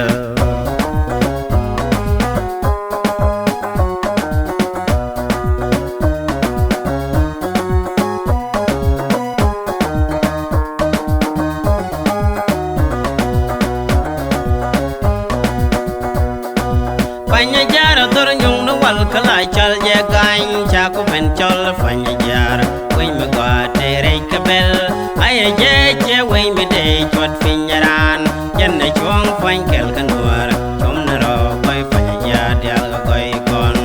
Pany ë jäär adhör nyuŋ në wal, ke la cɔl jɛ gany, cä ku ben cɔl pany ë jäär. Wëi mi gɔaa tëë rɛc ke bɛ̈l, aye jɛ cie wëi mi dee cuɔt piny ë raan. Jɛn ë cuɔ̈ŋ puɔny kɛl ke nuɔɔr, com në rɔ̈ɔ̈k gɔ̈i pany ë jäär diaal ke gɔ̈i kɔn.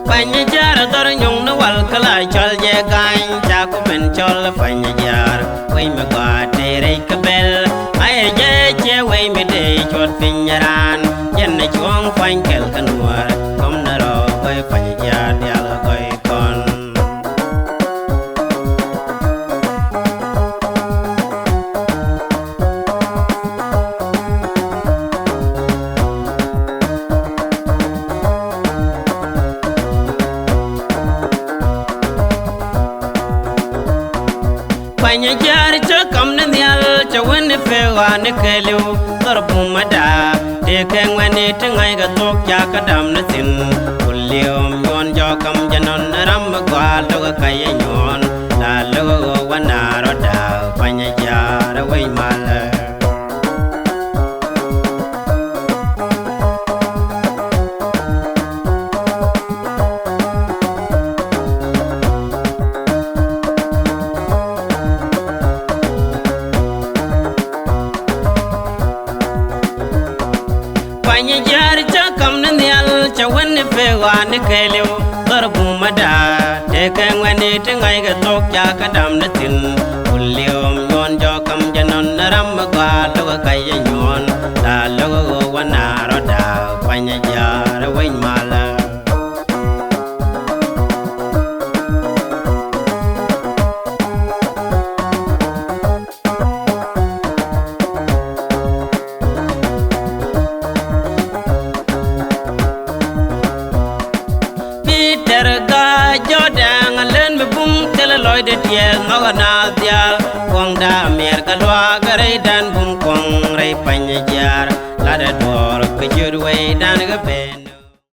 Pany ë jäär adhör nyuŋ në wal, ke la cɔl jɛ gany, cä ku ben cɔl pany ë jäär. Wëi mi gɔaa tëë rɛc ke bɛ̈l, aye jɛ cie wëi mi dee cuɔt piny ë raan. Jɛn ë cuɔ̈ŋ puɔny kɛl ke nuɔɔr, com në rɔ̈ɔ̈k gɔ̈i pany ë jäär diaal ke gɔ̈i kɔn. Pany ë jäär cä kam në nhial, cä wën ë pek ɣɔn ë ke liu, dhɔr bum ada, tëëkë ŋuɛ̈ni, të ŋaikë thok cä ke dam në thïn. Ku liööm nyuɔɔn jɔ kam jɛ nɔn, ram ë gɔaa lok ë ka ye nyuɔɔn, la lok ë ɣöö wä naar rɔt dääu, pany ë jäär ë wec malë. Pany ë jäär cä kam në nhial, cä wën ë pek ɣɔn ë ke liu, dhɔr bum ada, tëëkë ŋuɛ̈ni, të ŋaikë thok cä ke dam në thïn. Ku liööm nyuɔɔn jɔ kam jɛ nɔn, ram ë gɔaa lok ë ka ye nyuɔɔn, la lok ë ɣöö wä naar rɔt dääu, pany ë jäär ë wec malë. Peter Gaa jɔ dɛŋ alën mi bum thilë lɔcde tiɛɛl nhɔk anath diaal. Kuɔŋda miɛr ke luaak rɛydan bum kuɔŋ rɛy pany ë jiaar. Lat ë duɔɔr ke cöt wëidan ke ben.